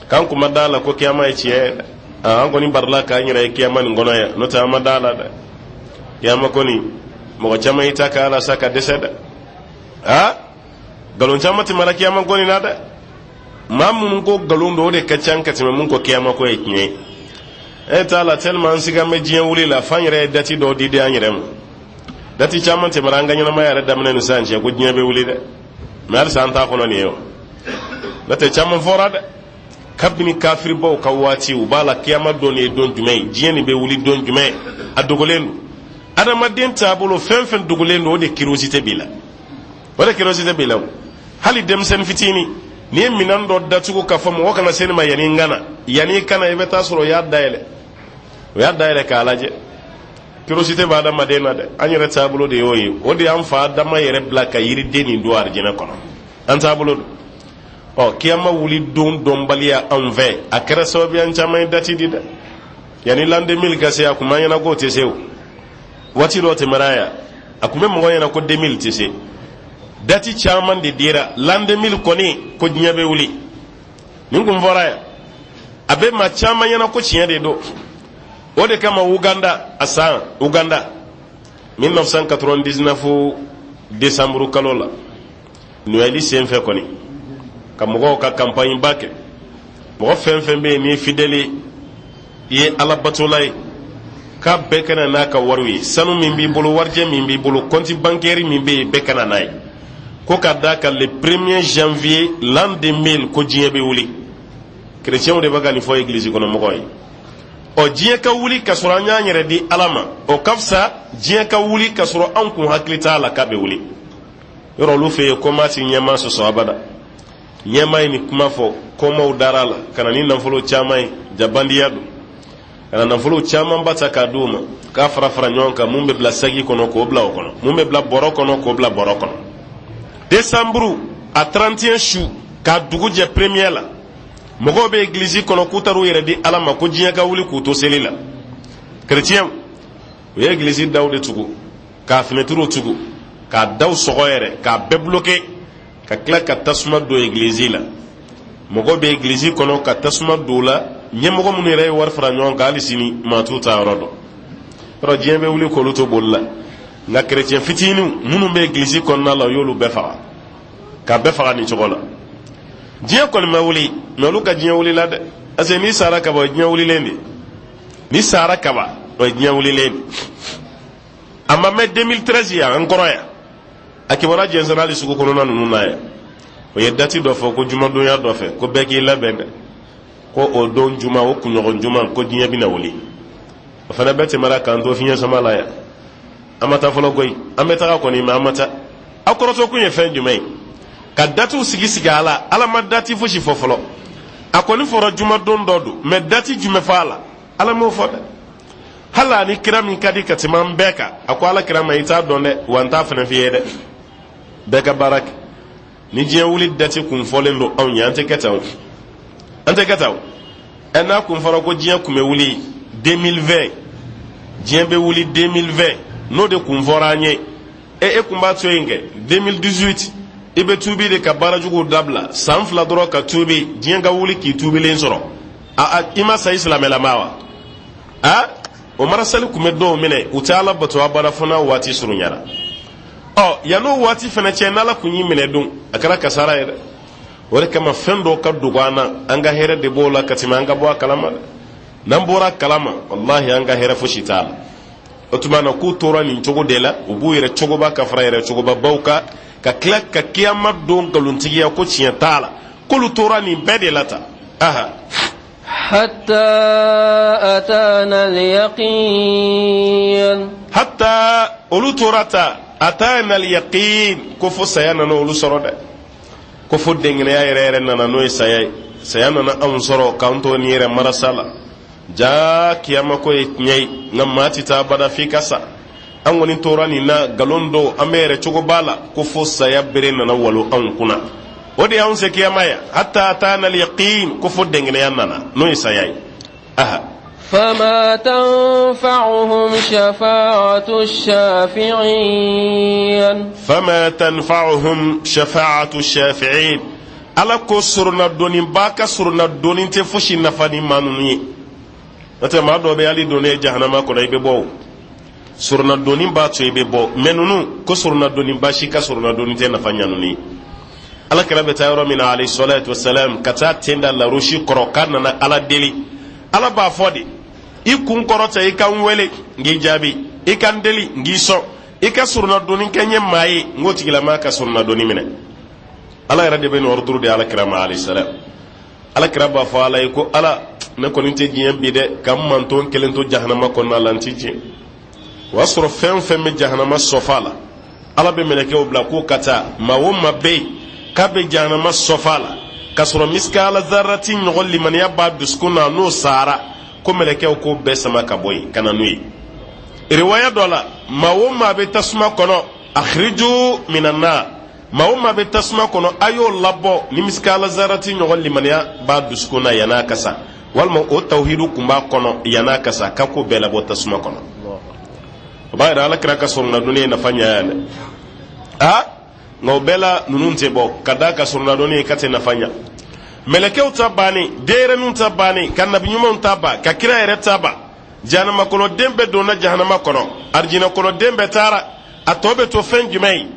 k'an kun ma da la ko kiyama ye tiɲɛ yɛrɛ. An kɔni barila k'an yɛrɛ ye kiyama nin kɔnɔ yan, n'o tɛ an ma da la dɛ. Kiyama kɔni, mɔgɔ caman y'i ta k'a la sa ka dɛsɛ dɛ. Aa, nkalon caman tɛmɛna kiyama ko nin na dɛ. Maa minnu ko nkalon don, o de ka ca ka tɛmɛ mun ko kiyama ko ye tiɲɛ ye. E t'a la, tellement an siga bɛ diɲɛ wuli la, f'an yɛrɛ ye dati dɔw di di an yɛrɛ ma. Dati caman tɛmɛna an ka ɲɛnamaya yɛrɛ daminɛ ni sisan cɛ ko diɲɛ bɛ wuli dɛ. Mɛ halisa an t'a kɔnɔ nin ye o. N'o tɛ, caman fɔra dɛ. Kabini kafiribaw ka waati, u b'a la kiyama don nin ye don jumɛn ye, diɲɛ nin bɛ wuli don jumɛn, a dogolen don. Adamaden taabolo, fɛn fɛn dogolen don, o de curiosité b'i la, o de curiosité b'i la. O hali denmisɛnnin fitinin, n'i ye minɛn dɔ datugu k'a fɔ mɔgɔ kana se nin ma yanni n ka na, yanni i ka na, i bɛ taa sɔrɔ o y'a dayɛlɛ, o y'a dayɛlɛ k'a lajɛ. Curiosité bɛ adamaden na dɛ. An yɛrɛ taabolo de y'o ye. O de y'an fa Adama yɛrɛ bila ka yiriden nin don arijinɛ kɔnɔ. An taabolo don. Ɔ, kiyama wuli don dɔnbaliya anw fɛ, a kɛra sababu ye an caman ye dati di dɛ. Yanni l'an 2000 ka se, a kun b'an ɲɛna k'o tɛ se. O waati dɔ tɛmɛra yan, a kun bɛ mɔgɔ ɲɛna ko 2000 tɛ se. Dati caman de dira l'an 2000 kɔni, ko diɲɛ bɛ wuli. Nin kun fɔra yan, a bɛ maa caman ɲɛna ko tiɲɛ de don. O de kama Uganda, a san Uganda 1999 décembre kalo la, Noël sen fɛ kɔni, ka mɔgɔw ka campagne ba kɛ, mɔgɔ fɛn fɛn bɛ yen n'i ye fidèle ye, i ye Ala batola ye, k'a bɛɛ ka na n'a ka wariw ye. Sanu min b'i bolo, warijɛ min b'i bolo, compte bancaire min bɛ yen, bɛɛ ka na n'a ye, ko ka d'a kan le premier janvier l'an 2000, ko diɲɛ bɛ wuli. Kerecɛnw de bɛ ka nin fɔ egilizi kɔnɔ mɔgɔw ye. Ɔ, diɲɛ ka wuli ka sɔrɔ an y'an yɛrɛ di Ala ma, o ka fisa diɲɛ ka wuli ka sɔrɔ anw kun hakili t'a la k'a bɛ wuli. Yɔrɔ olu fɛ yen, kɔma ti ɲɛmaa sɔsɔ abada. Ɲɛmaa ye nin kuma fɔ, kɔmaw dara a la ka na ni nafolo caman ye. Jabandiya don, ka na nafolo camanba ta k'a d'u ma, k'a fara fara ɲɔgɔn kan, mun bɛ bila saki kɔnɔ k'o bila o kɔnɔ, mun bɛ bila bɔrɔ kɔnɔ k'o bila bɔrɔ kɔnɔ. Desanburu a 31 su k'a dugu jɛ premier la, mɔgɔw bɛ egilizi kɔnɔ k'u taar'u yɛrɛ di Ala ma ko diɲɛ ka wuli k'u to seli la. Kerecɛnw, u ye egilizi daw de tugu, k'a finɛtiriw tugu, k'a daw sɔgɔ yɛrɛ, k'a bɛɛ bloqué, ka tila ka tasuma don egilizi la. Mɔgɔ bɛ egilizi kɔnɔ ka tasuma don o la. Ɲɛmɔgɔ minnu yɛrɛ ye wari fara ɲɔgɔn kan, hali sini maa t'u ta yɔrɔ dɔn. Yɔrɔ diɲɛ bɛ wuli k'olu to boli la, nka kerecɛn fitininw minnu bɛ egilizi kɔnɔna la, u y'olu bɛɛ faga, k'a bɛɛ faga nin cogo la. Diɲɛ kɔni ma wuli, mɛ olu ka diɲɛ wulila dɛ, parce que n'i sara kaban, o ye diɲɛ wulilen de. N'i sara kaban, o ye diɲɛ wulilen de. A ma mɛn, 2013 yan an kɔrɔ yan, a kibaruya jɛnsɛnna hali sugu kɔnɔna ninnu na yan. O ye dati dɔ fɔ ko jumadonya dɔ fɛ, ko bɛɛ k'i labɛn dɛ, ko o don juma, o kunɲɔgɔn juma, ko diɲɛ bɛna wuli. O fana bɛɛ tɛmɛra k'an to fiɲɛ sama la yan. An ma taa fɔlɔ koyi, an bɛ taga kɔni, mɛ an ma taa. Aw kɔrɔtɔ kun ye fɛn jumɛn ye ka datiw sigi sigi a la? Ala ma dati fosi fɔ fɔlɔ. A kɔni fɔra jumadon dɔ don, mɛ dati jumɛn fɔ a la? Ala m'o fɔ dɛ. Hali ani kira min ka di ka tɛmɛ an bɛɛ kan, a ko Ala kira ma: i t'a dɔn dɛ, wa n t'a fana f'i ye dɛ. Bɛɛ ka baara kɛ. Ni diɲɛ wuli dati kun fɔlen don anw ye, an tɛ kɛ tan o, an tɛ kɛ tan o. Ɛ, n'a kun fɔra ko diɲɛ kun bɛ wuli 2020, diɲɛ bɛ wuli 2020, n'o de kun fɔra an ye, e kun b'a to yen kɛ 2018, i bɛ tuubi de ka baara juguw dabila, san 2 dɔrɔn ka tuubi, diɲɛ ka wuli k'i tuubilen sɔrɔ. A i ma sa i silamɛlama wa? A o marasali kun bɛ dɔw minɛ, u tɛ Ala bato abada fo n'a waati surunyara. Ɔ, yann'o waati fana cɛ, n'Ala kun y'i minɛ dun, a kɛra kasara ye dɛ. O de kama fɛn dɔw ka dogo an na, an ka hɛrɛ de b'o la ka tɛmɛ an ka bɔ a kalama dɛ. N'an bɔra a kalama, walahi, an ka hɛrɛ fosi t'a la. O tuma na k'u tora nin cogo de la, u b'u yɛrɛ cogoba ka fara yɛrɛ cogobabaw kan, ka tila ka kiyama don nkalontigiya ko tiɲɛ t'a la, k'olu tora nin bɛɛ de la tan. Aha. حتى أتانا اليقين. Hatta, olu tora ta, atana alyaqin, ko fo saya nana olu sɔrɔ dɛ, ko fo dɛngɛnɛya yɛrɛ yɛrɛ nana, n'o ye saya ye. Saya nana anw sɔrɔ k'an to nin yɛrɛ marasa la. Jaa, kiyama ko ye tiɲɛ ye, nka maa tɛ taa abada f'i ka sa. An kɔni tora nin na, nkalon don, an bɛ yɛrɛ cogoba la, ko fo saya bere nana walo anw kunna. O de y'anw se kiyama ya. Hatta atana alyaqin, ko fo dɛngɛnɛya nana, n'o ye saya ye. Aha. فما تنفعهم شفاعة الشافعين. Fama tanfa'uhum shafa'atu shafi'in. Ala ko soronadoniba ka soronadoni tɛ fosi nafa ni maa ninnu ye. N'o tɛ, maa dɔ bɛ, hali donnen jahanama kɔnɔ, i bɛ bɔ. O soronadoni b'a to i bɛ bɔ, mɛ ninnu ko soronadoniba si ka soronadoni tɛ nafa ɲa ninnu ye. Ala kira bɛ taa yɔrɔ min na, alayhi salatu wasalam, ka taa ten da larosi kɔrɔ k'a nana Ala deli, Ala b'a fɔ de: i kun kɔrɔta, i ka n wele, n k'i jaabi, i ka n deli, n k'i sɔn, i ka soronadoni kɛ n ye maa ye, n k'o tigilamaa ka soronadoni minɛ. Ala yɛrɛ de bɛ nin ordre de Ala kira ma, alayhi salam. Ala kira b'a fɔ Ala ye ko: Ala, ne kɔni tɛ diɲɛ bi dɛ, ka n manton kelen to jahanama kɔnɔna la, n ti diɲɛ. O y'a sɔrɔ fɛn o fɛn bɛ jahanama sɔfa la, Ala bɛ mɛlɛkɛw bila k'o ka taa. Maa o maa bɛ yen k'a bɛ jahanama sɔfa la, k'a sɔrɔ misikala zarati ɲɔgɔn limaniya b'a dusukun na, n'o sara, ko mɛlɛkɛw k'o bɛɛ sama ka bɔ yen ka na n'o ye. Riwaya dɔ la, maa o maa bɛ tasuma kɔnɔ, akhriju minan nar. Maa o maa bɛ tasuma kɔnɔ, a y'o labɔ ni misikala zarati ɲɔgɔn limaniya b'a dusukun na yann'a ka sa, walima o tawhidu kun b'a kɔnɔ yann'a ka sa, k'a k'o bɛɛ labɔ tasuma kɔnɔ. O b'a yira ala kira ka soronadonni ye nafa ɲɛ yan dɛ. Aa, nka o bɛɛ la ninnu tɛ bɔ ka d'a kan soronadonni ye k'a tɛ nafa ɲa. Mɛlɛkɛw ta bannen, denyɛrɛninw ta bannen, ka nabi ɲumanw ta ban, ka kira yɛrɛ ta ban, jahanama kɔnɔden bɛɛ donna jahanama kɔnɔ, arijinɛ kɔnɔden bɛɛ taara, a tɔ bɛ to fɛn jumɛn ye?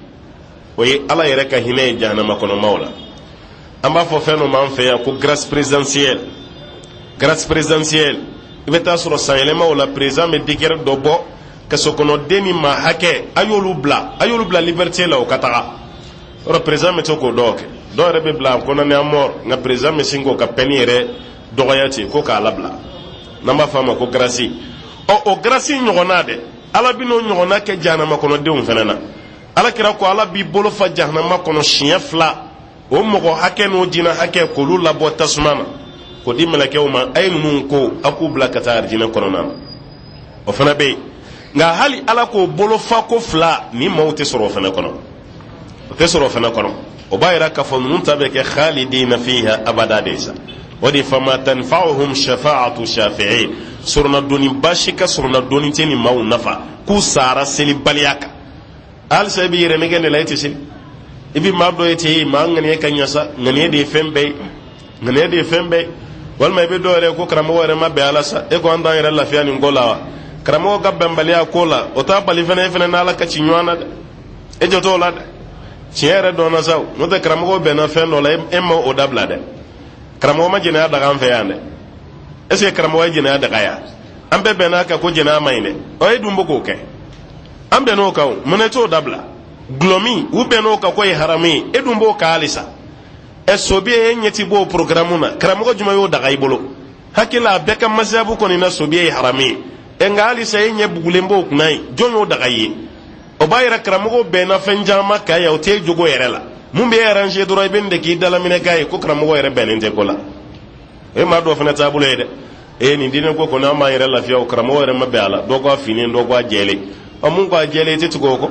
O ye ala yɛrɛ ka hinɛ ye jahanama kɔnɔmaw la. An b'a fɔ fɛn dɔ ma an fɛ yan ko grâce présidentielle. Grâce présidentielle, i bɛ taa sɔrɔ sanyɛlɛmaw la, président bɛ décret dɔ bɔ, kaso kɔnɔden ni maa hakɛ, a y'olu bila, a y'olu bila liberté la, o ka taga. Yɔrɔ président bɛ to k'o dɔw kɛ, dɔw yɛrɛ bɛ bila condamné à mort, nka président bɛ sin k'o ka peine yɛrɛ dɔgɔya ten ko k'a labila, n'an b'a fɔ a ma ko grâce. Ɔ, o grâce ɲɔgɔnna dɛ, ala bɛn'o ɲɔgɔnna kɛ jahanama kɔnɔdenw fana na. Ala kira ko ala b'i bolo fa jahanama kɔnɔ siɲɛ fila, o mɔgɔ hakɛ n'o jinɛ hakɛ, k'olu labɔ tasuma na, k'o di mɛlɛkɛw ma: a ye ninnu ko, a k'u bila ka taa arijinɛ kɔnɔna na. O fana bɛ yen. Nka hali ala k'o bolo fa ko fila, ni maaw tɛ sɔrɔ o fana kɔnɔ, o tɛ sɔrɔ o fana kɔnɔ. O b'a yira k'a fɔ ninnu ta bɛ kɛ khalidina fiha abada de sa. O de fama tanfa'uhum shafa'atu shafi'in, soronadonni baasi ka soronadonni tɛ nin maaw nafa k'u sara selibaliya kan. Halisa i b'i yɛrɛ nɛgɛn de la, e tɛ seli, i bɛ maa dɔ ye ten, maa ŋaniya ka ɲa sa, ŋaniya de ye fɛn bɛɛ ye, ŋaniya de ye fɛn bɛɛ ye. Walima i bɛ dɔw yɛrɛ ko karamɔgɔ yɛrɛ ma bɛn ala sa, e ko an t'an yɛrɛ lafiya nin ko la wa? Karamɔgɔ ka bɛnbaliya ko la, o t'a bali fana e fana n'ala ka ci ɲɔgɔn na dɛ. E jɔ t'o la dɛ, tiɲɛ yɛrɛ dɔnna sa o. N'o tɛ karamɔgɔ bɛnna fɛn dɔ la, e ma o dabila dɛ. Karamɔgɔ ma jɛnɛya daga an fɛ yan dɛ. Est ce que karamɔgɔ ye jɛnɛya daga yan? An bɛɛ bɛnna a kan ko jɛnɛya man ɲi dɛ. Ɔ, e dun bɛ k'o kɛ, an bɛnn'o kan o, mun na e t'o dabila? Gulɔmin, u bɛnn'o kan k'o ye haramu ye, e dun b'o kan halisa. Ɛ, sobiye, e ɲɛ ti b'o programme na, karamɔgɔ jumɛn y'o daga i bolo? Hakili la, a bɛɛ ka masiyabu kɔni na, sobiye ye haramu ye. Ɛ, nka halisa e ɲɛ bugulen b'o kunna yen, jɔn y'o daga i ye? O b'a yira karamɔgɔw bɛnna fɛn caman kan yan, o t'e jogo yɛrɛ la. Mun b'e arranger dɔrɔn, i bɛ nin de k'i dalaminɛ k'a ye ko karamɔgɔ yɛrɛ bɛnnen tɛ ko la. O ye maa dɔ fana taabolo ye dɛ. Ee, nin diinɛ ko kɔni, an b'an yɛrɛ lafiya o, karamɔgɔ yɛrɛ ma bɛn a la. Dɔ ko a finnen, dɔ ko a jɛlen. Ɔ, mun ko a jɛlen, i tɛ tugu o kɔ.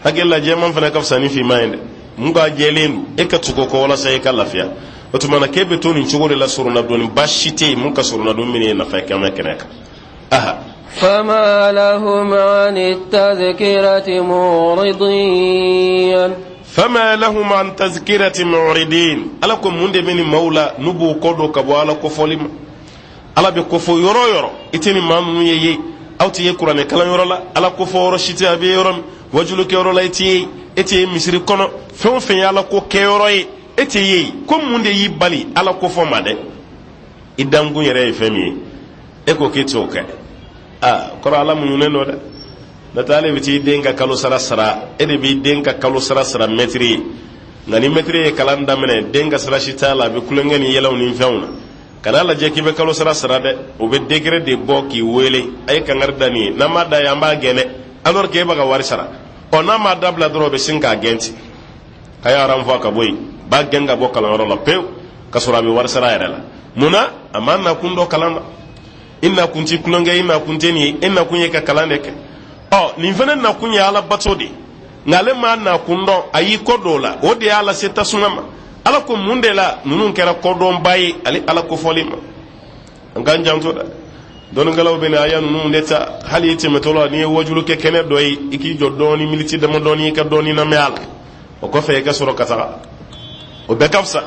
Hakili la, jɛman fana ka fisa ni finman ye dɛ. Mun ko a jɛlen don, e ka tugu o kɔ walasa e ka lafiya. O tuma na k'e bɛ to nin cogo de la, soronadonni baasi tɛ yen mun ka soronadon min ye nafa ye kɛmɛ kɛnɛ kan. Aha. فما لهم عن التذكرة معرضين. فما لهم عن تذكرة معرضين. Ala ko mun de bɛ nin maaw la n'u b'u kɔ don ka bɔ ala kofɔli ma? Ala bɛ kofɔ yɔrɔ o yɔrɔ, i tɛ nin maa ninnu ye ye aw tɛ ye kuranɛ kalan yɔrɔ la, ala kofɔ yɔrɔ si tɛ a bɛ yɔrɔ min, wajulu kɛyɔrɔ la i tɛ ye, e tɛ ye misiri kɔnɔ, fɛn o fɛn ye ala ko kɛyɔrɔ ye, e tɛ ye. Ko mun de y'i bali ala kofɔ ma dɛ? I dankun yɛrɛ ye fɛn min ye, e ko k'e t'o kɛ. Aa, kɔrɔ ala muɲunen don dɛ. N'o tɛ ale bɛ t'i den ka kalo sara sara, e de b'i den ka kalo sara sara mɛtiri ye. Nka ni mɛtiri ye kalan daminɛ, den ka sara si t'a la, a bɛ kulonkɛ ni yɛlɛw ni fɛnw na. Kana lajɛ k'i bɛ kalo sara sara dɛ, o bɛ décret de bɔ k'i wele: a ye kangari da nin ye, n'an m'a da ye, an b'a gɛn dɛ. Alors que e b'a ka wari sara. Ɔ, n'a m'a dabila dɔrɔn, o bɛ sin k'a gɛn ten, a y'a renvoi ka bɔ yen, b'a gɛn ka bɔ kalanyɔrɔ la pewu, ka sɔrɔ a bɛ wari sara yɛrɛ la. Mun na? A m'a nakun dɔn kalan na. I nakun ti kulonkɛ, i nakun tɛ nin ye, e nakun ye ka kalan de kɛ. Ɔ, nin fana nakun ye ala bato de, nka ale m'a nakun dɔn, a y'i kɔ don o la, o de y'a lase tasuma ma. Ala ko mun de la ninnu kɛra kɔdɔnba ye ale ala kofɔli ma? An k'an janto dɛ. Dɔnnikɛlaw bɛ na aya ninnu de ta. Hali i tɛmɛtɔ la, n'i ye wajulu kɛ kɛnɛ dɔ ye, i k'i jɔ dɔɔni, miniti damadɔɔni, i ka dɔɔni lamɛn a la, o kɔfɛ i ka sɔrɔ ka taga, o bɛɛ ka fisa.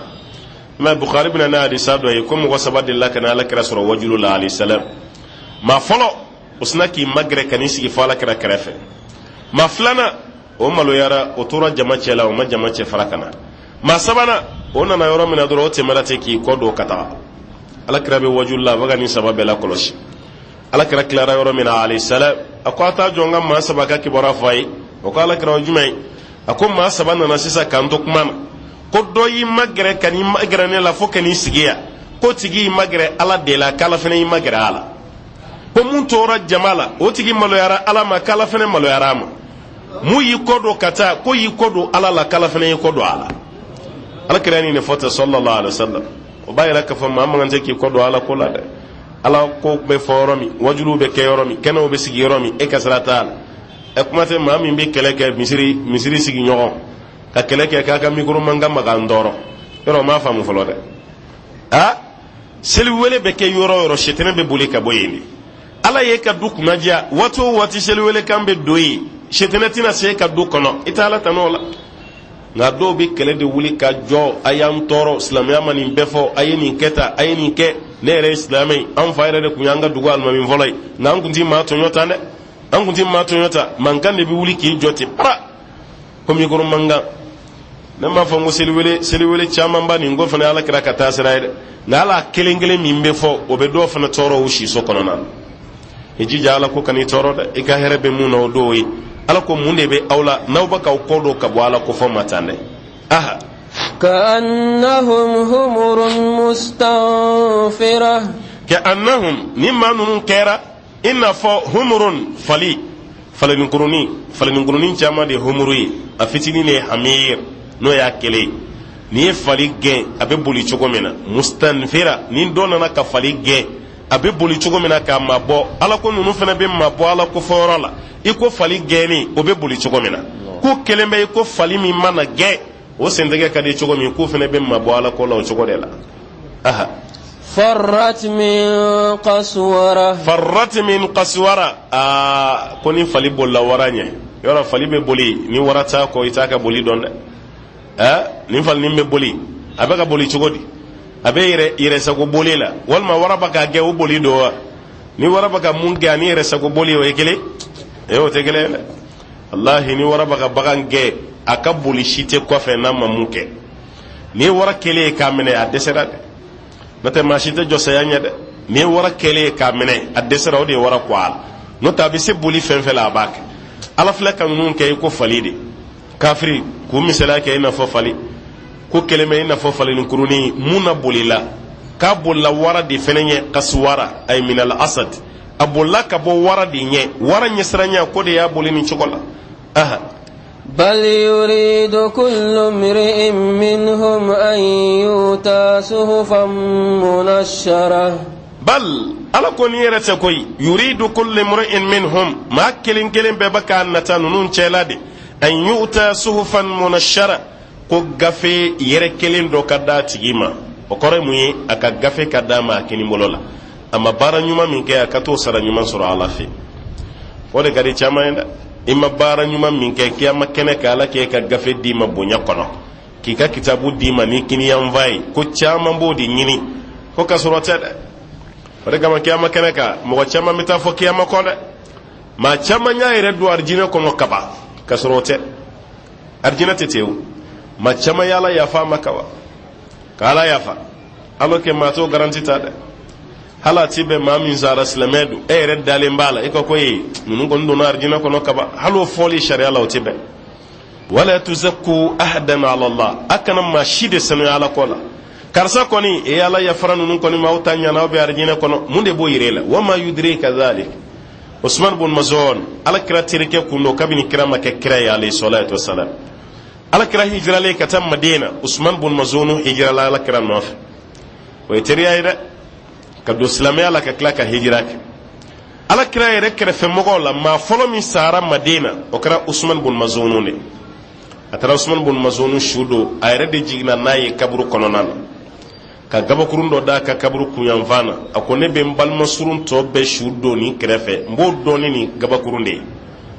Mɛ Bukhari bɛna n'a hadisa dɔ ye ko mɔgɔ saba delila ka na ala kira sɔrɔ wajulu la, alayhi salam. Maa fɔlɔ, o sina k'i magɛrɛ ka n'i sigi fo ala kira kɛrɛfɛ. Maa filanan, o maloyara, o tora jama cɛ la, o ma jama cɛ fara ka na. Maa sabanan, o nana yɔrɔ min na dɔrɔn, o tɛmɛra ten k'i kɔ don ka taga. Ala kira bɛ wajulu la, a bɛ ka nin saba bɛɛ la kɔlɔsi. Ala kira tilara yɔrɔ min na, alayhi salam, a ko a t'a jɔ n ka maa saba ka kibaruya fɔ a ye. O ko ala kira, o jumɛn ye? A ko maa saba nana sisan k'an to kuma na, ko dɔ y'i magɛrɛ ka n'i magɛrɛ ne la fo ka n'i sigi yan, ko tigi y'i magɛrɛ ala de la, k'ala fana y'i magɛrɛ a la. Ko mun tora jama la, o tigi maloyara ala ma, k'ala fana maloyara a ma. Mun y'i kɔ don ka taa, ko y'i kɔ don ala la, k'ala fana y'i kɔ don a la. Ala kira nin de fɔ ten, sallallahu alaihi wasallam. O b'a yira k'a fɔ maa man kan tɛ k'i kɔ don ala ko la dɛ. Ala ko bɛ fɔ yɔrɔ min, wajuliw bɛ kɛ yɔrɔ min, kɛnɛw bɛ sigi yɔrɔ min, e ka sira t'a la. Ɛ, kuma tɛ maa min bɛ kɛlɛ kɛ misiri, misiri sigiɲɔgɔn. Ka kɛlɛ kɛ k'a ka mikoro mankan ma k'an tɔɔrɔ. Yɔrɔ o m'a faamu fɔlɔ dɛ. A seliwele bɛ kɛ yɔrɔ o yɔrɔ, sitanɛ bɛ boli ka bɔ yen de. Ala y'e ka du kunnadiya, waati o waati seliwele kan bɛ don yen, sitanɛ tɛna se e ka du kɔnɔ. I tɛ Ala tanu o la. Nka dɔw bɛ kɛlɛ de wuli ka jɔ: a y'an tɔɔrɔ, silamɛya ma nin bɛɛ fɔ, a ye nin kɛ tan, a ye nin kɛ. Ne yɛrɛ ye silamɛ ye, an fa yɛrɛ de tun y'an ka dugu alimami fɔlɔ ye, nka an tun ti maa tɔɲɔ tan dɛ, an tun ti maa tɔɲɔ tan. Mankan de bɛ wuli k'i jɔ ten para ko mikoro mankan. Ne m'a fɔ n ko seliwele camanba nin ko fana Ala kira ka taa sira ye dɛ, nka ala kelen kelen min bɛ fɔ, o bɛ dɔw fana tɔɔrɔ u siso kɔnɔna na. I jija Ala ko kan'i tɔɔrɔ dɛ. I ka hɛrɛ bɛ mun na, o dɔw ye. Ala ko mun de bɛ aw la n'aw bɛ k'aw kɔ don ka bɔ Ala ko fɔ ma tan dɛ? Aha. Ka'annahum humurun mustanfira. Ka'annahum, ni maa ninnu kɛra i n'a fɔ humurun, fali, falenikurunin. Falenikurunin caman de ye humuru ye, a fitinin de ye hamir, n'o y'a kelen ye. N'i ye fali gɛn, a bɛ boli cogo min na, mustanfira, ni dɔ nana ka fali gɛn, a bɛ boli cogo min na k'a mabɔ, Ala ko ninnu fana bɛ mabɔ Ala ko fɔyɔrɔ la i ko fali gɛnni, o bɛ boli cogo min na. Ko kelen bɛ i ko fali min mana gɛn, o sentigɛ ka di cogo min, k'o fana bɛ mabɔ Ala ko la o cogo de la. Aha. Farrat min qaswara. Farrat min qaswara. Aa, ko ni fali bolila wara ɲɛ. Yɔrɔ fali bɛ boli ni wara t'a kɔ, i t'a ka boli dɔn dɛ. Ɛ, nin falinin bɛ boli, a bɛ ka boli cogo di? A bɛ yɛrɛ yɛrɛsago boli la, walima wara bɛ k'a gɛn, o boli don wa? Ni wara bɛ ka mun gɛn ani yɛrɛsago boli, o ye kelen ee? O tɛ kelen ye dɛ. Walahi, ni wara bɛ ka bagan gɛn, a ka boli si tɛ kɔfɛ n'a ma mun kɛ. N'i ye wara kɛlen ye k'a minɛ, a dɛsɛra dɛ. N'o tɛ maa si tɛ jɔ saya ɲɛ dɛ. N'i ye wara kɛlen ye k'a minɛ, a dɛsɛra, o de ye wara kɔ a la. N'o tɛ a bɛ se boli fɛn fɛn la, a b'a kɛ. Ala filɛ ka ninnu kɛ i ko fali de. Kafiri k'u misaliya kɛ i n'a fɔ fali, ko kelen bɛ i n'a fɔ falinin kurunin mun na bolila, k'a bolila wara de fɛnɛ ɲɛ. Kaswara ay minal asad, a bolila ka bɔ wara de ɲɛ, wara ɲɛsiranya ko de y'a boli nin cogo la. Aha. Bal yuridu kullu mri'in minhum an yuta suhufan munashshara. Bal, Ala ko ni yɛrɛ tɛ koyi. Yuridu kullu mri'in minhum, maa kelen kelen bɛɛ bɛ k'a nata ninnu cɛla de, an yuta suhufan munashshara, ko gafe yɛrɛ kelen dɔ ka d'a tigi ma. O kɔrɔ ye mun ye? A ka gafe ka d'a ma a kini bolo la. A ma baara ɲuman min kɛ, a ka t'o sara ɲuman sɔrɔ Ala fɛ. O de ka di caman ye dɛ. I ma baara ɲuman min kɛ, kiyama kɛnɛ kan, Ala k'e ka gafe d'i ma bonya kɔnɔ, k'i ka kitabu d'i ma ni kiniyanfan ye. Ko caman b'o de ɲini ko ka sɔrɔ tɛ dɛ. O de kama kiyama kɛnɛ kan, mɔgɔ caman bɛ taa fɔ kiyama kɔ dɛ. Maa caman y'a yɛrɛ don arijinɛ kɔnɔ kaban, ka sɔrɔ o tɛ, arijinɛ tɛ ten o. Maa caman y'Ala yafa a ma kaban, k'Ala yafa, alors que maa t'o garanti ta dɛ. Hali a ti bɛn maa min sara silamɛ don, e yɛrɛ dalen b'a la, i ka ko ye ninnu kɔni donna arijinɛ kɔnɔ kaban, hali o fɔli sariya la, o ti bɛn. Wala tuzakku ahadan ala Allah, a kana maa si de sanuya Ala ko la. Karisa kɔni e Ala yafara ninnu kɔni ma, aw ta ɲana, aw bɛ arijinɛ kɔnɔ. Mun de b'o yir'e la? Wama yudrika dhalik. Usman bun Mazon, Ala kira terikɛ kun don kabini kira ma kɛ kira ye, alayhi salatu wasalam. Ala kira hijiralen ka taa Madina, Usman bun Mazon hijirala Ala kira nɔfɛ. O ye teriya ye dɛ, ka don silamɛya la ka tila ka hijira kɛ. Ala kira yɛrɛ kɛrɛfɛmɔgɔw la, maa fɔlɔ min sara Madina, o kɛra Usman bun Mazon de. A taara Usman bun Mazon su don, a yɛrɛ de jiginna n'a ye kaburu kɔnɔna na, ka gabakurun dɔ d'a ka kaburu kunyanfan na. A ko ne bɛ n balima surun tɔ bɛɛ su don nin kɛrɛfɛ, n b'o dɔn ni nin gabakurun de ye,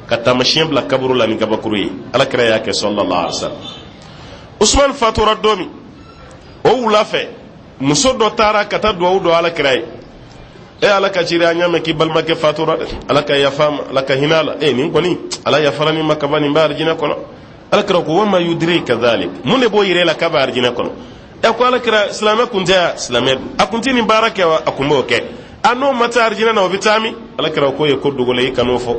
ka taamasiyɛn bila kaburu la ni gabakuru ye. Ala kira y'a kɛ, sallallahu alaihi wasallam. Usman fatura don min, o wula fɛ, muso dɔ taara ka taa duwawu don ala kira ye. E Ala ka ciden, an y'a mɛn k'i balimakɛ fatura dɛ, Ala ka yafa ma, Ala ka hinɛ a la. E nin kɔni, Ala yafara nin ma kaban, nin bɛ arijinɛ kɔnɔ. Ala kira ko wama yudrika dhalik, mun de b'o yir'e la k'a bɛ arijinɛ kɔnɔ? Ɛ, ko ala kira, silamɛ kun tɛ ya? Silamɛ don. A kun tɛ nin baara kɛ wa? A kun b'o kɛ. A n'o ma taa arijinɛ na, o bɛ taa min? Ala kira k'o ye ko dogolen, i kan'o fɔ.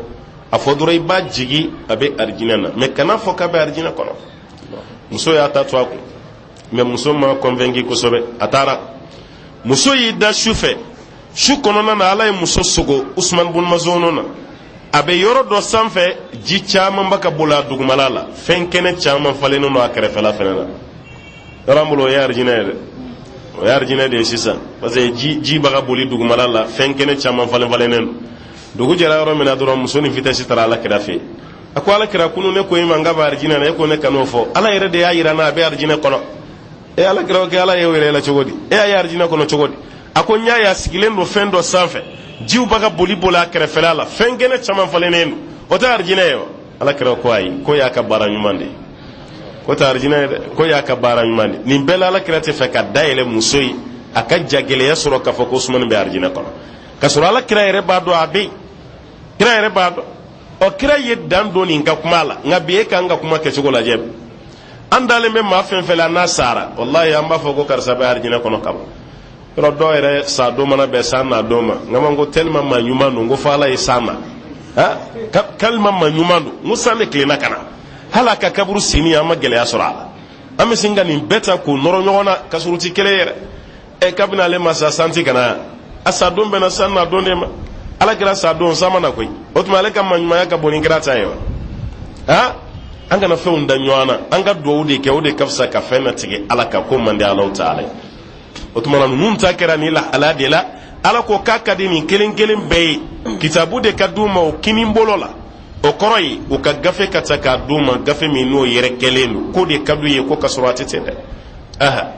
A fɔ dɔrɔn i b'a jigi a bɛ arijinɛ na, mɛ kana fɔ k'a bɛ arijinɛ kɔnɔ. Muso y'a ta to a kun, mɛ muso ma convaincu kosɛbɛ. A taara, muso y'i da su fɛ. Su kɔnɔna na, Ala ye muso sogo Usman bun Mazon na. A bɛ yɔrɔ dɔ sanfɛ, ji caman bɛ ka boli a dugumala la, fɛn kɛnɛ caman falennen don a kɛrɛfɛla fɛnɛ na. Yɔrɔ an bolo, o ye arijinɛ ye dɛ, o ye arijinɛ de ye sisan, parce que ji bɛ ka boli dugumala la, fɛn kɛnɛ caman falen falennen don. Dugu jɛra yɔrɔ min na dɔrɔn, muso ni vitesse taara ala kira fɛ yen. A ko Ala kira, kunu ne ko i ma n k'a bɛ arijinɛ na, e ko ne kan'o fɔ. Ala yɛrɛ de y'a yira n na, a bɛ arijinɛ kɔnɔ. E Ala kira ko, Ala y'o yira e la cogo di? E y'a ye arijinɛ kɔnɔ cogo di? A ko n y'a ye, a sigilen don fɛn dɔ sanfɛ, jiw bɛ ka boli boli a kɛrɛfɛla la, fɛn kɛnɛ caman falennen don. O tɛ arijinɛ ye wa? Ala kira ko ayi, k'o y'a ka baara ɲuman de ye, k'o tɛ arijinɛ ye dɛ, k'o y'a ka baara ɲuman de. Nin bɛɛ la, Ala kira tɛ fɛ ka da yɛlɛ muso ye, a ka jagɛlɛya sɔrɔ k'a fɔ ko Usumani bɛ arijinɛ kɔnɔ, k'a sɔrɔ Ala kira yɛrɛ b'a dɔn a bɛ yen. Kira yɛrɛ b'a dɔn. Ɔ, kira ye dan don nin ka kuma la. Nka bi, e k'an ka kuma kɛcogo lajɛ. An dalen bɛ maa fɛn fɛn la, n'a sara, walahi, an b'a fɔ ko karisa bɛ arijinɛ kɔnɔ kaban. Yɔrɔ dɔw yɛrɛ sa don mana bɛn san na don ma, nka man ko tellement maa ɲuman don, ko fo Ala ye san na, ha, tellement maa ɲuman don, n ko san de tilenna ka na hali a ka kaburu senni, an ma gɛlɛya sɔrɔ a la. An bɛ sin ka nin bɛɛ ta k'o nɔrɔ ɲɔgɔn na ka sɔrɔ u ti kelen yɛrɛ. Ɛ, kabini ale ma sa, san ti ka na, a sa don bɛnna san na don de ma. Ala kira sa don, san ma na koyi. O tuma, ale ka maɲumanya ka bon ni kira ta ye wa? Ha, an kana fɛnw da ɲɔgɔn na, an ka duwawu de kɛ, o de ka fisa ka fɛn natigɛ Ala kan ko man di Alaw taala ye. O tuma na, ninnu ta kɛra nin lahala de la. Ala ko k'a ka di nin kelen kelen bɛɛ ye, kitabu de ka d'u ma o kinin bolo la. O kɔrɔ ye u ka gafe ka ta k'a d'u ma, gafe min n'o yɛrɛ kɛlen don, k'o de ka d'u ye, ko ka sɔrɔ a tɛ ten dɛ. Aha.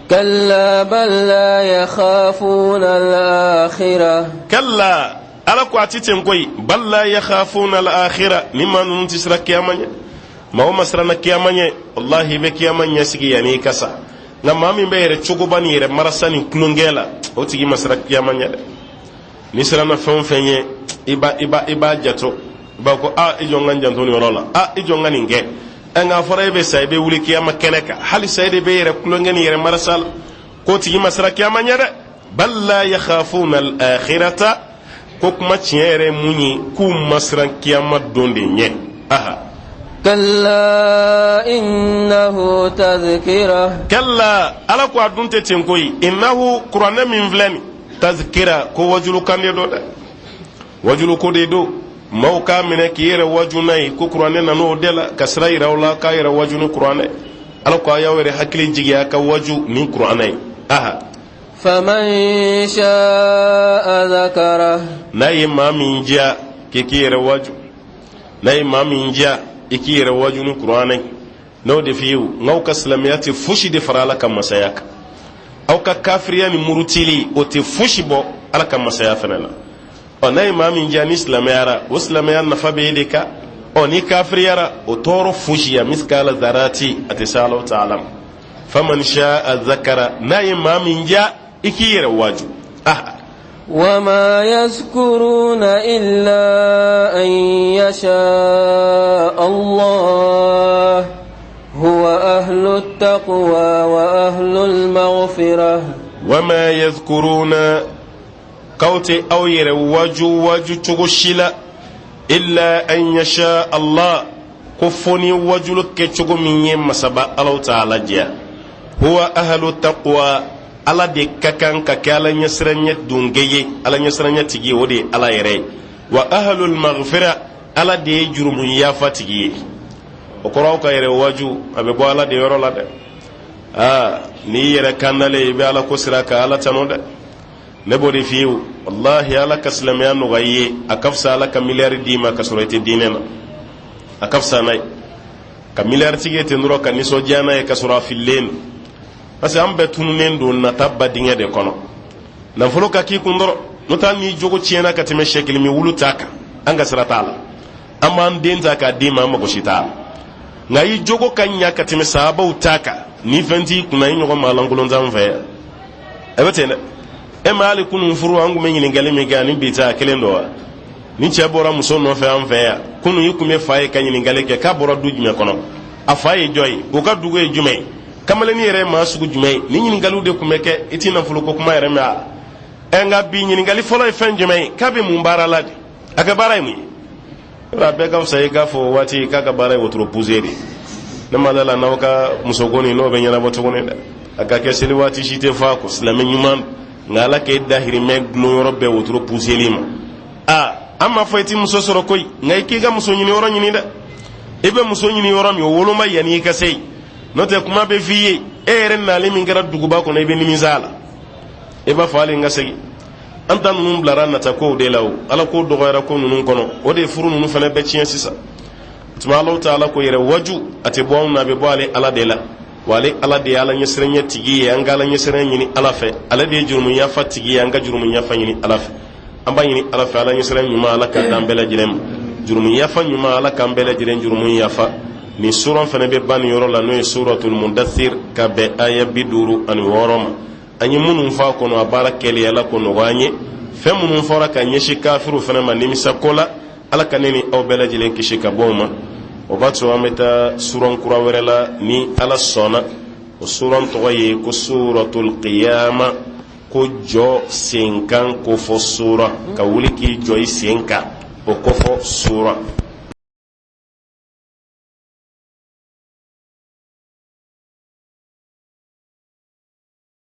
Kalla bal la yakhafuna al-akhirah. Kalla, Ala ko a tɛ ten koyi, bal la yakhafuna al-akhirah, ni maa ninnu tɛ siran kiyama ɲɛ. Maa o maa siranna kiyama ɲɛ, walahi, i bɛ kiyama ɲɛsigi yanni i ka sa. Nka maa min bɛ yɛrɛ cogoba ni yɛrɛ marasa ni tulonkɛ la, o tigi ma siran kiyama ɲɛ dɛ. N'i siranna fɛn o fɛn ɲɛ, i b'a jato, i b'a ko a i jɔ n ka n janto nin yɔrɔ la, a i jɔ n ka nin kɛ. Ɛ, nka a fɔra e bɛ sa, i bɛ wuli kiyama kɛnɛ kan, halisa e de bɛ yɛrɛ tulonkɛ ni yɛrɛ marasa la, k'o tigi ma siran kiyama ɲɛ dɛ. Bal la yakhafuna al-akhirata, ko kuma tiɲɛ yɛrɛ ye mun ye, k'u ma siran kiyama don de ɲɛ. Aha. Kalla innahu tadhkira. Kalla, Ala ko a dun tɛ ten koyi, innahu, kuranɛ min filɛ nin, tazkira, ko wajulukan de don dɛ, wajuluko de don. Maaw k'a minɛ k'i yɛrɛ waju n'a ye, ko kuranɛ nan'o de la ka sira yira aw la k'a yɛrɛ waju ni kuranɛ. Ala ko a y'aw yɛrɛ hakili jigi, a ka waju ni kuranɛ ye. Aha. Faman sha'a dhakara. N'a ye maa min diya k'i k'i yɛrɛ waju, n'a ye maa min diya i k'i yɛrɛ waju ni kuranɛ. N'o de f'i ye, n'aw ka silamɛya tɛ fosi de fara Ala ka masaya kan, aw ka kafiriya ni murutili, o tɛ fosi bɔ Ala ka masaya fana la. Ɔ, n'a ye maa min diya ni silamɛyara, o silamɛya nafa bɛ e de kan. Ɔ, ni kafiriyara, o tɔɔrɔ fosi ya misikala zarati a tɛ se Ala taala ma. Faman sha'a zakara, n'a ye maa min diya i k'i yɛrɛ waju. Ah. وما يذكرون إلا أن يشاء الله هو أهل التقوى وأهل المغفرة. وما يذكرون, k'aw tɛ aw yɛrɛ waju waju cogo si la, illa an yasha Allah, ko fo ni wajulu kɛcogo min ye masaba Alaw taala diya. Huwa ahlu taqwa, Ala de ka kan ka kɛ Ala ɲɛsiranɲɛ donkɛ ye, Ala ɲɛsiranɲɛ tigi ye, o de ye Ala yɛrɛ ye. Wa ahlul maghfira, Ala de ye jurumu yafa tigi ye. O kɔrɔ, aw ka yɛrɛ waju, a bɛ bɔ Ala de yɔrɔ la dɛ. Aa, n'i yɛrɛ kandalen, i bɛ Ala ko sira ka Ala tanu dɛ. Ne b'o de f'i ye, walahi, Ala ka silamɛya nɔgɔya i ye, a ka fisa Ala ka miliyari d'i ma ka sɔrɔ i tɛ diinɛ na. A ka fisa n'a ye ka miliyari tigi ye ten dɔrɔn ka nisɔndiya n'a ye ka sɔrɔ a fililen don, parce que an bɛɛ tununnen don nata ba dingɛ de kɔnɔ. Nafolo ka k'i kun dɔrɔn, n'o tɛ hali n'i jogo tiɲɛna ka tɛmɛ sɛkilimi wulu ta kan, an ka sira t'a la, an b'an den ta k'a d'i ma, an mago si t'a la. Nka i jogo ka ɲa ka tɛmɛ sahabaw ta kan, ni fɛn t'i kunna, i ɲɔgɔn maa lankolon t'an fɛ yan. Ɛ bɛ ten dɛ. E ma hali kunun furu, an tun bɛ ɲininkali min kɛ, ani bi ta kelen don wa? Ni cɛ bɔra muso nɔfɛ an fɛ yan kunun, i tun bɛ fa ye ka ɲininkali kɛ k'a bɔra du jumɛn kɔnɔ, a fa ye jɔn ye, o ka dugu ye jumɛn ye, kamalennin yɛrɛ ye maa sugu jumɛn ye. Ni ɲininkaliw de tun bɛ kɛ, i t'i nafolo ko kuma yɛrɛ mɛn a la. Ɛ, nka bi, ɲininkali fɔlɔ ye fɛn jumɛn ye? K'a bɛ mun baara la de? A ka baara ye mun ye? A bɛɛ ka fisa i k'a fɔ o waati k'a ka baara ye wotoro puse de. Ne ma da la n'aw ka musoko nin n'o bɛ ɲɛnabɔ tuguni dɛ. A ka kɛ seli waati si tɛ fɔ a kɔ, silamɛ ɲuman, nka Ala k'e dahirimɛ gulon yɔrɔ bɛɛ wotoro puseli ma. Aa, an m'a fɔ i ti muso sɔrɔ koyi, nka i k'i ka muso ɲini yɔrɔ ɲini dɛ. I bɛ muso ɲini yɔrɔ min, o woloma yanni i ka se yen. N'o tɛ, kuma bɛ f'i ye, e yɛrɛ nalen min kɛra duguba kɔnɔ, i bɛ nimisa a la, i b'a fɔ hali n ka segin. An ta ninnu bilara nata kow de la. O Ala ko dɔgɔyara ko ninnu kɔnɔ, o de ye furu ninnu fana bɛɛ tiɲɛ sisan. Tuma Alahu taala ko yɛrɛ waju a tɛ bɔ anw na, a bɛ bɔ ale Ala de la. Wa ale Ala de ye Ala ɲɛsiranya tigi ye, an ka Ala ɲɛsiranya ɲini Ala fɛ. Ale de ye jurumu yafa tigi ye, an ka jurumu yafa ɲini Ala fɛ. An b'a ɲini Ala fɛ, Ala ɲɛsiranya ɲuman, Ala k'a d'an bɛɛ lajɛlen ma. Jurumu yafa ɲuman, Ala k'an bɛɛ lajɛlen jurumu yafa. Nin suran fana bɛ ban nin yɔrɔ la, n'o ye suratul mudathir, ka bɛn aya 56 ma. An ye minnu fɔ a kɔnɔ, a baara kɛli, Ala k'o nɔgɔya an ye. Fɛn minnu fɔra ka ɲɛsin kafiriw fana ma nimisa ko la, Ala ka ne ni aw bɛɛ lajɛlen kisi ka bɔ o ma. O b'a to an bɛ taa suran kura wɛrɛ la ni Ala sɔnna. O suran tɔgɔ ye ko suratul qiyama, ko jɔ sen kan kofɔ sura, ka wuli k'i jɔ i sen kan, o kofɔ sura.